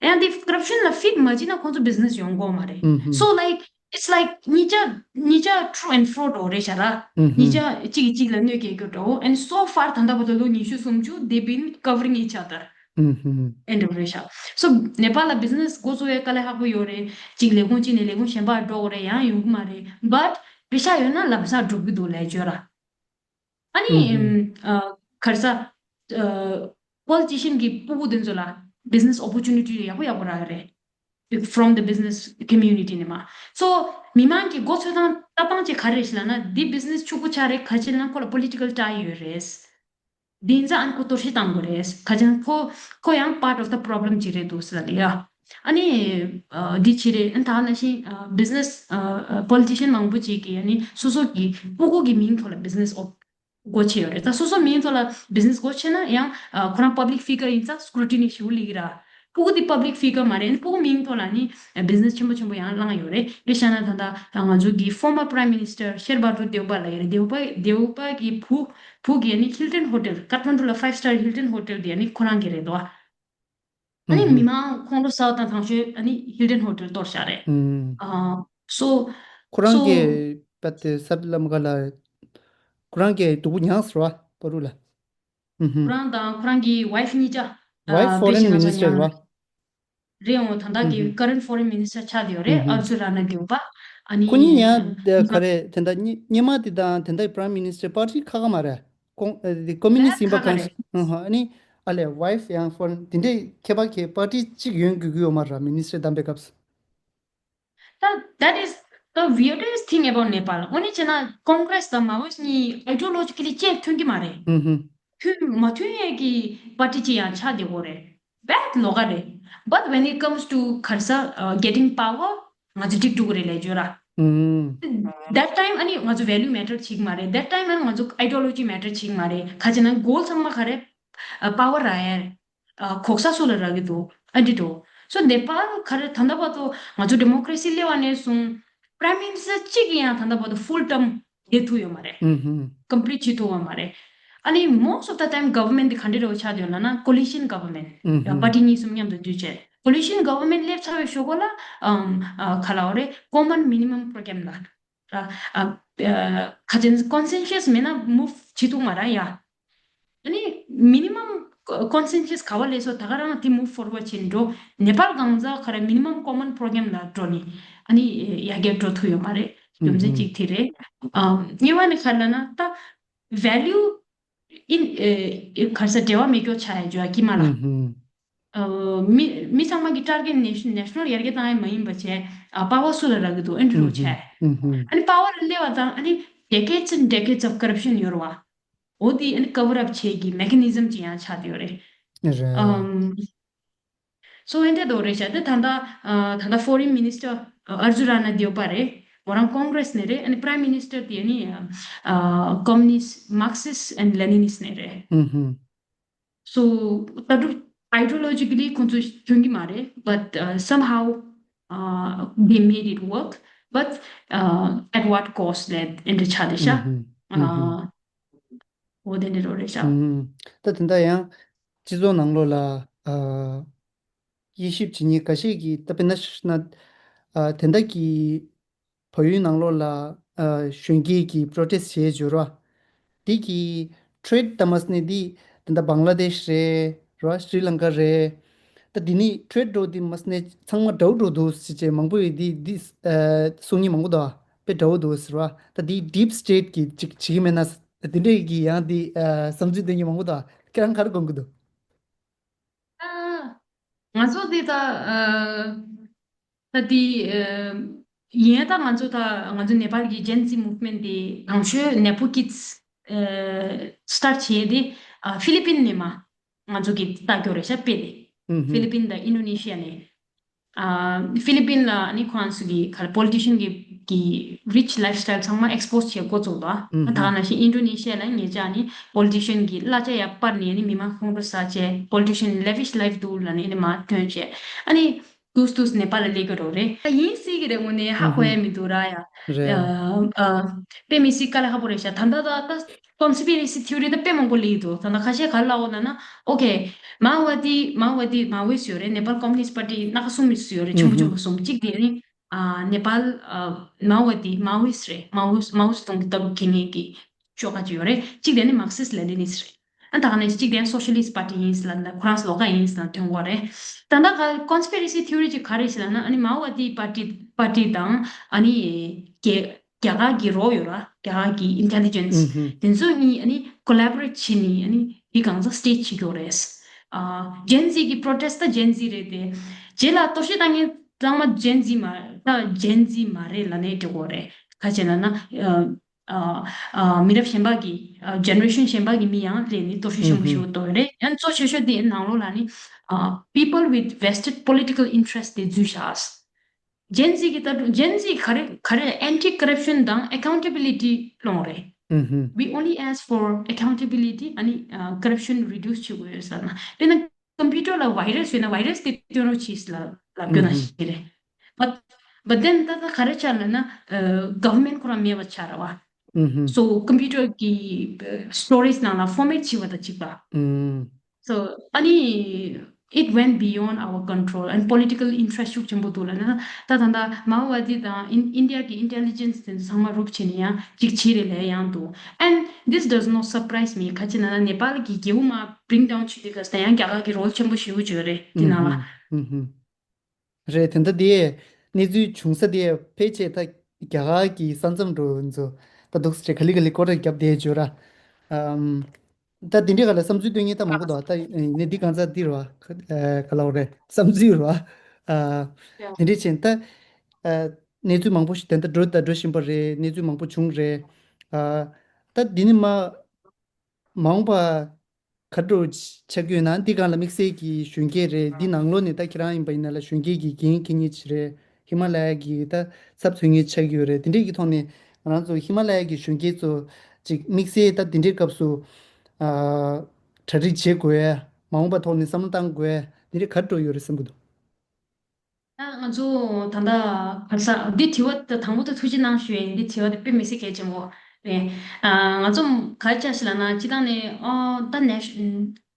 ཡང་དེ་corruption ལ་feed མ་བྱེད་ན་ཁོང་ཚོ་business ཡོང་གི་མ་རེད། ཨུ་ཧུམ། So like it's like གཉིས་ཆ་གཉིས་ཆ་true and fraud འདྲ་བོ་རེད་ཤག་ར། ཨུ་ཧུམ། གཉིས་ཆ་གཅིག་གིས་གཅིག་ལ་གནོད་སྐྱེལ་རྒྱུ་འདྲ་བོ། And so far ད་ལྟ་བར་དུ་ལོ་ཉི་ཤུ་སུམ་ཅུ they've been covering each other. ཨུ་ཧུམ། ཨེ་འདྲ་བོ་རེད་ཤག So ནེ་པཱལ་ལ་business འགོ་བཙུགས་ཡས་དཀའ་ལས་ཁག་པོ་ཡོད་རེད། གཅིག་ལས་ཁུངས་གཅིག་ནས་ལས་ཁུངས་གཞན་པར་འགྲོ་དགོས་རེད། ཡང་ཡོང་གི་མ་རེད། But རེ་ཤ་ཡོད་ན་ལམ་སང་འགྲུབ་ཀྱི་འདུག་ལས་བརྗོད་ར། ཨ་ནི་ཨུ་ཧུམ། ཨ་ག་རེ་ཟ། ཨ་politician གི་སྤུ་གུ་དེ་ཚོ་ལ་business opportunity ཡག་པོ་ཡག་པོ་རག་གི་རེད། From the business community ནས་མ། So མི་མང་གི་མགོ་ཚོས་སྟངས་ལྟ་སྟངས་ཅིག་ག་རེ་རེད་ལབ་ན། འདི་business ཕྱུག་པོ་ཆགས་རེད། ག་ཅི་ལབ་ན་ཁོ་ལ་political tie ཡོད་རེད། འདི་ཡིན་ཙང་ཨ་ནི་ཁོ་གཏོར་བཤིག་བཏང་དགོས་རེད། ག་ཅི་ན་ཁོ་ཁོ་ཡང་part of the problem ཅིག་རེད་འདུག་ཟེར་ལ་ཡ། ཨ་ནི་ཨ་འདི་ཅི་རེད། ཨ་ནི་ད་ནང་བཞིན་ཨ་business ཨ་ཨ་politician མང་པོ་ཅིག་གིས་ཨ་ནི་སོ་སོ་གི་སྤུ་གུ་གི་མིང་ཐོག་ལ་business སྒོ་ཕྱེ་ཡོད་རེད། ད་སོ་སོ་མིང་ཐོག་ལ་business སྒོ་ཕྱེ་ན་ཡང་ཨ་ཁོ་རང་public figure ཡིན་ཙང་scrutiny ཞེ་པོ་སླེབས་ཀྱི་ར། སྤུ་གུ་དེ་public figure མ་རེད། ཨ་ནི་སྤུ་གུ་མིང་ཐོག་ལ་ནི་business ཆེན་པོ་ཆེན་པོ་ཡང་བླངས་ཡོད་རེད། དཔེ་བཞག་ན་ད་ལྟ་ང་ཚོ་གི་former Prime Minister ཤར་བྷ་དུར་དེའུ་བྷ་ལབ་ཡོད་རེད། དེའུ་བྷ་དེའུ་བྷ་གི་བུ་བུ་གིས་ནི་Hilton Hotel ཀ་ཐ་མན་ཌུ་ལ་five star Hilton Hotel དེ་ནི་ཁོ་རང་གི་རེད་དོ། ཨ་ནི་ཨུ་ཧུམ། མི་མང་ཁོང་ཁྲོ་ཟ་བ་དང་དང་ཤོས་ཨ་ནི་Hilton Hotel གཏོར་བཞག་རེད། ཨུམ། ཨ་so ཁོ་རང་so གིས་པ་དེ་སབ་ལམ་ག་ལ་ཁོ་རང་གིས་སྡུག་པོ་མྱངས་ཟེར་བ་པ་རུ་ལ། ཨུ་ཧུམ། ཁོ་རང་དང་ཁོ་རང་གི་wife གཉིས་ཆ་wife ཨ་foreign དཔེ་བཞག་ན་minister ཚོ་རེད་མྱངས་བ། རེད་འོང་། ད་ལྟ་གི་ཨུ་ཧུམ། current foreign minister ཆགས་བསྡད་ཡོད་རེད། ཨུ་ཧུམ། ཨབ་དུལ་ར་ན་དེའུ་བྷ། ཨ་ནི་ཁོ་གཉིས་ཡང་ག་རེ་དེ་འདྲ་སྙེ་སྙེ་མ་དེ་དང་དེ་འདྲའི་prime minister party ཁག་ཁག་མ་རེད། ཁོང་ཨ་དེ་communist ཡིན་པ་གང་ཞིག་ཨ་ནི་ཨ་ལས་wife ཡང་foreign དེ་འདྲའི་ཁྱད་པར་གྱི་party གཅིག་ཡོང་དགོས་ཀྱི་ཡོད་མ་རེད་minister བདམས་པའི་སྐབས་སུ། ད་that is the weirdest thing about Nepal. དངོས་གནས་བྱས་ན་Congress དང་Maoist གཉིས་ideologically གཅིག་མཐུན་གྱི་མ་རེད། ཨུ་ཧུམ། མཐུན་མ་མཐུན་ཡས་ཀྱི་party གཅིག་ཡང་ཆགས་བསྡད་ཡོད་རེད། བད་ལོགས་ཀ་རེད། But when it comes to ག་རེ་ཟ་ཨ་getting power ང་ཚོ་འགྲིག་འགྲོ་གི་རེད་ལབ་བརྗོད་ར། ཨུམ། That time ཨ་ནི་ང་ཚོ་value matter བྱེད་ཀྱི་མ་རེད། That time ཨ་ནི་ང་ཚོ་ideology matter བྱེད་ཀྱི་མ་རེད། ག་ཅི་ན་goal ཚང་མ་ག་རེ་ཨ་power རག་ཡ་རེད། ཨ་གོ་ས་སུ་ལ་རག་གི་འདུག་ཨ་འདི་འགྲོ། So Nepal ག་རེ་ད་ལྟ་བར་དུ་ང་ཚོ་democracy སླེབས་པ་ནས་བཟུང་prime minister གཅིག་གིས་ཡང་ད་ལྟ་བར་དུ་full term བསྡད་ཐུབ་ཡོད་མ་རེད། ཨུམ་ཧུམ། Complete བྱེད་ཐུབ་པ་མ་རེད། ཨ་ནི་most of the time government དེ་ག་འདྲ་རེད་ཆགས་བསྡད་ཡོད་ལབ་ན་coalition government། ཨུ་ཡ་ཧུམ། པར་ཊི་གཉིས་གསུམ་མཉམ་དུ་འདུས་བྱས། coalition government སླེབས་ཚར་བའི་ཞོར་ལ་ཨམ་ཨ་ག་ལབ་དགོས་རེད། common minimum program ལ་ར་ཨ་ཨ་ཁ་ཅན་consensus མེད་ན་move བྱེད་ཐུབ་མ་རེད་ཡ། ཨ་ནི་minimum consensus ག་པར་སླེབས་སོང་། ད་ག་རང་དེ་move forward བྱས་ནས་འགྲོ། ནེ་པཱལ་གང་ཟག་ག་རེ་minimum common program ལ་འགྲོ་ནས་ཨ་ནི་ཡར་རྒྱས་འགྲོ་ཐུབ་ཡོད་མ་རེད། རྒྱུ་མཚན་གཅིག་དེ་རེད། ཨམ་གཉིས་པ་ནི་ག་རེ་ལབ་ན་ད་value in ག་རེ་ཟེར་འབྲེལ་བ་མེད་སྐྱོ་ཆགས་ཡ་ཇོ་ཡ་ཀི་མ་ལ། ཨ་མི་མི་ཚང་མ་གི་target national national ཡར་རྒྱས་བཏང་ཡ་མ་ཡིན་པ་བྱས། ཨ་པ་ཝར་སུ་ལ་རག་གི་འདུག་ཨེ་འདྲ་རུ་ཆགས། ཨ་ནི་པ་ཝར་ལ་སླེབས་པ་དང་ཨ་ནི་decades and decades of corruption ཡོད་རེད་བ། འོ་དེ་ཨ་ནི་cover up བྱེད་ཀྱི་mechanism ཅིག་ཡང་ཆགས་བསྡད་ཡོད་རེད། རེད། ཨམ། So ཨེ་འདྲ་འདྲ་རེད་ཤག་དེ་ད་ལྟ་ཨ་ད་ལྟ་foreign minister ཨ་ཨར་ཇུ་ར་ན་དེ་ཡོད་པ་རེད། ཁོ་རང་Congress ནས་རེད། ཨ་ནི་Prime Minister དེ་ཨ་ནི་ཨ་communist Marxist and Leninist ནས་རེད། ཨུ་ཧུམ། So ད་དུང་ideologically ཁོང་ཚོ་མཐུན་གྱི་མ་རེད། But uh, somehow uh, they made it work. But uh, at what cost ལབ་ཨེ་འདྲ་ཆགས་བསྡད་ཤག་ཨུ་ཧུམ། ཨུ་ཧུམ། ཨ་འོ་དེ་འདྲ་རེད་ཤག་ཨུམ། ད་དེ་འདྲ་ཡང་སྤྱི་ཚོགས་ནང་ལོགས་ལ་ཨ་དབྱེ་ཞིབ་བྱེད་མཁན་འགའ་ཤས་ཀྱིས་ད་དཔེར་ན་ཤ་ན་ཨ་དེ་འདྲ་གི་བལ་ཡུལ་ནང་ལོགས་ལ་ཨ་གཞོན་སྐྱེས་ཀྱིས་protest བྱེད་འཇུག་ར། དེ་གི་threat ད་མ་སི་ནས་འདི་དེ་འདྲ་བང་ལ་དེཤ་རེད་ར། ཤྲི་ལང་ཀ་རེད། ད་འདི་ནི་threat འགྲོ་འདི་མ་སི་ནས་ཚང་མ་འདྲ་བོ་འགྲོ་འདུག་ཟེར་བྱས་མང་པོ་ཡོད། འདི་འདི་ཨ་གསུང་མཁན་མང་པོ་འདུག་དཔེ་འདྲ་བོ་འདུག་ཟེར་བ། ད་འདི་deep state གིས་ཅིག་བྱེད་ཀྱི་མེད་ན་དེ་འདྲས་ཀྱི་ཡང་འདི་ཨ་བསམ་ཚུལ་འདོན་མཁན་མང་པོ་འདུག་ཁྱེད་རང་ག་རེ་དགོངས་ཀྱི་འདུག་ཨ། ང་ཚོ་འདི་ད་ཨ་ད་འདི་ཨ་ཡིན་ད་ང་ཚོ་ད་ང་ཚོ་ནེ་པཱལ་གྱི་Gen Z movement འདི་དང་ཤོས་ནེ་པོ་ཀིཌ་ཨ་start བྱས་ཏེ་ཨ་ཧྥི་ལི་པིན་ནས་མ་ང་ཚོ་གི་ལྟ་སྐྱོ་རེ་ཤ་དཔེ་དེ་ཧྥི་ལི་པིན་དང་ཨིན་ཌོ་ནེ་ཤི་ཡ་ནས། ཨ་ཧྥི་ལི་པིན་ལ་ཨ་ནི་ཁོ་རང་ཚོ་གི་ག་རེ་politician གི་གི་rich lifestyle ཚང་མ་expose བྱེད་འགོ་བཙུགས་པ། ཨ་ད་ག་ནང་བཞིན་ཨིན་ཌོ་ནེ་ཤི་ཡ་ལ་ངེད་ཅག་ནི་politician གི་གླ་ཆ་ཡར་སྤར་ནས་ནི་མི་མང་ཁོང་ཁྲོ་ཟ་བྱས། Politician lavish life འདུག་ལབ་ནས་ནི་མར་ཐོན་བྱས། ཨ་ནི་ཏུས་ཏུས་ནེ་པཱལ་ལ་སླེབས་ཀྱི་རོགས་རེད། ད་ཡིན་སྲིད་ཀྱི་རེད། དངོས་གནས་ཧ་གོ་ཡ་མི་འདུག་ར་ཡ། རེད། ཨ་ཨ་དཔེ་མི་སྲིད་དཀའ་ལས་ཁག་པོ་རེད་ཤག་ད་ད་ད་ད་conspiracy theory ད་དཔེ་མང་པོ་སླེབས་འདུག་ད་ད་ཁ་ཤས་ག་རེ་ལབ་འོ་ན་ན། Okay, Maoiwadi, Maoiwadi, Maoist ཡོད་རེད། Nepal Communist Party སྣ་ཁ་གསུམ་མི་སུ་ཡོད་རེད། ཆུང་ཆུང་གསུམ། གཅིག་དེ་ནི་ཨ་Nepal ཨ་Maoiwadi, Maoist རེད། Maoist, Maoist གཏོང་གི་ལྟ་གྲུབ་འཁྱེར་མཁན་གྱི་ཤོག་ཁག་ཅིག་ཡོད་རེད། གཅིག་དེ་ནི་Marxist Leninist རེད། ཨ་ད་ག་ནས་གཅིག་དེ་ནི་Socialist Party ཡིན་ཟེར་ལབ་ན་ཁོ་རང་ཚོ་ལོགས་ཀ་ཡིན་ཟེར་ལབ་ཐོན་གོ་རེད། ད་ལྟ་ག་conspiracy theory ཅིག་ག་རེ་ཟེར་ལབ་ན་ཨ་ནི་Maoiwadi Party, Party དང་ཨ་ནི་རྒྱལ་རྒྱ་གར་གྱི་རོགས་ཡོད་ར། རྒྱ་གར་གྱི་intelligence དེ་ཚོ་གཉིས་ཨ་ནི་collaborate བྱས་ནས་ཨ་ནི་དེ་གང་ཟག་stage བྱེད་ཀྱི་ཡོད་རེད། ཨ་Gen Z གི་protest ད་Gen Z རེད་དེ། རྗེས་ལ་གཏོར་བཤིག་བཏང་མཁན་ཚང་མ་Gen Z མ་ད་Gen Z མ་རེད་ལབ་ནས་འགྲིག་གི་རེད། ག་རེ་ལབ་ན་ཨ་ཨ་ཨ་མི་རབས་གཞན་པ་གི་ཨ་generation གཞན་པ་གི་མི་ཡང་སླེབས་ནས་གཏོར་བཤིག་ཆེན་པོ་ཞིག་གཏོང་གི་རེད། ཡང་གཙོ་ཆེ་ཤོས་དེ་ནང་ལོགས་ལ་ནི་ཨ་people with vested political interest དེ་འཛུལ་བཞག Gen Z གི་ལྟ་གྲུབ། Gen Z ག་རེ་ག་རེ་anti corruption དང་accountability སློང་རེད། We only ask for accountability ཨ་ནི་ཨ་corruption reduce བྱེད་དགོས་ཡོད་ཟེར་ན། དཔེར་ན་computer ལ་virus ཡོད་ན་virus དེ་སྟོན་རོགས་བྱེད་ལ་ལབ་རྒྱུ་ན་ཞིག་རེད། But but then ད་ལྟ་ག་རེ་ཆགས་ལབ་ན་ཨ་government ཁོ་རང་མེད་པ་ཆགས་རེད་བ། So computer གི་ཨ་storage ནང་ལ་format བྱེད་པ་དང་གཅིག་པ། So ཨ་ནི་it went beyond our control and political interest ཤུགས་ཆེན་པོ་འདུག་ལབ་ན། ད་ད་ད་Maoiwadi དང་ཨིན་ཨིན་ཌི་ཡ་གི་intelligence དེ་ཚང་མ་རུབ་བྱས་ནས་ཡང་གཅིག་བྱེད་རེད་ལབ་ཡང་འདུག And this does not surprise me. ག་ཅི་ན་ན་ནེ་པཱལ་གི་རྒྱལ་པོ་མར་bring down བྱེད་དུས་སྐབས་དང་ཡང་རྒྱ་གར་གི་role ཆེན་པོ་ཞེ་པོ་ཅིག་ཡོད་རེད་དེ་ནང་ལ། རེད། དེ་འདྲ་དེ་གནས་ཚུལ་བྱུང་ས་དེ་ཕལ་ཆེར་ད་རྒྱ་གར་གྱི་ས་མཚམས་འགྲོ་ཚོ་ད་འདུག་སེ་ག་ལེ་ག་ལེ་སྐོར་ར་བརྒྱབ་བསྡད་ཡོད་ར། ཨམ། ད་དེ་འདྲའི་སྒང་ལ་བསམ་ཚུལ་སྟོན་མཁན་ད་མང་པོ་འདུག་ད་ནི་འདི་གང་ཚ་འདི་ར་བ་ག་ལ་བ་རེད། བསམ་ཚུལ་ར་བ། ཨ། དེ་འདྲའི་ཆེན་ད་ཨ་གནས་ཚུལ་མང་པོ་ཞིག་དེ་འདྲ་འགྲོ་ད་འགྲོ་བཞིན་པ་རེད། གནས་ཚུལ་མང་པོ་བྱུང་རེད། ཨ། ད་འདི་ནི་མ། མ་འོངས་པ་ག་འདྲ་ཆགས་ཀྱི་ཡོད་ན། འདི་སྒང་ལ་དམིགས་བསལ་གྱི་གཞོན་སྐྱེས་རེད། འདི་ནང་ལོགས་ནས་ད་ཁྱེད་རང་ཡིན་པ་ཡིན་ན་ལ་གཞོན་སྐྱེས་ཀྱི་འགན་འཁྱེར་མཁན་ཅིག་རེད། ཧི་མ་ལ་ཡ་གི་ད་ཚབ་མཚོན་མཁན་ཆགས་ཀྱི་ཡོད་རེད། དེ་འདྲས་ཀྱི་ཐོག་ནས་ང་རང་ཚོ་ཧི་མ་ལ་ཡ་གི་གཞོན་སྐྱེས་ཚོ་ཅིག་དམིགས་བསལ་ད་དེ་འདྲའི་སྐབས་སུ་ཨ་གྲ་སྒྲིག་བྱེད་དགོས་ཡ། མ་འོངས་པ་ཐོག་ནས་བསམ་བློ་བཏང་དགོས་ཡ་དེ་འདྲས་ག་འདྲ་ཡོད་རེད་བསམ་གྱི་འདུག་ད་ང་ཚོ་ད་ལྟ་ག་ས་འདི་དྲི་བ་ད་དང་པོ་ད་ཐུགས་རྗེ་གནང་ཞུ་ཡིན། འདི་དྲི་བ་དེ་དཔེ་མི་སྲིད་གལ་ཆེན་པོ། རེད། ཨ། ང་ཚོ་ག་རེ་བྱ་ཞིག་ལབ་ན། སྤྱིར་བཏང་ནས། ཨ། ད་ནེ་ཤ་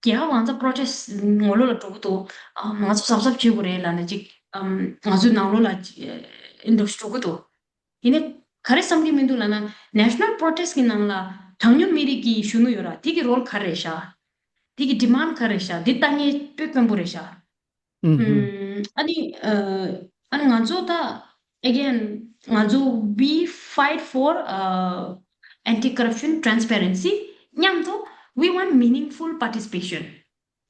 རྒྱལ་ཁབ་གང་ཚ་པྲོ་ཊེ་སི་ངོ་ལོག་ལ་འགྲོ་གི་འདུག་ཨ། ང་ཚོ་གཟབ་གཟབ་བྱེད་དགོས་རེད་ལབ་ན་ཅིག་ཨམ། ང་ཚོའི་ནང་ལོགས་ལ་ཨེ་འདྲ་ཞིག་འགྲོ་གི་འདུག་ཡིན་ནའི་ག་རེ་བསམ་གྱི་མི་འདུག་ལབ་ན། ནེ་ཤ་ནལ་པྲོ་ཊེ་སི་གི་ནང་ལ་གྲངས་ཉུང་མི་རིགས་ཀྱི་གཞོན་ནུ་ཡོད་ར། དེ་གི་རོལ་ག་རེ་རེད་ཤག་དེ་གི་ཌི་མན་ག་རེ་རེད་ཤག་དེ་ལྟ་མཁན་དཔེ་དཀོན་པོ་རེད་ཤག་ཨུ་ཧུམ། ཨ་ནི། ཨ་ནི་ང་ཚོ་ད་again ང་ཚོ we fight for anti corruption, transparency. མཉམ་དུ we want meaningful participation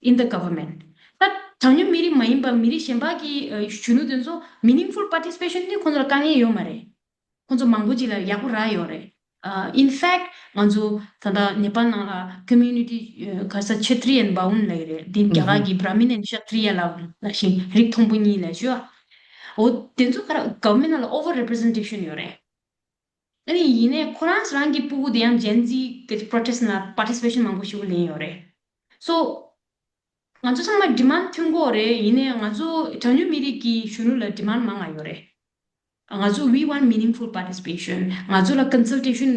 in the government. ད་གྲངས་ཉུང་མི་རིགས་མ་ཡིན་པ་མི་རིགས་གཞན་པ་གི་གཞོན་ནུ་དེ་ཚོ་meaningful participation ནི་ཁོང་ཚོ་ལ་དཀའ་ངལ་ཡོད་མ་རེད། ཁོང་ཚོ་མང་པོ་ཅིག་ལ་ཡག་པོ་རག་ཡོད་རེད། ཨ། in fact ང་ཚོ་ད་ལྟ་ནེ་པཱལ་ནང་ལ་community ག་ས་ཆེ་ཏྲི་ཨེན་བྷ་ཝུན་ལབ་ཡོད་རེད། འདི་རྒྱ་གར་གྱི་བྷ་ར་མིན་ཨེན་ཤ་ཏྲི་ཡ་ལབ་ལབ་ཤིང་རིགས་མཐོན་པོ་གཉིས་ལབ་ཤོག་འོ་དེ་ཚོ་ག་རེ་གྷ་ཝར་མེན་ཊི་ནང་ལ་over representation ཡོད་རེད། ཨ་ནི་ཡིན་ནའི་ཁོ་རང་རང་གི་སྤུ་གུ་དེ་ཡང་Gen Z གི་protest ནང་participation མང་པོ་ཞིག་ལེན་ཡོད་རེད། so ང་ཚོ་ཚང་མ་demand མཐུན་གོ་རེད། ཡིན་ནའི་ང་ཚོ་གྲངས་ཉུང་མི་རིགས་ཀྱི་གཞོན་ནུ་ལ་demand མང་ང་ཡོད་རེད། ང་ཚོ we want meaningful participation. ང་ཚོ་ལ་consultation,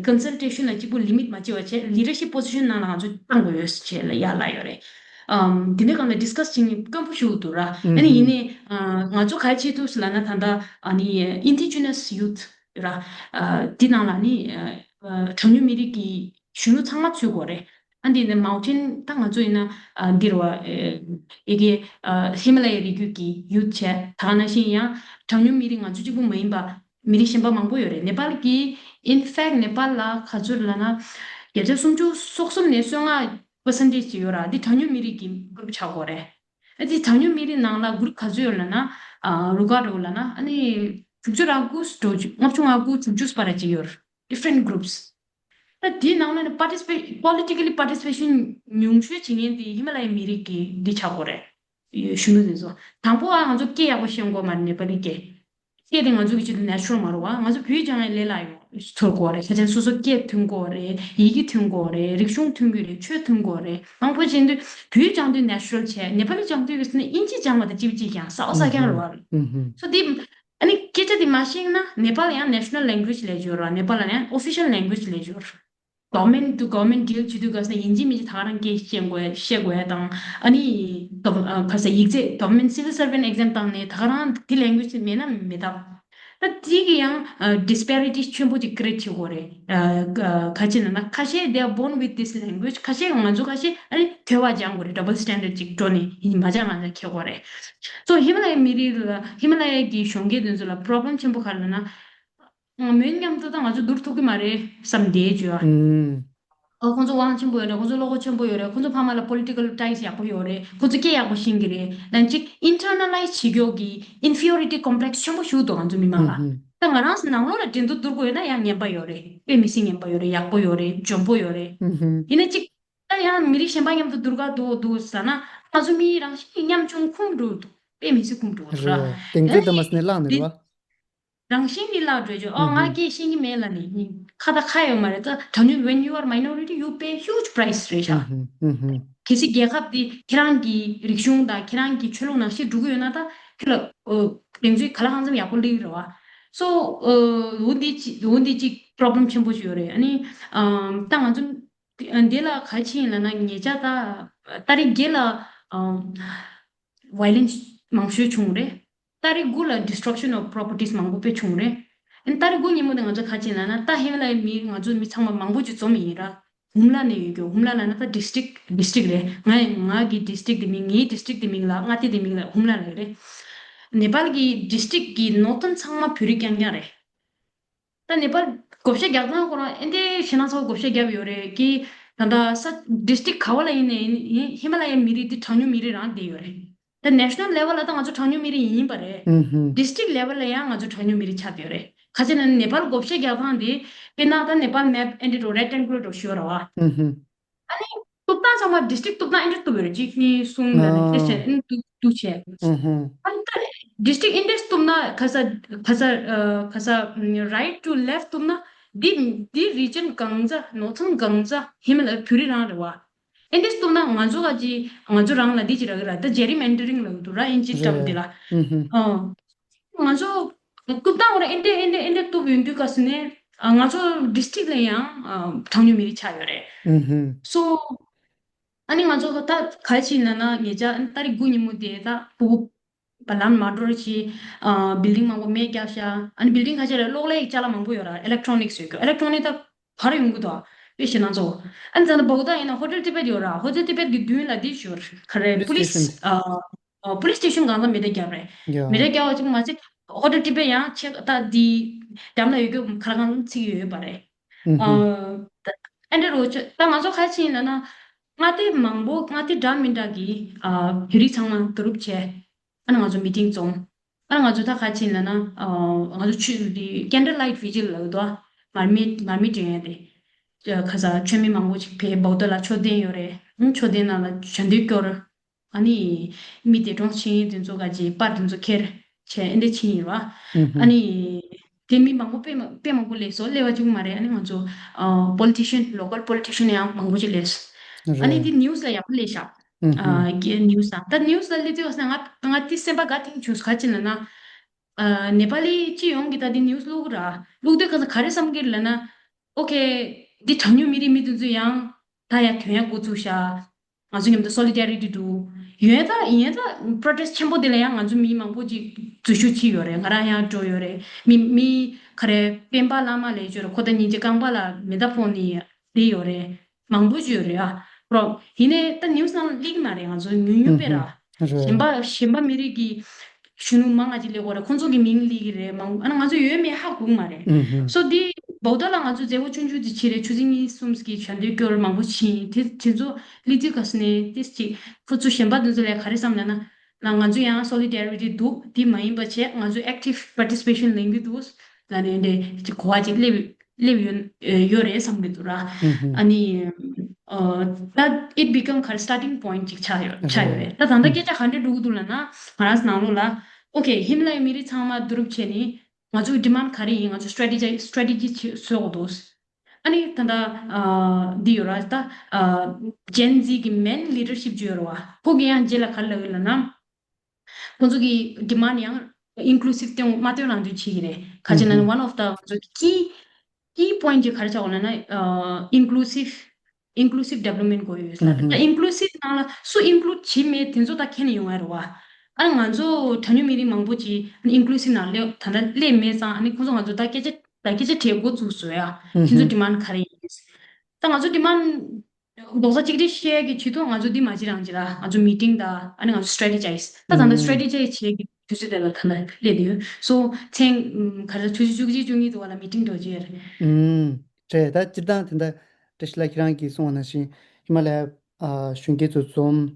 consultation ལ་གཅིག་པུ་limit མ་བྱེད་པ་བྱས་leadership position ནང་ལ་ང་ཚོ་བཏང་དགོས་ཡོད་ཟེར་བྱས་ལ་ཡར་ལབ་ཡོད་རེད། ཨམ། དེ་འདྲའི་སྒང་ལ་discuss བྱེད་མཁན་དཀོན་པོ་ཞིག་འདུག་ར། ཨ་ནི་ཡིན་ནའི་ང་ཚོ་ག་རེ་བྱེད་ཐུབ་ཟེར་ལབ་ན། ད་ལྟ་ཨ་ནི་indigenous youth ར། ཨ། དེ་ནང་ལ་ནི། ཨ། གྲངས་ཉུང་མི་རིགས་ཀྱི་གཞོན་ནུ་ཚང་མ་ཚུད་དགོས་རེད། ཨ། འདི་ནི་མའུན་ཊེན། ད་ང་ཚོ་ཡིན་ན། ཨ། འདིར་བ། ཨེ། ཨེ་གེ་ཨ། ཧི་མ་ལ་ཡའི་རི་རྒྱུད་ཀྱི་ཡུཐ་བྱས། ད་ག་ནང་བཞིན་ཡང་གྲངས་ཉུང་མི་རིགས་ང་ཚོ་གཅིག་པུ་མ་ཡིན་པ་མི་རིགས་གཞན་པ་མང་པོ་ཡོད་རེད། ནེ་པཱལ་གྱི། in fact ནེ་པཱལ་ལ་ག་ཚོད་ལབ་ན། བརྒྱ་ཆ་སུམ་ཅུ་སོ་གསུམ་ནས་སོ་ལྔ་པར་སེན་ཊེཇ་ཅིག་ཡོད་ར། འདི་གྲངས་ཉུང་མི་རིགས་ཀྱི་གུ་རུབ་ཆགས་དགོས་རེད། ཨ། འདི་གྲངས་ཉུང་མི་རིགས་ནང་ལ་གུ་རུབ་ག་ཚོད་ཡོད་ལབ་ན། ཨ། རུ་ཁག་འགྲོ་ལབ་ན། ཨ་ནི་དྲུག་ཅུ་རེ་དགུ་འགྲོ་རྒྱུ། ལྔ་བཅུ་ང་དགུ། དྲུག་ཅུ་བར་ཅིག་ཡོད་རེད། different groups. ད་དེའི་ནང་ལ་ནི་participate, politically participation ཉུང་ཤོས་བྱེད་མཁན་དེ་ཧི་མ་ལ་ཡའི་མི་རིགས་ཀྱི་འདི་ཆགས་ཀྱི་ཡོད་རེད། གཞོན་ནུ་དེ་ཚོ། དང་པོ་ཨ། ང་ཚོ་སྐད་ཡག་པོ་ཤེས་དགོས་མ་རེད། ནེ་པ་ལི་སྐད། སྐད་དེ་ང་ཚོ་གི་ཆེད་དུ་natural མ་རེད་བ། ང་ཚོ་བོད་སྦྱང་ཡའི་ལས་ལ་ཡང་ཚོར་དགོས་རེད། ཁ་ཆེན་སོ་སོ་སྐད་མཐུན་དགོས་རེད། ཡི་གེ་མཐུན་དགོས་རེད། རིག་གཞུང་མཐུན་གྱི་རེད། ཆོས་མཐུན་དགོས་རེད། མང་པོ་བྱེད་དུས་བོད་སྦྱང་དུས་natural བྱས། ནེ་པ་ལི་སྦྱང་དུས་ཀྱི་ནི་དབྱིན་ཇི་སྦྱང་བ་དང་གཅིག་པ་གཅིག་རྐྱང་། ས་འོག་ས་རྐྱང་རེད་བ། ཨུ་ཧུམ། so དེ། ཨ་ནི་སྐད་ཆ་དེ་མ་ཤེས་ན་ནེ་པཱལ་ཡང་national language ལབ་ཀྱི་ཡོད་རེད་བ། ནེ་པཱལ་ལ་ཡང་official language ལབ་ཀྱི་ཡོད་རེད། government to government deal བྱེད་དུས་སྐབས་སུ་ཡིན་གཅིག་མིན་གཅིག་ད་ག་རང་སྐད་ཤེས་དགོས། ཤེས་དགོས་དང་། ཨ་ནི་ག་ས་ཡིག་ཚད། government civil servant exam བཏང་ནས་ད་ག་རང་དེ་language དེ་མེད་ན་མེད་སྟབས། ད་དེ་གི་ཡང་disparity ཆེན་པོ་ཅིག་create བྱེད་དགོས་རེད། ག་ཅི་ན་ན། ཁ་ཤས་they are born with this language. ཁ་ཤས། ང་ཚོ་ཁ་ཤས་ཨ་ནི་ཐོས་པ་སྦྱང་དགོས་རེད། double standard ཅིག་འགྲོ་ནས་ཡིན་མ་སྦྱང་ང་ཚོ་ཁྱེར་དགོས་རེད། so ཧི་མ་ལ་ཡའི་མི་རིགས་ལ། ཧི་མ་ལ་ཡའི་གི་གཞོན་སྐྱེས་དེ་ཚོ་ལ་problem ཆེན་པོ་ག་རེ་ལབ་ན། མོའི་མཉམ་དུ་ད་ང་ཚོ་བསྡུར་ཐུབ་ཀྱི་མ་རེད་བསམ་བསྡད་བྱོས་ཨ། ཨུམ། ཨོ། ཁོང་ཚོ་དབང་ཆེན་པོ་ཡོད་རེད། ཁོང་ཚོ་བློ་ཁོག་ཆེན་པོ་ཡོད་རེད། ཁོང་ཚོ་ཕ་མ་ལ་political ties ཡག་པོ་ཡོད་རེད། ཁོང་ཚོ་སྐད་ཡག་པོ་ཤེས་ཀྱི་རེད། ནང་གཅིག་internalize བྱེད་མཁན་གྱི་inferiority complex ཆེན་པོ་ཞིག་འདུག་ང་ཚོ་མི་མང་ལ། ཨུམ། ད་ང་རང་ཚོ་ནང་ལོགས་ལ་འགྲན་བསྡུར་བསྡུར་དགོས་ཡོད་ན་ཡང་ངན་པ་ཡོད་རེད། དཔེ་མི་སྲིད་ངན་པ་ཡོད་རེད། ཡག་པོ་ཡོད་རེད། འཇོན་པོ་ཡོད་རེད། ཨུམ། ཡིན་ན་གཅིག་ད་ཡང་མི་རིགས་གཞན་པ་མཉམ་དུ་བསྡུར་ག་འདུག་འདུག་ཟེར་ན། ང་ཚོ་མིའི་རང་བཞིན་གྱི་ཉམ་ཆུང་ཁུངས་འགྲོ་འདུག་དཔེ་མི་སྲིད་ཁུངས་འགྲོ་འདུག་ར། རེད། གདེང་ཚོད་དུ་མ་སྣེ་བླངས་ནས་རེད་བ། རང་བཞིན་གྱིས་བརླག་འགྲོ་ཆོག་ཨོ། ང་སྐད་ཤེས་ཀྱི་མེད་ལབ་ནས་ཁ་ད་ཁ་ཡོད་མ་རེད། ད་གྲངས་ཉུང་། when you are minority you pay huge price རེད་ཤག་གལ་སྲིད་རྒྱལ་ཁབ་དེ་ཁྱེད་རང་གི་རིག་གཞུང་དང་ཁྱེད་རང་གི་ཆོས་ལུགས་ནང་བཞིན་འགྲོ་གི་ཡོད་ན། ད་ཁྱེད་ལ་ཨོ་གདེང་ཚོད་ག་ལ་གང་འཚམ་ཡག་པོ་སླེབས་རེད་བ། so འོ་འདི་ཅི་འོ་འདི་ཅིག་problem ཆེན་པོ་ཞིག་ཡོད་རེད། ཨ་ནི་ད་ང་ཚོ་འདི་ལ་ག་རེ་བྱས་ཡིན་ལབ་ན། ཉེ་ཆར་ད་ཏ་རིག་བརྒྱད་ལ་violence མང་ཤོས་བྱུང་རེད། ཏ་རིག་དགུ་ལ་destruction of properties མང་པོ་དཔེ་བྱུང་རེད། ཨ་ནི་ཏ་རིག་དགུ་ཉིན་མོ་དེ་ང་ཚོ་ག་རེ་བྱས་ལབ་ན། ད་ཧི་མ་ལ་ཡའི་མི། ང་ཚོ་མི་ཚང་མ་མང་པོ་ཅིག་འཛོམས་ཡིན་ར། ཧུམ་ལ་ནས་ཡོད་རྒྱུ། ཧུམ་ལ་ལབ་ན་ད་district district རེད། ང་ང་གི་district དེ་མིང་། ངའི་district དེ་མིང་ལ། མངའ་སྡེ་དེ་མིང་ལ་ཧུམ་ལ་ལབ་ཡོད་རེད། ནེ་པཱལ་གྱི་district གི་northern ཚང་མ་བོད་རིགས་རྐྱང་རྐྱང་རེད། ད་ནེ་པཱལ་བགོ་བཤའ་རྒྱག་སྟངས་ཁོ་རང་ཨེ་འདྲའི་ཞེད་སྣང་ཚ་པོ་བགོ་བཤའ་བརྒྱབ་ཡོད་རེད་ཀི། ད་ལྟ་ས་district ག་བ་ལ་ཡིན་ནའི་ཡིན། ཧི་མ་ལ་ཡའི་མི་རིགས་འདི་གྲངས་ཉུང་མི་རིགས་རང་བསྡད་ཡོད་རེད། ད་national level ལ་ད་ང་ཚོ་གྲངས་ཉུང་མི་རིགས་ཡིན་པ་རེད། ཨུ་ཧུམ། district level ལ་ཡང་ང་ཚོ་གྲངས་ཉུང་མི་རིགས་ཆགས་བསྡད་ཡོད་རེད། ག་ཅི་ན་ནེ་པཱལ་བགོ་བཤའ་རྒྱག་སྟངས་དེ། དཔེར་ན་ད་ནེ་པཱལ་map ཨེ་འདྲ་འགྲོ་rectangular འགྲོ་ཞུ་བ་རེད་བ། ཨུ་ཧུམ། ཨ་ནི་གཏུབ་སྟངས་ཚང་མ་district གཏུབ་སྟངས་ཨེ་འདྲ་གཏུབ་ཡོད་རེད། གཅིག་གཉིས་གསུམ་ལ་ནི་ཨ་ཨེ་བྱས་ཨེ་འདྲ་གཏུབ་བྱས། ཨུ་ཧུམ། ཨ་ནི་ད་district ཨེ་འདྲ་གཏུབ་ན། ག་ས་ག་ས་ཨ་ག་ས་right to left གཏུབ་ན། འདི་འདི་region གང་ཚ། northern གང་ཚ། ཧི་མ་ལ་བོད་རིགས་རང་རེད་བ། ཨེ་འདྲ་གཏུབ་ན་ང་ཚོ་ག་ཅི། ང་ཚོ་རང་ལ་འདི་ཅི་རག་གི་ར། ད་gerrymandering ལབ་འདུག་ར། ཨིན་ཇི་term རེད། འདི་ལ། ཨུ་ཧུམ། ཨ། ང་ཚོ་གཏུབ་སྟངས་འོ་ར་ཨེ་འདྲ་ཨེ་འདྲ་ཨེ་འདྲ་གཏུབ་ཡོང་དུས་སྐབས་སུ་ནས། ཨ་ང་ཚོ་district་ལ་ཡང་ཨ་གྲངས་ཉུང་མི་རིགས་ཆགས་ཡོད་རེད། ཨུ་ཧུམ། So ཨ་ནི་ང་ཚོ་ད་ག་རེ་བྱས་ཡིན་ལབ་ན་ཉེ་ཆར་ཨ་ནི་ཏ་རིག་དགུ་ཉིན་མོ་དེ་ད་ཕྲུ་གུ་བ་ལམ་མ་འགྲོ་བྱས། ཨ་building་མང་པོ་མེ་བརྒྱབ་ཤག་ཨ་ནི་building་ཁ་ཤས་ལ་གློག་ཀླད་ཀྱི་ཅ་ལག་མང་པོ་ཡོད་ར། electronics་ཡོད་ཀྱི། electronic་ད་ག་རེ་ཡོང་གི་འདུག་དཔེ་བཞག་ན་ཚོ། ཨ་ནི་ད་ལྟ་བོག་ཏ་ཡིན་ན་Hotel Tibet་ཡོད་ར། Hotel Tibet་གི་མདུན་ལ་འདི་ཞོར་ག་རེ་Police police station། ཨ་ཨ་police station་གང་ས་མེ་མདའ་བརྒྱབ་རེད། ཡ། མེ་མདའ་བརྒྱབ་པ་གཅིག་མ་ཚད་Hotel Tibet་ཡང་ཆེ་ད་འདི་འགྲམ་ལ་ཡོད་ཀྱི་ཁ་ལག་ཚིག་ཡོད་ཡོད་པ་རེད། ཨུ་ཨ་ཧུམ། ད་ཨ་འདྲ་རོ་ཆོ་ད་ང་ཚོ་ག་རེ་བྱས་ཡིན་ལབ་ན། མངའ་སྡེ་མང་པོ་མངའ་སྡེ་འདྲ་མི་འདྲ་གི་ཨ་བོད་རིགས་ཚང་མ་བསྡུ་རུབ་བྱས། ཨ་ནི་ང་ཚོ་meeting་བཙུགས། ཨ་ང་ཚོ་ད་ག་རེ་བྱས་ཡིན་ལབ་ན། ཨ་ང་ཚོ་ཆུ་འདི་candle light vigil་ལབ་འདུག་མར་མེ་མར་མེ་སྒྲོན་ཡས་དེ། ཨ་ཁ་ས་མཆོད་མེ་མང་པོ་ཅིག་ཕེབས། བོག་ཏ་ལ་མཆོད་རྟེན་ཡོད་རེད། ཨ་མཆོད་རྟེན་ནང་ལ་བྱ་འདུལ་སྐྱོར། ཨ་ནི་མི་དེ་གྲོངས་ཕྱིན་དེ་ཚོ་ག་ཅིག་པར་དེ་ཚོ་འཁྱེར་བྱས་ཨེ་འདྲ་ཕྱིན་ཡིན་ར། ཨུ་ཧུམ། ཨ་ནི་དེ་མི་མང་པོ་དཔེ་མ་དཔེ་མང་པོ་སླེབས་སོང་། སླེབས་པ་གཅིག་མ་རེད། ཨ་ནི་ང་ཚོ་ཨ་politician local politician་ཡང་མང་པོ་ཅིག་སླེབས་སོང་། ཨ་ནི་རེད། དེ་news་ལ་ཡག་པོ་སླེབས་ཤག་ཨུ་ཧུམ། ཨ་གི་news་དང་ད་news་ལ་སླེབས་དུས་ང་ང་དེ་སེམས་པ་དགའ་ཐེངས་བྱུང་། ག་ཅི་ལབ་ན། ཨ་ནེ་པ་ལི་སྤྱི་ཡོངས་ཀྱིས་ད་དེ་news་བླུགས་ར། བླུགས་དུས་ག་ས་ག་རེ་བསམ་གི་ལབ་ན། ཨོ་ཁེ། འདི་གྲངས་ཉུང་མི་རིགས་མི་དེ་ཚོ་ཡང་ད་ཡ་ཐོན་ཡ་འགོ་བཙུགས་ཤག་ང་ཚོ་མཉམ་དུ་solidarity་འདུག་ཡོད་ད་ཡིན་ད་protest་ཆེན་པོ་དེ་ལ་ཡང་ང་ཚོ་མི་མང་པོ་ཅིག་འཛུལ་ཞུགས་བྱས་ཡོད་རེད། ང་རང་ཡང་འགྲོ་ཡོད་རེད། མི་མི་ག་རེ་སྤེན་པ་ལྷ་མ་ལས་བྱོས་ར། ཁོ་ད་ཉིན་གཅིག་རྐང་པ་ལ་མེ་མདའ་ཕོག་ནས་བསྡད་ཡོད་རེད། མང་པོ་ཅིག་ཡོད་རེད་ཨ། པྲོ་ཡིན་ནའི་ད་news་ནང་སླེབས་ཀྱི་མ་རེད། ང་ཚོ་ཉུང་ཉུང་དཔེ་ར། ཨུ་ཧུམ། རེད། གཞན་པ་གཞན་པ་མི་རིགས་ཀྱི་གཞོན་ནུ་མང་ང་ཅིག་སླེབས་ཀྱི་རེད། ཁོང་ཚོ་གི་མིང་སླེབས་ཀྱི་རེད། མང་ཨ་ནི་ང་ཚོ་ཡོད་མེད་ཧ་གོ་གི་མ་རེད། ཨུ་ཧུམ། So་འདི་བོག་ཏ་ལ་ང་ཚོ་མཛད་སྒོ་ཆུང་ཆུང་ཅིག་བྱས་རེད། ཆུ་ཚོད་གཉིས་གསུམ་གྱི་བྱ་འདུལ་སྐྱོར་མང་པོ་ཕྱིན། དེ་དེ་ཚོ་སླེབས་དུས་ག་ས་ནས་ཏིས་ཅིག་ཁོ་ཚོ་གཞན་པ་དེ་ཚོ་ལ་ག་རེ་བསམ་ལབ་ན། ན་ང་ཚོ་ཡང་solidarity་འདུག་དེ་མ་ཡིན་པ་བྱས་ང་ཚོ་active participation་ལེན་གྱི་འདུག་ལབ་ནས་འདི་ཅིག་གོ་བ་ཅིག་སླེབས་སླེབས་ཡོད་ཡོད་རེད་བསམ་གྱི་འདུག་ར། ཨུ་ཧུམ། ཨ་ནི་ཨ་ད་it become ག་རེ་starting point་ཅིག་ཆགས་ཡོད་ཆགས་ཡོད་རེད། རེད། ད་ད་ལྟ་ཨུ་སྐད་ཆ་ག་འདྲ་འགྲོ་གི་འདུག་ལབ་ན། ང་རང་ཚོ་ནང་ལོགས་ལ་okay་ཧི་མ་ལ་ཡའི་མི་རིགས་ཚང་མ་བསྡུ་རུབ་བྱས་ནས་ང་ཚོའི་demand་ག་རེ་ཡིན། ང་ཚོ་strategy strategy་བྱེད་བཟོ་དགོས་འདུག་ཨ་ནི་ད་ལྟ་ཨ་འདི་ཡོད་ར། ད་ཨ་Gen Z་གི་main leadership་ཅིག་ཡོད་རེད་བ། ཁོ་གི་ཡང་རྗེས་ལ་ག་རེ་ལབ་ཡོད་ལབ་ན། ཁོང་ཚོ་གི་demand་ཡང་inclusive་སྟོན་མ་སྟོན་རང་འདོད་བྱེད་ཀྱི་རེད། ག་ཅི་ན་ཨུ་ཧུམ། one of the་ཁོང་ཚོ་གི་key key point་ཅིག་ག་རེ་ཆགས་ཡོད་ལབ་ན། ཨ་inclusive inclusive development་དགོས་ཡོད་ལབ། ཨུ་ཧུམ། ད་inclusive་ནང་ལ་སུ་include་བྱེད་མེད་དེ་ཚོ་ད་ཁྱེར་ནས་ཡོང་ཡ་རེད་བ། ཨ་ང་ཚོ་གྲངས་ཉུང་མི་རིགས་མང་པོ་ཅིག་inclusive་ནང་སླེབས་ད་ལྟ་སླེབས་མེད་ཙང་། ཨ་ནི་ཁོང་ཚོ་ང་ཚོ་ད་སྐད་ཆ་ད་སྐད་ཆ་དྲིས་འགོ་བཙུགས་བཟོ་ཡ། ཨུ་ཁྱེད་ཚོ་ཧུམ། demand་ག་རེ་ཡིན། ད་ང་ཚོ་demand་རྡོག་རྩ་གཅིག་སྒྲིལ་བཤད་ཀྱི་ཆེད་དུ་ང་ཚོ་འདི་མ་བྱེད་རང་བྱེད་ལ་ང་ཚོ་meeting་དང་ཨ་ནི་ང་ཚོ་strategize་ད་ད་ལྟ་ཨུམ། strategize་བྱེད་ཀྱི་དུས་ཚོད་དེ་ལ་ད་ལྟ་སླེབས་ཡོད། So་ཚེ་ག་རེ་ཆུ་ཚོད་བཅུ་གཅིག་བཅུ་གཉིས་དུ་བ་ལ་meeting་འགྲོ་རྒྱུ་ཡོད་རེད། ཨུམ། རེད། ད་སྤྱིར་བཏང་དེ་འདྲ་བཀྲ་ཤིས་ལགས་ཁྱེད་རང་གིས་གསུངས་པ་ནང་བཞིན་ཧི་མ་ལ་ཡ་ཨ་གཞོན་སྐྱེས་ཚོ་འཛོམས།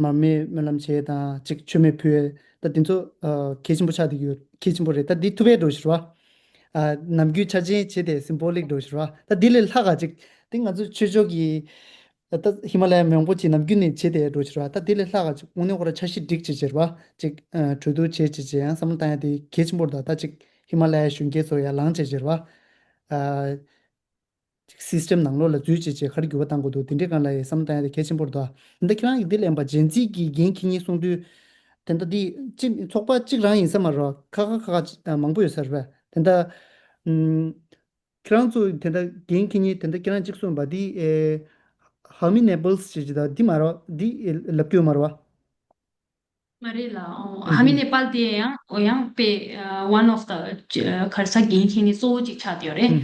མར་མེ་སྨོན་ལམ་བྱེད་དང་གཅིག་མཆོད་མེ་ཕུལ། ད་དེ་ཚོ་ཨ་གལ་ཆེན་པོ་ཆགས་བསྡད་ཀྱི་ཡོད། གལ་ཆེན་པོ་རེད། ད་འདི་ཐུབ་པའི་འགྲོ་ཞིག་རེད་བ། ཨ་ནམ་རྒྱུན་འཆར་ཅན་བྱེད་དེ་symbolic་འགྲོ་ཞིག་རེད་བ། ད་འདི་ལས་ལྷག་ག་ཅིག་དེ་ང་ཚོ་ཆོས་ཕྱོགས་ཀྱི་ད་ཧི་མ་ལ་ཡ་མང་པོ་ཅིག་ནམ་རྒྱུན་ནས་བྱེད་དེ་འགྲོ་ཞིག་རེད་བ། ད་འདི་ལས་ལྷག་ག་ཅིག་དངོས་གནས་ཁོ་རང་འཆར་གཞི་སྒྲིག་བྱེད་བྱེད་རེད་བ། ཅིག་ཨ་གྲོས་བསྡུར་བྱེད་བྱེད་བྱེད་ཡང་བསམ་བློ་བཏང་ཡ་དེ་གལ་ཆེན་པོ་རེད། ད་ད་ཅིག་ཧི་མ་ལ་ཡ་གཞོན་སྐྱེས་ཚོ་ཡར་ལངས་བྱེད་བྱེད་རེད་བ། ཨ། ཅིག་system་ནང་ལོགས་ལ་འཛུལ་བྱས་བྱས་ག་རེ་འགྱུར་བ་གཏང་དགོས་འདུག་དེ་འདྲའི་སྒང་ལ་ཡང་བསམ་བློ་གཏོང་ཡ་དེ་གལ་ཆེན་པོ་རེད་དོ། དེ་འདྲ་ཁྱེད་རང་གིས་འདི་ལན་པ་Gen Z་གི་འགན་འཁྱེར་མཁན་གསུང་དུས། དེ་འདྲ་འདི་གཅིག་ཚོགས་པ་གཅིག་རང་ཡིན་ས་མ་རེད། ཁག་ཁག་ཁག་ཁག་མང་པོ་ཡོད་ས་རེད་པས། དེ་འདྲ་ཨམ། ཁྱེད་རང་ཚོ་དེ་འདྲ་འགན་འཁྱེར་མཁན་དེ་འདྲ་ཁྱེད་རང་གཅིག་གསུངས་པ་འདི་ཨེ། How many Nepals་ཞེས་བྱེད་ད་འདི་མ་རེད། འདི་ལབ་རྒྱུ་མ་རེད་པ། མ་རེད་ལ། ཨོ། ཧ་མི་ནེ་པཱལ་དེ་ཡང་ཨོ་ཡང་པེ་ཨ་one of the་ག་རེ་ཟེར་འགན་འཁྱེར་མཁན་གཙོ་བོ་གཅིག་ཆགས་བསྡད་ཡོད་རེད།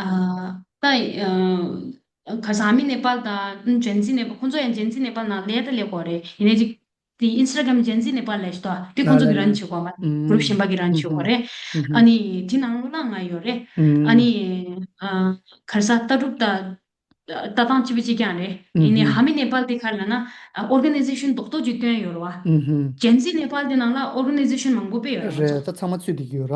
ཨ་ད་ཨ་ག་རེ་ཟེར་ཧ་མི་ནེ་པཱལ་དང་ཇེན་ཟི་ནེ་པཱལ། ཁོང་ཚོ་ཡང་ཇེན་ཟི་ནེ་པཱལ་ནང་སླེབས་ད་སླེབས་ཀྱི་ཡོད་རེད། ཡིན་ནའི་ཅིག་དེ་ཨིན་སི་ཊ་གྷ་རམ་ཇེན་ཟི་ནེ་པཱལ་ལབ་ཞིག་འདུག་དེ་ཁོང་ཚོ་གིས་རན་བྱེད་ཀྱི་ཡོད་མ་རེད། གུ་རུབ་གཞན་པ་གིས་རན་བྱེད་ཀྱི་ཡོད་རེད། ཨ་ནི་དེ་ནང་ལོགས་ལ་ང་ཡོད་རེད། ཨ་ནི་ཨ་ག་རེ་ཟེར་ལྟ་གྲུབ་དང་ལྟ་སྟངས་གཅིག་པ་གཅིག་རྐྱང་རེད། ཡིན་ནའི་ཧ་མི་ནེ་པཱལ་དེ་ག་རེ་ལབ་ན་ཨོར་ག་ནའི་ཟེ་ཤན་རྡོག་རྡོག་ཅིག་བཏོན་ཡོད་རེད་བ། ཇེན་ཟི་ནེ་པཱལ་དེ་ནང་ལ་ཨོར་ག་ནའི་ཟེ་ཤན་མང་པོ་དཔེ་ཡོད་རེད། རེད། ད་ཚང་མ་ཚུད་བསྡད་ཀྱི་ཡོད་ར།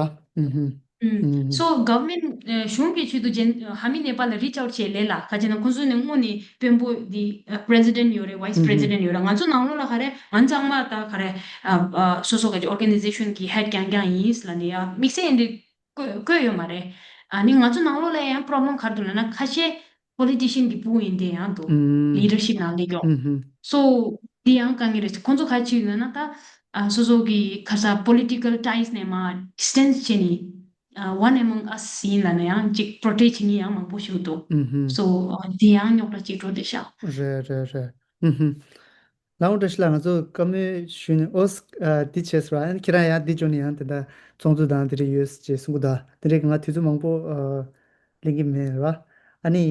ཨུམ། སོ་གྷ་ཝར་མེན་ཊི་གཞུང་གི་ཆེད་དུ་ཇེན་ཧ་མི་ནེ་པཱལ་ལ་རི་ཅི་ཨའུཊ་བྱས་ལས་ལ་ག་ཅི་ན་ཁོང་ཚོ་ནས་དངོས་ནས་དཔོན་པོ་འདི་པི་རེ་སི་ཌེན་ཊི་ཡོད་རེད། ཝའི་སི་པི་རེ་སི་ཌེན་ཊི་ཡོད་རེད། ང་ཚོ་ནང་ལོགས་ལ་ག་རེ་ང་ཚང་མ་ད་ག་རེ་སོ་སོ་ག་ཅི་ཨོར་ག་ནའི་ཟེ་ཤན་གི་ཧེཌ་རྐྱང་རྐྱང་ཡིན་ལབ་ནས་ཡ་དམིགས་བསལ་འདི་བཀོད་བཀོད་ཡོད་མ་རེད། ཨ་ནི་ང་ཚོ་ནང་ལོགས་ལ་ཡང་པོ་རོབ་ལེམ་ག་རེ་འདུག་ལབ་ན་ཁ་ཤས་པོ་ལི་ཊི་ཤན་གྱི་ཕྲུ་གུ་ཡིན་དེ་ཡང་འདུག་ལི་ཌར་ཤིབ་ནང་སླེབས་ཀྱོག་སོ་འདི་ཡང་དཀའ་ངལ་རེད། ཁོང་ཚོ་ག་རེ་བྱེད་ཡོད་ན་ད་ཨ་སོ་སོ་གི་ག་རེ་ཟེར་པོ་ལི་ཊི་ཀལ་ཊའིས་ནས་མར་ཌི་སི་ཊེན་སི་བྱས་ནས་ ཨ། One Among Us ཡིན་ལབ་ན་ཡང་ཅིག་པྲོ་ཊེག་བྱེད་མཁན་ཡང་མང་པོ་ཞིག་འདུག། ཨུ་ཧུམ། སོ་ཨ། དེ་ཡང་རྙོག་དྲ་ཅིག་འགྲོ་བསྡད་ཤག། རེད་རེད་རེད། ཨུ་ཧུམ། ལགས་འོང་བཀྲ་ཤིས་ལགས། ང་ཚོ་བཀའ་མོལ་ཞུས་ནས་ཨོ་ཨ། འདི་བྱས་ཟེར་བ། ཨ་ནི་ཁྱེད་རང་ཡང་འདི་འཇོག་ནས་ཡང་དེ་འདྲ་ཚོགས་འདུ་དང་དེ་འདྲ་ཡོད་ཅེས་གསུང་གི་འདུག། དེ་འདྲའི་ང་དུས་ཚོད་མང་པོ་ཨ། ལེན་གྱི་མེད་ར། ཨ་ནི་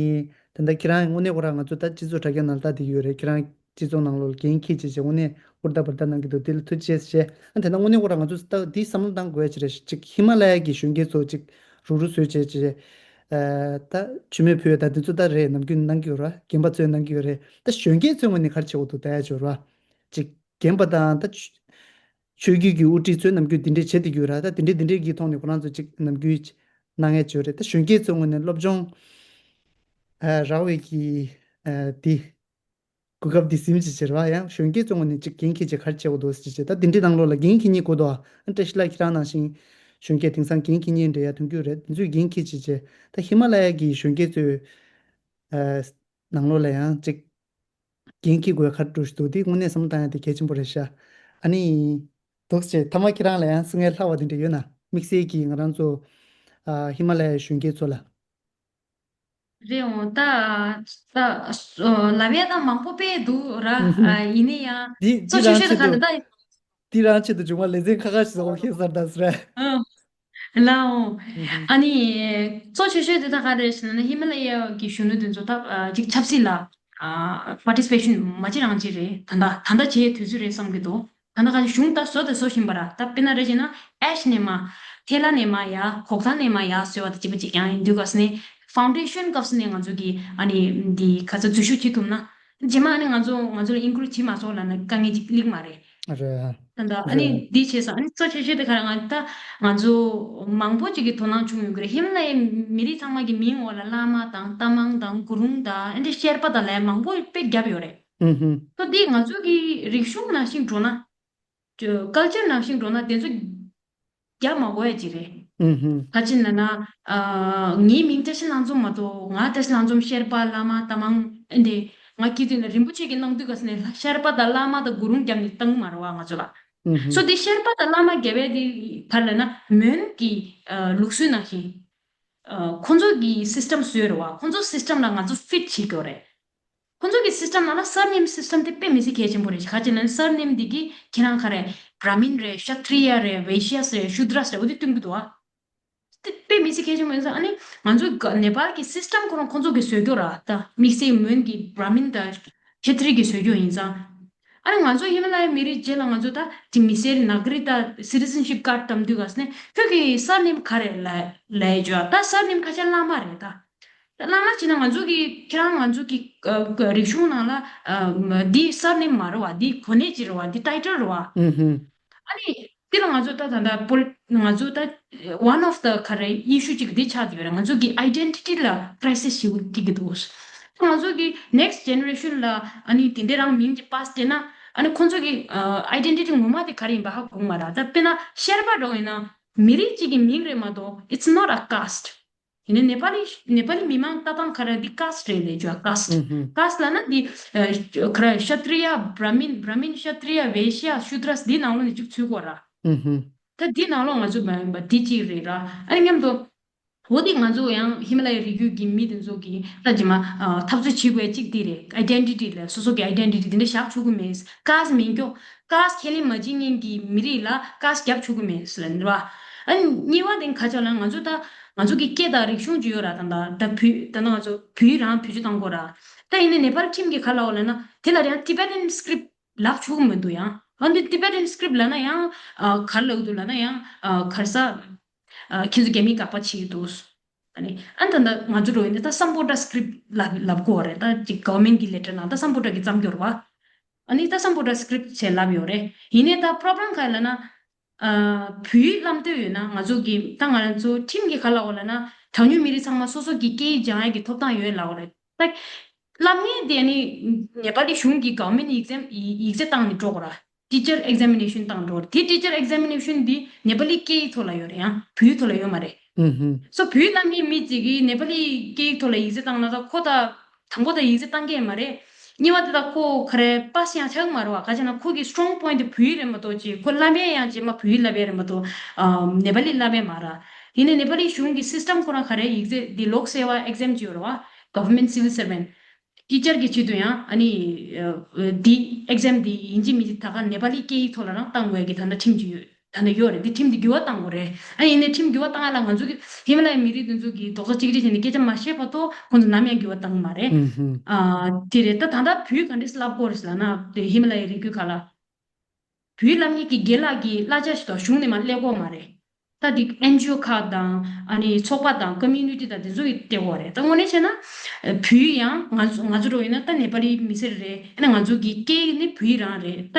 དེ་འདྲ་ཁྱེད་རང་དངོས་གནས་ཁོ་རང་ང་ཚོ་ད་སྤྱི་ཚོགས་དྲ་རྒྱ་ནང་ལ་ལྟ་བསྡད་ཡོད་རེད། ཁྱེད་རང་སྤྱི་ཚོགས་ནང་ལོགས་འགན་འཁྱེར་བྱས་བྱས་དངོས་གནས་ཧུར་ཐག་འབད་ཐག་གནང་གི་འདུག། དེ་ལ་ཐུགས་རྗེ་ཆེ་ཞུ། ཨ། དེ་ན་དངོས་གནས་ཁོ་རང་ང་ཚོ་ད་འདི་བསམ་བློ་བཏང་དགོས་ཡ་ཅིག་རེད། ཅིག་ཧི་མ་ལ་ཡ་གི་གཞོན་སྐྱེས་ཚོ་ཅིག་རུག་རུག་བཟོས་བྱས་བྱས། ཨ། ད་མཆོད་མེ་ཕུལ་ཡ་ད་དེ་ཚོ་ད་རེད། ནམ་རྒྱུན་གནང་གི་ཡོད་ར། རྒན་པ་ཚོས་གནང་གི་ཡོད་རེད། ད་གཞོན་སྐྱེས་ཚོའི་ངོས་ནས་ག་རེ་བྱེད་དགོས་འདུག་ད་ཡ་ཅིག་ར། ཅིག་རྒན་པ་དང་ད་ཆོས་ཆོས་བརྒྱུད་ཀྱི་དབུ་ཁྲིད་ཚོས་ནམ་རྒྱུན་དེ་འདྲས་བྱེད་བསྡད་ཀྱི་ཡོད་ར། ད་དེ་འདྲས་དེ་འདྲས་ཀྱི་ཐོག་ནས་ཁོ་རང་ཚོ་ཅིག་ནམ་རྒྱུན་གནང་ཡ་ཅིག་ཡོད་རེད། ད་གཞོན་སྐྱེས་ཚོའི་ངོས་ནས་སློབ་སྦྱོང་ཨ། རག་པའི་གི་ཨ། དེ་གོ་སྐབས་འདི་ཟིན་བྱས་བྱས་ར། ཡང་གཞོན་སྐྱེས་ཚོའི་ངོས་ནས་ཅིག་འགན་འཁྱེར་བྱས་ག་རེ་བྱེད་དགོས་འདུག་ཟེར་བྱས། ད་འདི་འདྲའི་ནང་ལོགས་ལ་འགན་འཁྱེར་མཁན་དགོས་འདུག། ཨ། བཀྲ་ཤིས་ལགས་ཁྱེད་རང་ནང་བཞིན་གཞོན་སྐྱེས་དེང་སང་འགན་འཁྱེར་མཁན་འདྲ་ཡ་མཐོང་གི་ཡོད་རེད། དེ་ཚོས་འགན་འཁྱེར་བྱས་བྱས། ད་ཧི་མ་ལ་ཡ་གི་གཞོན་སྐྱེས་ཚོའི་ཨ། ནང་ལོགས་ལ་ཡང་ཅིག་འགན་འཁྱེར་དགོས་ག་རེ་འདྲ་ཞིག་འདུག། དེ་དངོས་གནས་བསམ་བློ་བཏང་ཡ་དེ་གལ་ཆེན་པོ་རེད་ཤག། ཨ་ནི་འདུག་སེ་མཐའ་མ་ཁྱེད་རང་ལ་ཡང་གསུང་ཡ་ལྷག་པ་དེ་འདྲ་ཡོད་ན། དམིགས་བསལ་གྱིས་ང་རང་ཚོ་ཨ། ཧི་མ་ལ་ཡའི་གཞོན་སྐྱེས་ཚོ་ལ། རེད་འོང་། ད་ད་ལབ་ཡ་ད་མང་པོ་དཔེ་འདུག་ར། ཨ། ཡིན་ན་ཡང་འདི་གཙོ་འདི་ཆེ་རང་ཤོས་དེ་ཆེད་ག་དུ་རེད་ད། འདི་རང་ཆེད་དུ་བྱུང་བ་ལེ་ཚན་ཁ་ཁ་ཞིག་བཟོ་ཁེལ་སར་ད་ཟེར། ཨ། ལགས་འོང་། ཨ་ནི་གཙོ་ཆེ་ཤོས་དེ་ད་ག་རེ་རེད་ཟེར་ན། ཧི་མ་ལ་ཡའི་གི་གཞོན་ནུ་དེ་ཚོ་ད་ཅིག་ཆབ་སྲིད་ལ་ཨ། པར་ཊི་སི་པེ་ཤན་མ་བྱེད་རང་བྱེད་རེད། ད་ད་ད་ལྟ་བྱེད་དུས་ཚོད་རེད་བསམ་གྱི་འདུག། ད་ལྟ་ག་གཞུང་ད་བཟོ་དང་བཟོ་བཞིན་པ་ར། ད་དཔེར་ན་རེད་བྱས་ན་ཨེ་ཤི་ནས་མར་ཐལ་ལ་ནས་མར་ཡར་གོག་ཐལ་ནས་མར་ཡར་བཟོས་པ་དང་བཅས་པ་ཅིག་ཀྱང་ཡིན་དུས་སྐབས་སུ་ནས། ཕའུན་ཌེ་ཤན་སྐབས་སུ་ནས་ང་ཚོ་གི་ཨ་ནི་འདི་ག་ཚོད་འཛུལ་ཞུགས་བྱེད་ཐུབ་ན། རྗེས་མ་ཨ་ནི་ང་ཚོ་ང་ཚོ་ལ་ཨིན་ཀུ་ལུཌ་བྱེད་མ་སོང་ལབ་ན་དཀའ་ངལ་ཅིག་སླེབས་མ་རེད། རེད། ད་ད་ཨ་ནི་རེད། འདི་བྱས་ཙང་ཨ་ནི་གཙོ་ཆེ་ཤོས་དེ་ག་རེ། ང་ད་ང་ཚོ་མང་པོ་ཅིག་གིས་དོ་སྣང་བྱུང་ཡོད་ཀྱི་རེད། ཧི་མ་ལ་ཡའི་མི་རིགས་ཚང་མ་གི་མིང་འོག་ལ་བླ་མ་དང་རྟ་མང་དང་གུ་རུང་དང་ཨ་འདྲ་ཤེར་པ་དང་ལབ་ཡ་མང་པོ་དཔེ་བརྒྱབ་ཡོད་རེད། ཨུ་ཧུ། ད་འདི་ང་ཚོ་གི་རིག་གཞུང་ནང་བཞིན་འགྲོ་ན། ཀལ་ཅར་ནང་བཞིན་འགྲོ་ན་དེ་ཚོ་རྒྱག་མ་དགོས་ཡ་ཅིག་རེད། ཨུ་ཧུ། ག་ཅི་ལབ་ན། ཨ། ངའི་མིང་བཀྲ་ཤིས་ལྷ་འཛོམས་མ་གཏོགས། ང་བཀྲ་ཤིས་ལྷ་འཛོམས་ཤེར་པ་བླ་མ་རྟ་མང་འདི། ང་སྐྱེས་དུས་ནས་རིན་པོ་ཆེ་གི་གནང་དུས་སྐབས་ནས་ཤེར་པ་དང་བླ་མ་དང་གུ་རུང་བརྒྱབ་ནས་བཏང་མ་རེད་བ་ང་ཚོ་ལ། ཨུ་ཧུ། སོ་དེ་ཤེར་པ་དང་བླ་མ་བརྒྱབ་པའི་དེ་ག་རེ་ལབ་ན་མོན་གྱི་ཨ། ལུགས་སྲོལ་ནང་བཞིན། ཨ། ཁོང་ཚོ་གི་སི་སི་ཊམ་བཟོས་རེད་བ། ཁོང་ཚོ་སི་སི་ཊམ་ལ་ང་ཚོ་ཕིཊ་བྱེད་དགོས་རེད། ཁོང་ཚོ་གི་སི་སི་ཊམ་ནང་ལ་སར་ནེམ་སི་སི་ཊམ་དེ་དཔེ་མི་སྲིད་གལ་ཆེན་པོ་རེད། ག་ཅི་ལབ་ན་སར་ནེམ་འདི་གིས་ཁྱེད་རང་ག་རེ། བྷ་ར་མིན་རེད། ཤ་ཏྲི་ཡ་རེད། ཝེ་ཤི་ཡ་རེད། ཤུ་དྲ་རེད། འོ་དེ་སྟོན་གྱི་འདུག་ཨ། དེ་དཔེ་མི་སྲིད་གལ་ཆེན་པོ་ཡིན་ཙང་། ཨ་ནི་ང་ཚོ་ག་ནེ་པཱལ་གི་སི་སི་ཊམ་ཁོ་རང་ཁོང་ཚོ་གིས་བཟོས་ཀྱི་ཡོད་ར། ད་དམིགས་བསལ་མོན་གྱི་བྷ་ར་མིན་དང་ཤ་ཏྲི་གིས་བཟོས་ཀྱི་ཡོད་ཡིན་ཙང་། ཨ་ནི་ང་ཚོ་ཧི་མ་ལ་ཡའི་མི་རིགས་རྗེས་ལ་ང་ཚོ་ད་དེ་མི་སེར་ནག་རི་ད་སི་ཊི་ཛེན་ཤིབ་ཀཱཌ་བཏང་དུས་སྐབས་ནས་ཁྱོད་ཀྱི་སར་ནེམ་ག་རེ་ལབ་ལབ་ཡ་ཅོ། ད་སར་ནེམ་ཁ་ཤས་བླ་མ་རེད་ད། བླ་མ་བྱས་ན་ང་ཚོ་གི་ཁྱེད་རང་ང་ཚོ་གི་ཨ་རིག་གཞུང་ནང་ལ་ཨ་འདི་སར་ནེམ་མ་རེད་བ། འདི་གོ་གནས་ཅིག་རེད་བ། འདི་ཊའི་ཊལ་རེད་བ། ཨུ་ཧུ། ཨ་ནི་འདི་ལ་ང་ཚོ་ད་ད་ད་པོལ་ང་ཚོ་ད་one of the ག་རེ་ཨི་ཤུ་ཅིག་འདི་ཆགས་ཀྱི་ཡོད་རེད། ང་ཚོ་གི་ཨའི་ཌེན་ཊི་ཊི་ལ་ཀྲའི་སིས་ཞིག་སྐྱེ་གི་འདུག། ང་ཚོ་གི་ནེག་སི་ཊི་ཇེ་ནེ་རེ་ཤན་ལ་ཨ་ནི་དེ་འདྲའི་རང་མིང་ཅིག་པཱ་སི་སྤྲད་ན། ཨ་ནི་ཁོང་ཚོ་གི་ཨ་ཨའི་ཌེན་ཊི་ཊི་ངོ་མ་དེ་ག་རེ་ཡིན་པ་ཧ་གོ་གི་མ་རེད། ད་དཔེར་ན་ཤེར་པ་འདྲ་བོ་ཡིན་ན་མི་རིགས་གཅིག་གི་མིང་རེད་མ་གཏོགས། It's not a caste. ཡིན་ནའི་ནེ་པ་ལི་ནེ་པ་ལི་མི་མང་ལྟ་སྟངས་ག་རེ། འདི་ཀཱ་སི་ཊི་རེད་ལབ་ཅོ། ཀཱ་སི་ཊི། ཨུ་ཧུ། ཀཱ་སི་ཊི་ལབ་ན་འདི་ཨ་ག་རེ། ཤ་ཏྲི་ཡ། བྷ་ར་མིན། བྷ་ར་མིན། ཤ་ཏྲི་ཡ། ཝེ་ཤི་ཡ། ཤུ་དྲ་འདི་ནང་ལོགས་ནས་ཅིག་ཚུད་དགོས་ར། ཨུ་ཧུ། ད་འདི་ནང་ལོགས་ང་ཚོ་མ་ཡིན་པ་འདི་གཅིག་རེད་ར། ཨ་ནི་མཉམ་དུ་འོ་འདི་ང་ཚོ་ཡང་ཧི་མ་ལ་ཡའི་རི་རྒྱུད་ཀྱི་མི་དེ་ཚོ་གིས་ད་རྗེས་མ་ཨ་འཐབ་རྩོད་བྱེད་དགོས་གཅིག་འདི་རེད། ཨའི་ཌེན་ཊི་ཊི་ལ། སོ་སོ་གི་ཨའི་ཌེན་ཊི་ཊི་འདི་འདྲ་བཞག་ཆོག་གི་མེད། ཀཱ་སི་ཊི་མིན་སྐྱོ། ཀཱ་སི་ཊི་ཁས་ལེན་མ་བྱེད་མཁན་གྱི་མི་རིགས་ལ་ཀཱ་སི་ཊི་རྒྱབ་ཆོག་གི་མེད་ཟེར་ལབ་ནི་རེད་བ། ཨ་ནི་གཉིས་པ་དེ་ག་ཅི་ལབ་ན། ང་ཚོ་ད་ང་ཚོ་གི་སྐད་དང་རིག་གཞུང་ཅིག་ཡོད་ར། ད་ད་ད་བོད་ད་ད་ང་ཚོ་བོད་རང་བེད་སྤྱོད་གཏང་དགོས་ར། ད་ཡིན་ནའི་ནེ་པཱལ་ཁྲིམས་ཀྱིས་ག་ལབ་ཡོད་ལབ་ན། དེ་ལ་ཡང་ཊི་བེ་ཊན་སི་ཀི་རིབ་ཊི་ལབ་ཆོག་གི་མི་འདུག་ཡང་། ཨ་ནི་ཊི་བེ་ཊན་སི་ཀི་རིབ་ཊི་ལབ་ན་ཡང་ཨ་ག་རེ་ལབ་ཀྱི་འདུག་ལབ་ན་ཡང་ཨ་ག་རེ་ཟ། ཨ་ཁྱེད་ཚོ་རྒྱ་མིས་དགག་པ་བྱེད་ཀྱི་འདུག། ཨ་ནི་ཨ་ནི་ད་ད་ང་ཚོ་འགྲོ་ཡིན་ན་ད་སམ་བྷོ་ཊ་སི་ཀི་རིབ་ཊི་ལབ་ལབ་དགོས་རེད། ད་ཅིག་གོ་ཝར་མེན་ཊི་གི་ལེ་ཊར་ནང་ད་སམ་བྷོ་ཊ་གིས་བརྩམས་ཀྱི་ཡོད་རེད་བ། ཨ་ནི་ད་སམ་བྷོ་ཊ་སི་ཀི་རིབ་ཊི་ཅེས་ལབ་ཡོད་རེད། ཡིན་ནའི་ད་པོ་རོབ་ལེམ་ག་རེ་ལབ་ན། ཨ་བོད་ཡིག་བསླབ་འདོད་ཡོད་ན་ང་ཚོ་གི་ད་ང་ཚོ་ཁྲིམས་ཀྱིས་ག་ལབ་ཡོད་ལབ་ན། གྲངས་ཉུང་མི་རིགས་ཚང་མ་སོ་སོ་གི་སྐད་ཡིག་སྦྱང་ཡ་གི་ཐོབ་ཐང་ཡོད་ལབ་ཡོད་རེད། ད་བསླབ་མཁན་དེ་ནི་ནེ་པ་ལི་གཞུང་གི་གོ་ཝར་མེན་ཊི་ཨེག་ཛམ་ཡིག་ཚད་བཏང་ནས་འགྲོ་དགོས་ར། ཊི་ཅར་ཨེག་ཛམ་མི་ནེ་ཤན་བཏང་འགྲོ་དགོས་ར། དེ་ཊི་ཅར་ཨེག་ཛམ་མི་ནེ་ཤན་འདི་ནེ་པ་ལི་སྐད་ཡིག་ཐོག་ལ་ཡོད་རེད། ཡང་བོད་ཡིག་ཐོག་ལ་ཡོད་མ་རེད། ཨུ་ཧུ། སོ་བོད་ཡིག་བསླབ་མཁན་མི་གཅིག་གིས་ནེ་པ་ལི་སྐད་ཡིག་ཐོག་ལ་ཡིག་ཚད་བཏང་ན་ད་ཁོ་ད་དང་པོ་ད་ཡིག་ཚད་བཏང་གི་མ་རེད། གཉིས་པ་དེ་ད་ཁོ་ག་རེ་པཱ་སི་ཡང་ཆགས་ཀྱི་མ་རེད་བ། ག་ཅི་ན་ཁོ་གི་སི་ཊོང་པོ་ཡིན་ཊི་དེ་བོད་ཡིག་རེད་མ་གཏོགས་ཅིག་ཁོ་བསླབ་ཡས་ཡང་རྗེས་མ་བོད་ཡིག་བསླབ་ཡས་རེད་མ་གཏོགས་ཨ་ནེ་པ་ལི་བསླབ་ཡས་མ་རེད། ཡིན་ནའི་ནེ་པ་ལི་གཞུང་གི་སིས་ཊམ་ཁོ་རང་ག་རེ་ཡིག་ཚད་འདི་ལོག་སེ་བ་ཨེག་ཛམ་ཅིག་ཡོད་རེད་བ། Government civil servant། ཊི་ཅར་གྱི་ཆེད་དུ་ཡང་ཨ་ནི་ཨ་འདི་ཨེག་ཛམ་འདི་ཡིན་གཅིག་མིན་གཅིག་ད་ག་ནེ་པ་ལི་སྐད་ཡིག་ཐོག་ལ་རང་བཏང་དགོས་ཀྱི་ད་ལྟ་ཁྲིམས་ཅིག་ཡོད། ད་ལྟ་ཡོད་རེད། འདི་ཁྲིམས་འདི་འགྱུར་བ་བཏང་དགོས་རེད། ཨ་ཡིན་ནའི་ཁྲིམས་འགྱུར་བ་བཏང་ཡ་ལ་ང་ཚོ་གི་ཧི་མ་ལ་ཡའི་མི་རིགས་འདི་ཚོ་གི་རྡོག་རྩ་གཅིག་སྒྲིལ་བྱས་ནས་སྐད་ཆ་མ་བཤད་བར་དུ་ཁོང་ཚོ་ནམ་ཡང་འགྱུར་བ་བཏང་གི་མ་རེད། ཨུ་ཧུམ། ཨ་དེ་རེད། ད་ད་ལྟ་བོད་ག་འདྲས་ལབ་དགོས་རེད་ཟེར་ལབ་ན་དེ་ཧི་མ་ལ་ཡའི་རི་རྒྱུད་ཁག་ལ། བོད་ལབ་མཁན་གྱི་རྒན་ལགས་ཀྱི་གླ་ཆ་ཞིག་དང་གཞུང་ནས་མར་སླེབས་ཀྱི་ཡོད་མ་རེད། ད་འདི་ཨེན་ཇི་ཨོ་ཁག་དང་ཨ་ནི་ཚོགས་པ་དང་ཀོ་མུ་ནི་ཊི་དང་དེ་ཚོ་ཡིས་སྟེར་གྱི་ཡོད་རེད། ད་དངོས་གནས་བྱས་ན་ཨ་བོད་ཡང་ང་ཚོ་ང་ཚོ་འདྲ་བོ་ཡིན་ན་ད་ནེ་པ་ལི་མི་སེར་རེད། ཨ་ནི་ང་ཚོ་གི་སྐད་ཡིག་ནི་བོད་ཡིག་རང་རེད། ད་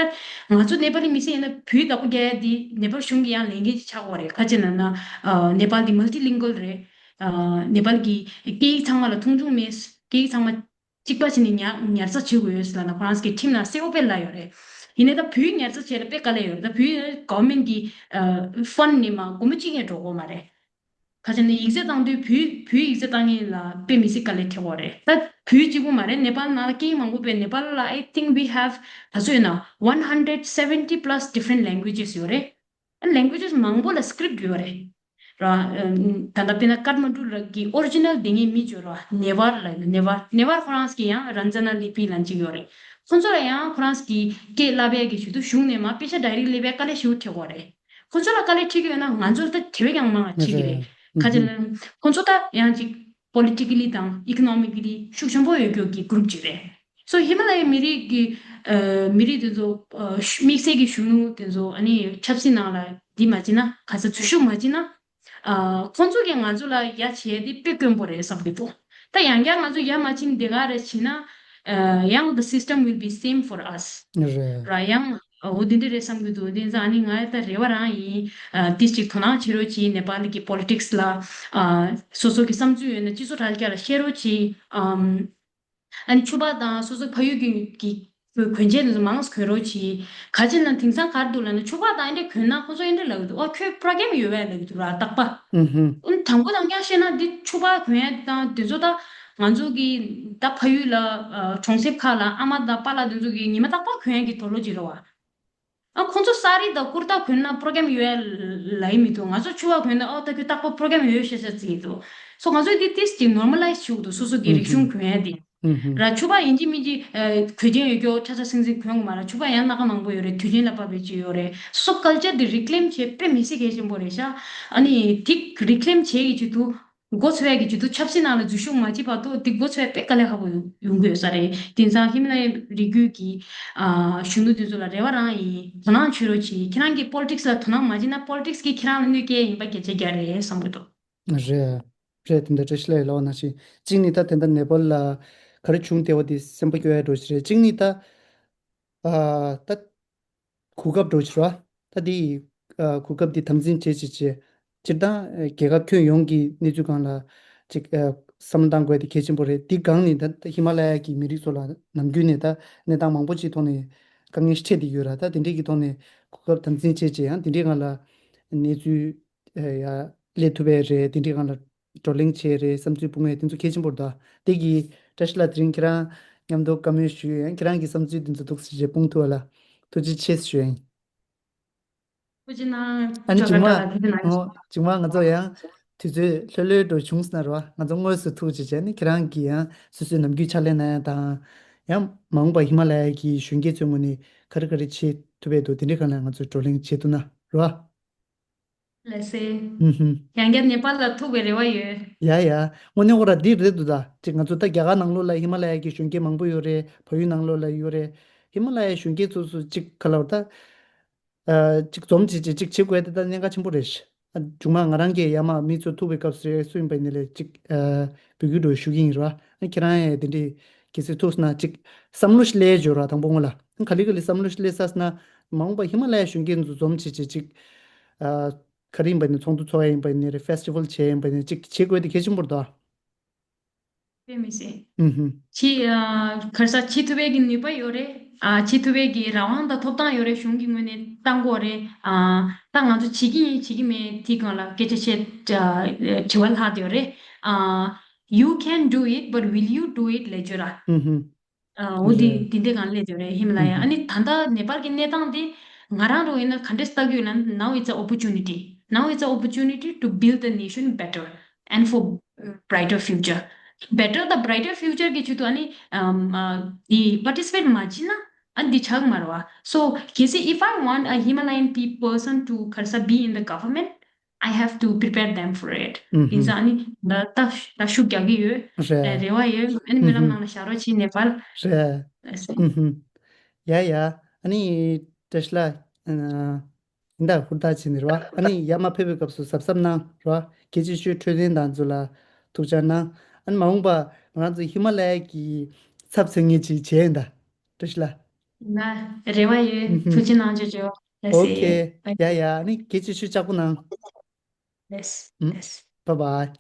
ང་ཚོ་ནེ་པ་ལི་མི་སེར་ཡིན་ན་བོད་ཡིག་བདག་པོ་རྒྱག་ཡ་འདི་ནེ་པ་ལི་གཞུང་གི་ཡང་ལས་འགན་ཅིག་ཆགས་ཀྱི་ཡོད་རེད། ག་རེ་ཟེར་ན་ན་ཨ་ནེ་པ་ལི་འདི་མལ་ཊི་ལིང་གུལ་རེད། ཨ་ནེ་པ་ལི་གི་སྐད་ཡིག་ཚང་མ་ལ་མཐོང་ཆུང་མེད། སྐད་ཡིག་ཚང་མ་གཅིག་པ་བྱས་ནས་ཉར་ཉར་ཚགས་བྱེད་དགོས་ཡོད་ཟེར་ལབ་ན་ཁོ་རང་ཚོ་གི་ཁྲིམས་ནང་གསལ་པོ་དཔེ་ལབ་ཡོད་རེད། ཡིན་ནའི་ད་བོད་ཡིག་ཉར་ཚགས་བྱེད་ཡ་ལ་དཔེ་དཀའ་ལས་ཡོད་རེད། ད་བོད་ཡིག་གོ་ཝར་མེན་ཊི་གི་ཨ་ཕན་ཌི་ནས་མར་སྒོར་མོ་གཅིག་ཀྱང་འགྲོ་གི་ཡོད་མ་རེད། ག་རེ་ཟེར་ན་ཡིག་ཚད་བཏང་དུས་བོད་བོད་ཡིག་ཚད་བཏང་མཁན་ལ་དཔེ་མི་སྲིད་དཀའ་ལས་འཕྲད་ཀྱི་ཡོད་རེད། ད་བོད་གཅིག་པུ་མ་རེད། ནེ་པ་ལི་ནང་ལ་སྐད་ཡིག་མང་པོ་ཡོད་པས། ནེ་པ་ལི་ལ་I think we have ག་ཚོད་ཡོད་ན་one hundred seventy plus different languages ཡོད་རེད། ཨ་ལེང་གུ་ཨེ་ཇེས་མང་པོ་ལ་སི་ཀི་རིབ་ཊི་ཡོད་རེད། ར། ཨ་ད་ལྟ་དཔེར་ན་ཀཏ་མན་ཌུ་ལ་གི་ཨོ་རི་ཇི་ནལ་དེ་ངའི་མི་བརྗོད་ར་ནེ་ཝར་ལ་ཡོད། ནེ་ཝར་ནེ་ཝར་ཁོ་རང་གི་ཡང་རན་ཛ་ན་ལི་པི་ལབ་ཅིག་ཡོད་རེད། ཁོ་ཚོ་ལ་ཡང་ཁོ་རང་གི་སྐད་བསླབ་ཡས་ཀྱི་ཆེད་དུ་གཞུང་ནས་མར་པེ་ཤ་ཌའི་རེག་ཊི་སླེབས་པའི་དཀའ་ལས་ཞེ་པོ་འཕྲད་ཀྱི་ཡོད་རེད། ཁོ་ཚོ་ལ་དཀའ་ལས་འཕྲད་ཀྱི་ཡོད་ན་ང་ཚོར་ད་དེ་བས་ཀྱང་མང་བ་འཕྲད་ཀྱི་རེད། ཨ་ཧུམ། ག་རེ་ཟེར་ན་ཁོ་ཚོ་ད་ཡང་ཅིག་པོ་ལི་ཊི་ཀ་ལི་དང་ཨི་ཀོ་ནོ་མི་ཀ་ལི་ཤུགས་ཆེན་པོ་ཡོད་རྒྱུ་གི་གུ་རུབ་ཅིག་རེད། སོ་ཧི་མ་ལ་ཡའི་མི་རིགས་ཀྱི་ཨ་མི་རིགས་དེ་ཚོ་ཨ་དམིགས་བསལ་གྱི་གཞོན་ནུ་དེ་ཚོ་ཨ་ནི་ཆབ་སྲིད་ནང་ལ་འདི་མ་བྱེད་ན། ག་ས་འཛུལ་ཞུགས་མ་བྱེད་ན། ཨ་ཁོང་ཚོ་གིས་ང་ཚོ་ལ་ཡ་བྱས་ཏེ་དཔེ་དཀོན་པོ་རེད་བསམ་གྱི་འདུག་ད་ཡང་བསྐྱར་ང་ཚོ་ཡ་མ་བྱེད་འདི་ག་རེ་བྱེད་ན་ཨ་ཡང་the system will be same for us། རེད། ར་ཡང་འོ་འདི་འདྲ་རེད་བསམ་གྱི་འདུག་དེ་ཚོ་ཨ་ནི་ང་ད་རེ་བ་རང་ཡིན། ཨ་ཏིས་ཅིག་དོ་སྣང་བྱེད་རོགས་གྱིས། ནེ་པ་ལི་གི་པོ་ལི་ཊིག་སི་ལ་ཨ་སོ་སོ་གི་བསམ་ཚུལ་ཡོད་ན་སྤྱི་ཚོགས་དྲ་རྒྱ་ལ་བཤད་རོགས་གྱིས། ཨམ། ཨ་ནི་ཕྱུ་པ་དང་སོ་སོ་ཕ་ཡུལ་གྱི་གི་གོན་ཆས་དེ་ཚོ་མང་ཙམ་གོན་རོགས་གྱིས། ག་རེ་ཟེར་ན་དེང་སང་ག་རེ་འདུག་ལབ་ན་ཕྱུ་པ་དང་ཨེ་འདྲ་གོན་ན་ཁོ་ཚོ་ཨེ་འདྲ་ལབ་ཀྱི་འདུག་ཨོ་ཁྱོད་པོ་རོ་གྷི་རམ་ཡོད་པས་ལབ་ཀྱི་འདུག་ར་རྟག་པར། ཨུ་ཧུམ། ཨ་ནི་དང་པོ་དང་རྐྱང་བཤད་ན་འདི་ཕྱུ་པ་གོན་ཡ་དང་དེ་ཚོ་ད་ང་ཚོ་གི་ད་ཕ་ཡུལ་ལ་ཨ་གྲོང་གསེབ་ཁག་ལ་ཨ་མ་དང་པཱ་ལགས་དེ་ཚོ་གི་ཉི་མ་རྟག་པར་གོན་ཡ་གི་དུག་ལོག་ཅིག་རེད་བ། ཨ་ཁོང་ཚོ་སཱ་རི་དང་ཀུར་ཏ་གོན་ན་པོ་རོ་གྷི་རམ་ཡོད་ལབ་ཡི་མི་འདུག་ང་ཚོ་ཕྱུ་པ་གོན་ན་ཨོ་ད་ཁྱོད་རྟག་པར་པོ་རོ་གྷི་རམ་ཡོད་ཤག་ཤག་ཟེར་གྱི་འདུག་སོ་ང་ཚོས་འདི་ཏིས་ཅིག་ནོར་མ་ལའི་ཛི་བྱེད་ཀྱི་འདུག་སོ་སོ་གི་རིག་གཞུང་གོན་ཡ་དེ། ཨུ་ཧུམ། ར་ཕྱུ་པ་ཡིན་གཅིག་མིན་གཅིག་ཨ་གོས་ཆེན་ཡོད་རྒྱུ་ཆ་ཆ་སིང་སིང་གོན་དགོས་མ་རེད། ཕྱུ་པ་ཡང་སྣ་ཁ་མང་པོ་ཡོད་རེད། དུས་ཆེན་ལ་བབས་པའི་ཅིག་ཡོད་རེད། སོ་སོ་ཀལ་ཅར་འདི་རི་ཀི་ལེམ་བྱེད་དཔེ་མི་སྲིད་གལ་ཆེན་པོ་རེད་ཤག་ཨ་ནི་དེ་རི་ཀི་ལེམ་བྱེད་ཀྱི་ཆེད་དུ། མགོ་ཚོས་ཡ་གི་ཇུས་གཏོགས་ཆབ་སྲིད་ནང་ལ་འཛུལ་ཞུགས་མ་བྱེད་བར་དུ་འདི་མགོ་ཚོས་ཡ་དཔེ་དཀའ་ལས་ཁག་པོ་ཡོང་ཡོང་གི་ཡོད་ས་རེད། དེང་སང་ཧི་མ་ལ་ཡའི་རི་རྒྱུད་ཀྱི་ཨ་གཞོན་ནུ་དེ་ཚོ་ལ་རེ་བ་རང་ཡིན། དོ་སྣང་བྱེད་རོགས་གྱིས། ཁྱེད་རང་གིས་པོ་ལི་ཊིག་སི་ལ་དོ་སྣང་མ་བྱེད་ན་པོ་ལི་ཊིག་སི་གིས་ཁྱེད་རང་ལ་གནོད་སྐྱེལ་ཡིན་པ་སྐད་ཆ་རྒྱག་རེད་བསམ་གྱི་འདུག་རེད། རེད། དེ་འདྲ་བཀྲ་ཤིས་ལགས་ལབ་པ་ནང་བཞིན་གཅིག་ནི་ད་དེ་འདྲ་ནེ་པཱལ་ལ་ག་རེ་བྱུང་བསྡད་པ་དེ་སེམས་པ་སྐྱོ་ཡ་འདྲ་ཞིག་རེད། གཅིག་ནི་ད་ཨ་ད། གོ་སྐབས་འདྲ་ཞིག་རེད་བ། ད་འདི་ཨ་གོ་སྐབས་འདི་དམ་འཛིན་བྱེད་བྱེད་བྱེད། སྤྱིར་བཏང་ཨ་རྒྱལ་ཁབ་ཁྱོན་ཡོངས་ཀྱི་གནས་ཚུལ་སྒང་ལ་ཅིག་ཨ་བསམ་བློ་གཏང་དགོས་དེ་གལ་ཆེན་པོ་རེད། འདི་སྒང་ནས་ད་ད་ཧི་མ་ལ་ཡ་གི་མི་རིགས་ཚོ་ལ་ནམ་རྒྱུན་ནས་ད་གནས་སྟངས་མང་པོ་ཅིག་ཐོག་ནས་དཀའ་ངལ་འཕྲད་བསྡད་ཡོད་ར། ད་དེ་འདྲས་ཀྱི་ཐོག་ནས་གོ་སྐབས་དམ་འཛིན་བྱེད་བྱེད་ཡང་དེ་འདྲས་སྒང་ལ་གནས་ཚུལ་ཨ་ཡ་སླེབས་ཐུབ་པ་རེད། དེ་འདྲས་སྒང་ལ། བགྲོ་གླེང་བྱས་རེད། བསམ་ཚུལ་སྤུངས་ཡས་དེ་ཚོ་གལ་ཆེན་པོ་རེད་ད། དེ་གི་བཀྲ་ཤིས་ལགས་དེ་རིང་ཁྱེད་རང་མཉམ་དུ་བཀའ་མོལ་ཞུས་ཡང་ཁྱེད་རང་གི་བསམ་ཚུལ་དེ་ཚོ་འདུག་སེ་བྱས་སྤུངས་ཐུབ་པ་ལ་ཐུགས་རྗེ་ཆེ་ཞུ་ཡིན། ཐུགས་རྗེ་གནང་། ཨ་ནི་ཇོ་མཇུག་མ་ཀ་ལགས་ཐུགས་རྗེ་གནང་། ཨོ་མཇུག་མ་ང་ཚོ་ཡང་དུས་ཚོད་ལྷོད་ལྷོད་འགྲོ་བྱུང་སོང་ན་རེད་བ། ང་ཚོ་དངོས་སུ་ཐུག་བྱས་བྱས་ནས་ཁྱེད་རང་གིས་ཡང་སོ་སོའི་ནམ་རྒྱུན་ཕྱག་ལས་གནང་ཡ་དང་། ཡང་མ་འོངས་པ་ཧི་མ་ལ་ཡ་གི་གཞོན་སྐྱེས་ཚོའི་ངོས་ནས་ག་རེ་ག་རེ་བྱེད་ཐུབ་པའི་འདུག་དེ་འདྲའི་སྒང་ལ་ང་ཚོས་བགྲོ་གླེང་བྱེད་ཐུབ་ན་རེད་བ། ལགས་སེ། ཧུམ་ཧུམ། ཡང་བསྐྱར་ནེ་པཱལ་ལ་ཐུག་པའི་རེ་བ་ཡོད། ཡ་ཡ། དངོས་གནས་ཁོ་ར་འདི་རེད་འདུག་ད། ཅིག་ང་ཚོ་ད་རྒྱ་གར་ནང་ལོགས་ལ་ཧི་མ་ལ་ཡ་གི་གཞོན་སྐྱེས་མང་པོ་ཡོད་རེད། བལ་ཡུལ་ནང་ལོགས་ལ་ཡོད་རེད། ཧི་མ་ལ་ཡའི་གཞོན་སྐྱེས་ཚོ་ཚོ་ཅིག་ག་ལབ་ད། ཨ་ཅིག་འཛོམས་བྱེད་བྱེད་ཅིག་བྱེད་དགོས་དེ་ད་གནད་འགག་ཆེན་པོ་རེད། ཨ་མཇུག་མ་ང་རང་གིས་ཡ་མ་མི་ཚོ་ཐུག་པའི་སྐབས་སུ་རེད། སུ་ཡིན་པ་ཡིན་ནའི་ལས་ཅིག་ཨ་འབོད་སྐུལ་འདྲ་ཞུ་གི་ཡིན་ར། ཨ་ཁྱེད་རང་ཡང་དེ་འདྲའི་གལ་སྲིད་ཐུག་སོང་ན་ཅིག་བསམ་བློ་ཞིག་སླེབས་ཡོད་ར། དང་པོ་སྔོན་ལ་ག་ལེ་ག་ལེ་བསམ་བློ་ཞིག་སླེབས་ཚར་སོང་ན་མ་འོངས་པ་ཧི་མ་ལ་ཡའི་གཞོན་སྐྱེས་ཚོ་འཛོམས་བྱེད་བྱེད་ཅིག་ཨ། ག་རེ་ཡིན་པ་ནི་ཚོགས་འདུ་ཚོགས་ཡ་ཡིན་པ་ནི་རེད། ཕེ་སི་ཊི་ཝལ་བྱས་ཡིན་པ་ནི་ཅིག་བྱེད་དགོས་དེ་གལ་ཆེན་པོ་རེད་དོ། དཔེ་མི་སྲིད། ཨུ་ཧུམ། ཅི་ཨ་ག་རེ་ཟ་བྱེད་ཐུབ་པའི་གི་ནུས་པ་ཡོད་རེད། ཨ་བྱེད་ཐུབ་པའི་གི་རང་དབང་དང་ཐོབ་ཐང་ཡོད་རེད། གཞུང་གི་ངོས་ནས་བཏང་དགོས་རེད། ཨ་ད་ང་ཚོ་བྱེད་ཀྱི་ཡིན་བྱེད་ཀྱི་མེད་དེའི་སྒང་ལ་སྐད་ཆ་བཤད་ཨ་དྲི་བ་ལྷག་བསྡད་ཡོད་རེད། ཨ་you can do it, but will you do it ལབ་བརྗོད་ར། ཨུ་ཧུམ། ཨ་འོ་དེ་རེད། དེ་འདྲའི་སྒང་སླེབས་བསྡད་ཡོད་རེད། ཧི་མ་ལ་ཡ། ཨུ་ཧུམ། ཨ་ནི་ད་ལྟ་ནེ་པཱལ་གྱི་གནས་སྟངས་དེ་ང་རང་རང་ཡིན་ན་ག་འདྲས་ལྟ་གི་ཡོད་ལབ་ན། now it's an opportunity. Now it's an opportunity to build the nation better and for brighter future. Better དང་brighter future གི་ཆེད་དུ་ཨ་ནི་ཨམ་ཨ་འདི་participate མ་བྱས་ན་ཨ་འདི་ཆགས་མ་རེད་བ། So གལ་སྲིད་if I want a Himalayan pe- person to ག་རེ་ཟེར་be in the government, I have to prepare them for it. ཨུམ་ཡིན་ཙང་ཨ་ནི་ད་ད་ད་ཤུགས་རྒྱག་གི་ཡོད། རེད། རེ་བ་ཡོད། ཨ་ནི་སྨོན་ལམ་ནང་ལ་བཞག་རོགས་གྱིས་ནེ་པཱལ། རེད། ཨུམ་ཡ་ཡ། ཨ་ནི་བཀྲ་ཤིས་ལགས། ཨ། ཡིན་ད་ཧུར་ཐག་བྱས་ནས་རེད་བ། ཨ་ནི་ཡར་མར་ཕེབས་པའི་སྐབས་སུ་གཟབ་གཟབ་གནང་རེད་བ། རྒྱལ་གཅེས་ཤོས་འཕྲོད་བསྟེན་དང་ཚོ་ལ་ཐུགས་ཅག་གནང་། ཨ་ནི་མ་འོངས་པ་ང་རང་ཚོ་ཧི་མ་ལ་ཡ་གི་ཚབ་མཚོན་མཁན་ཅིག་བྱས་ཡིན་ད། བཀྲ་ཤིས་ལགས། ན་རེ་བ་ཡོད། ཐུགས་རྗེ་གནང་ཅོ་ཅོ། ཨོ་ཁེ། ཡ་ཡ། ཨ་ནི་རྒྱལ་གཅེས་ཤོས་ལྕགས་པོ་གནང་། Yes, yes. Bye bye.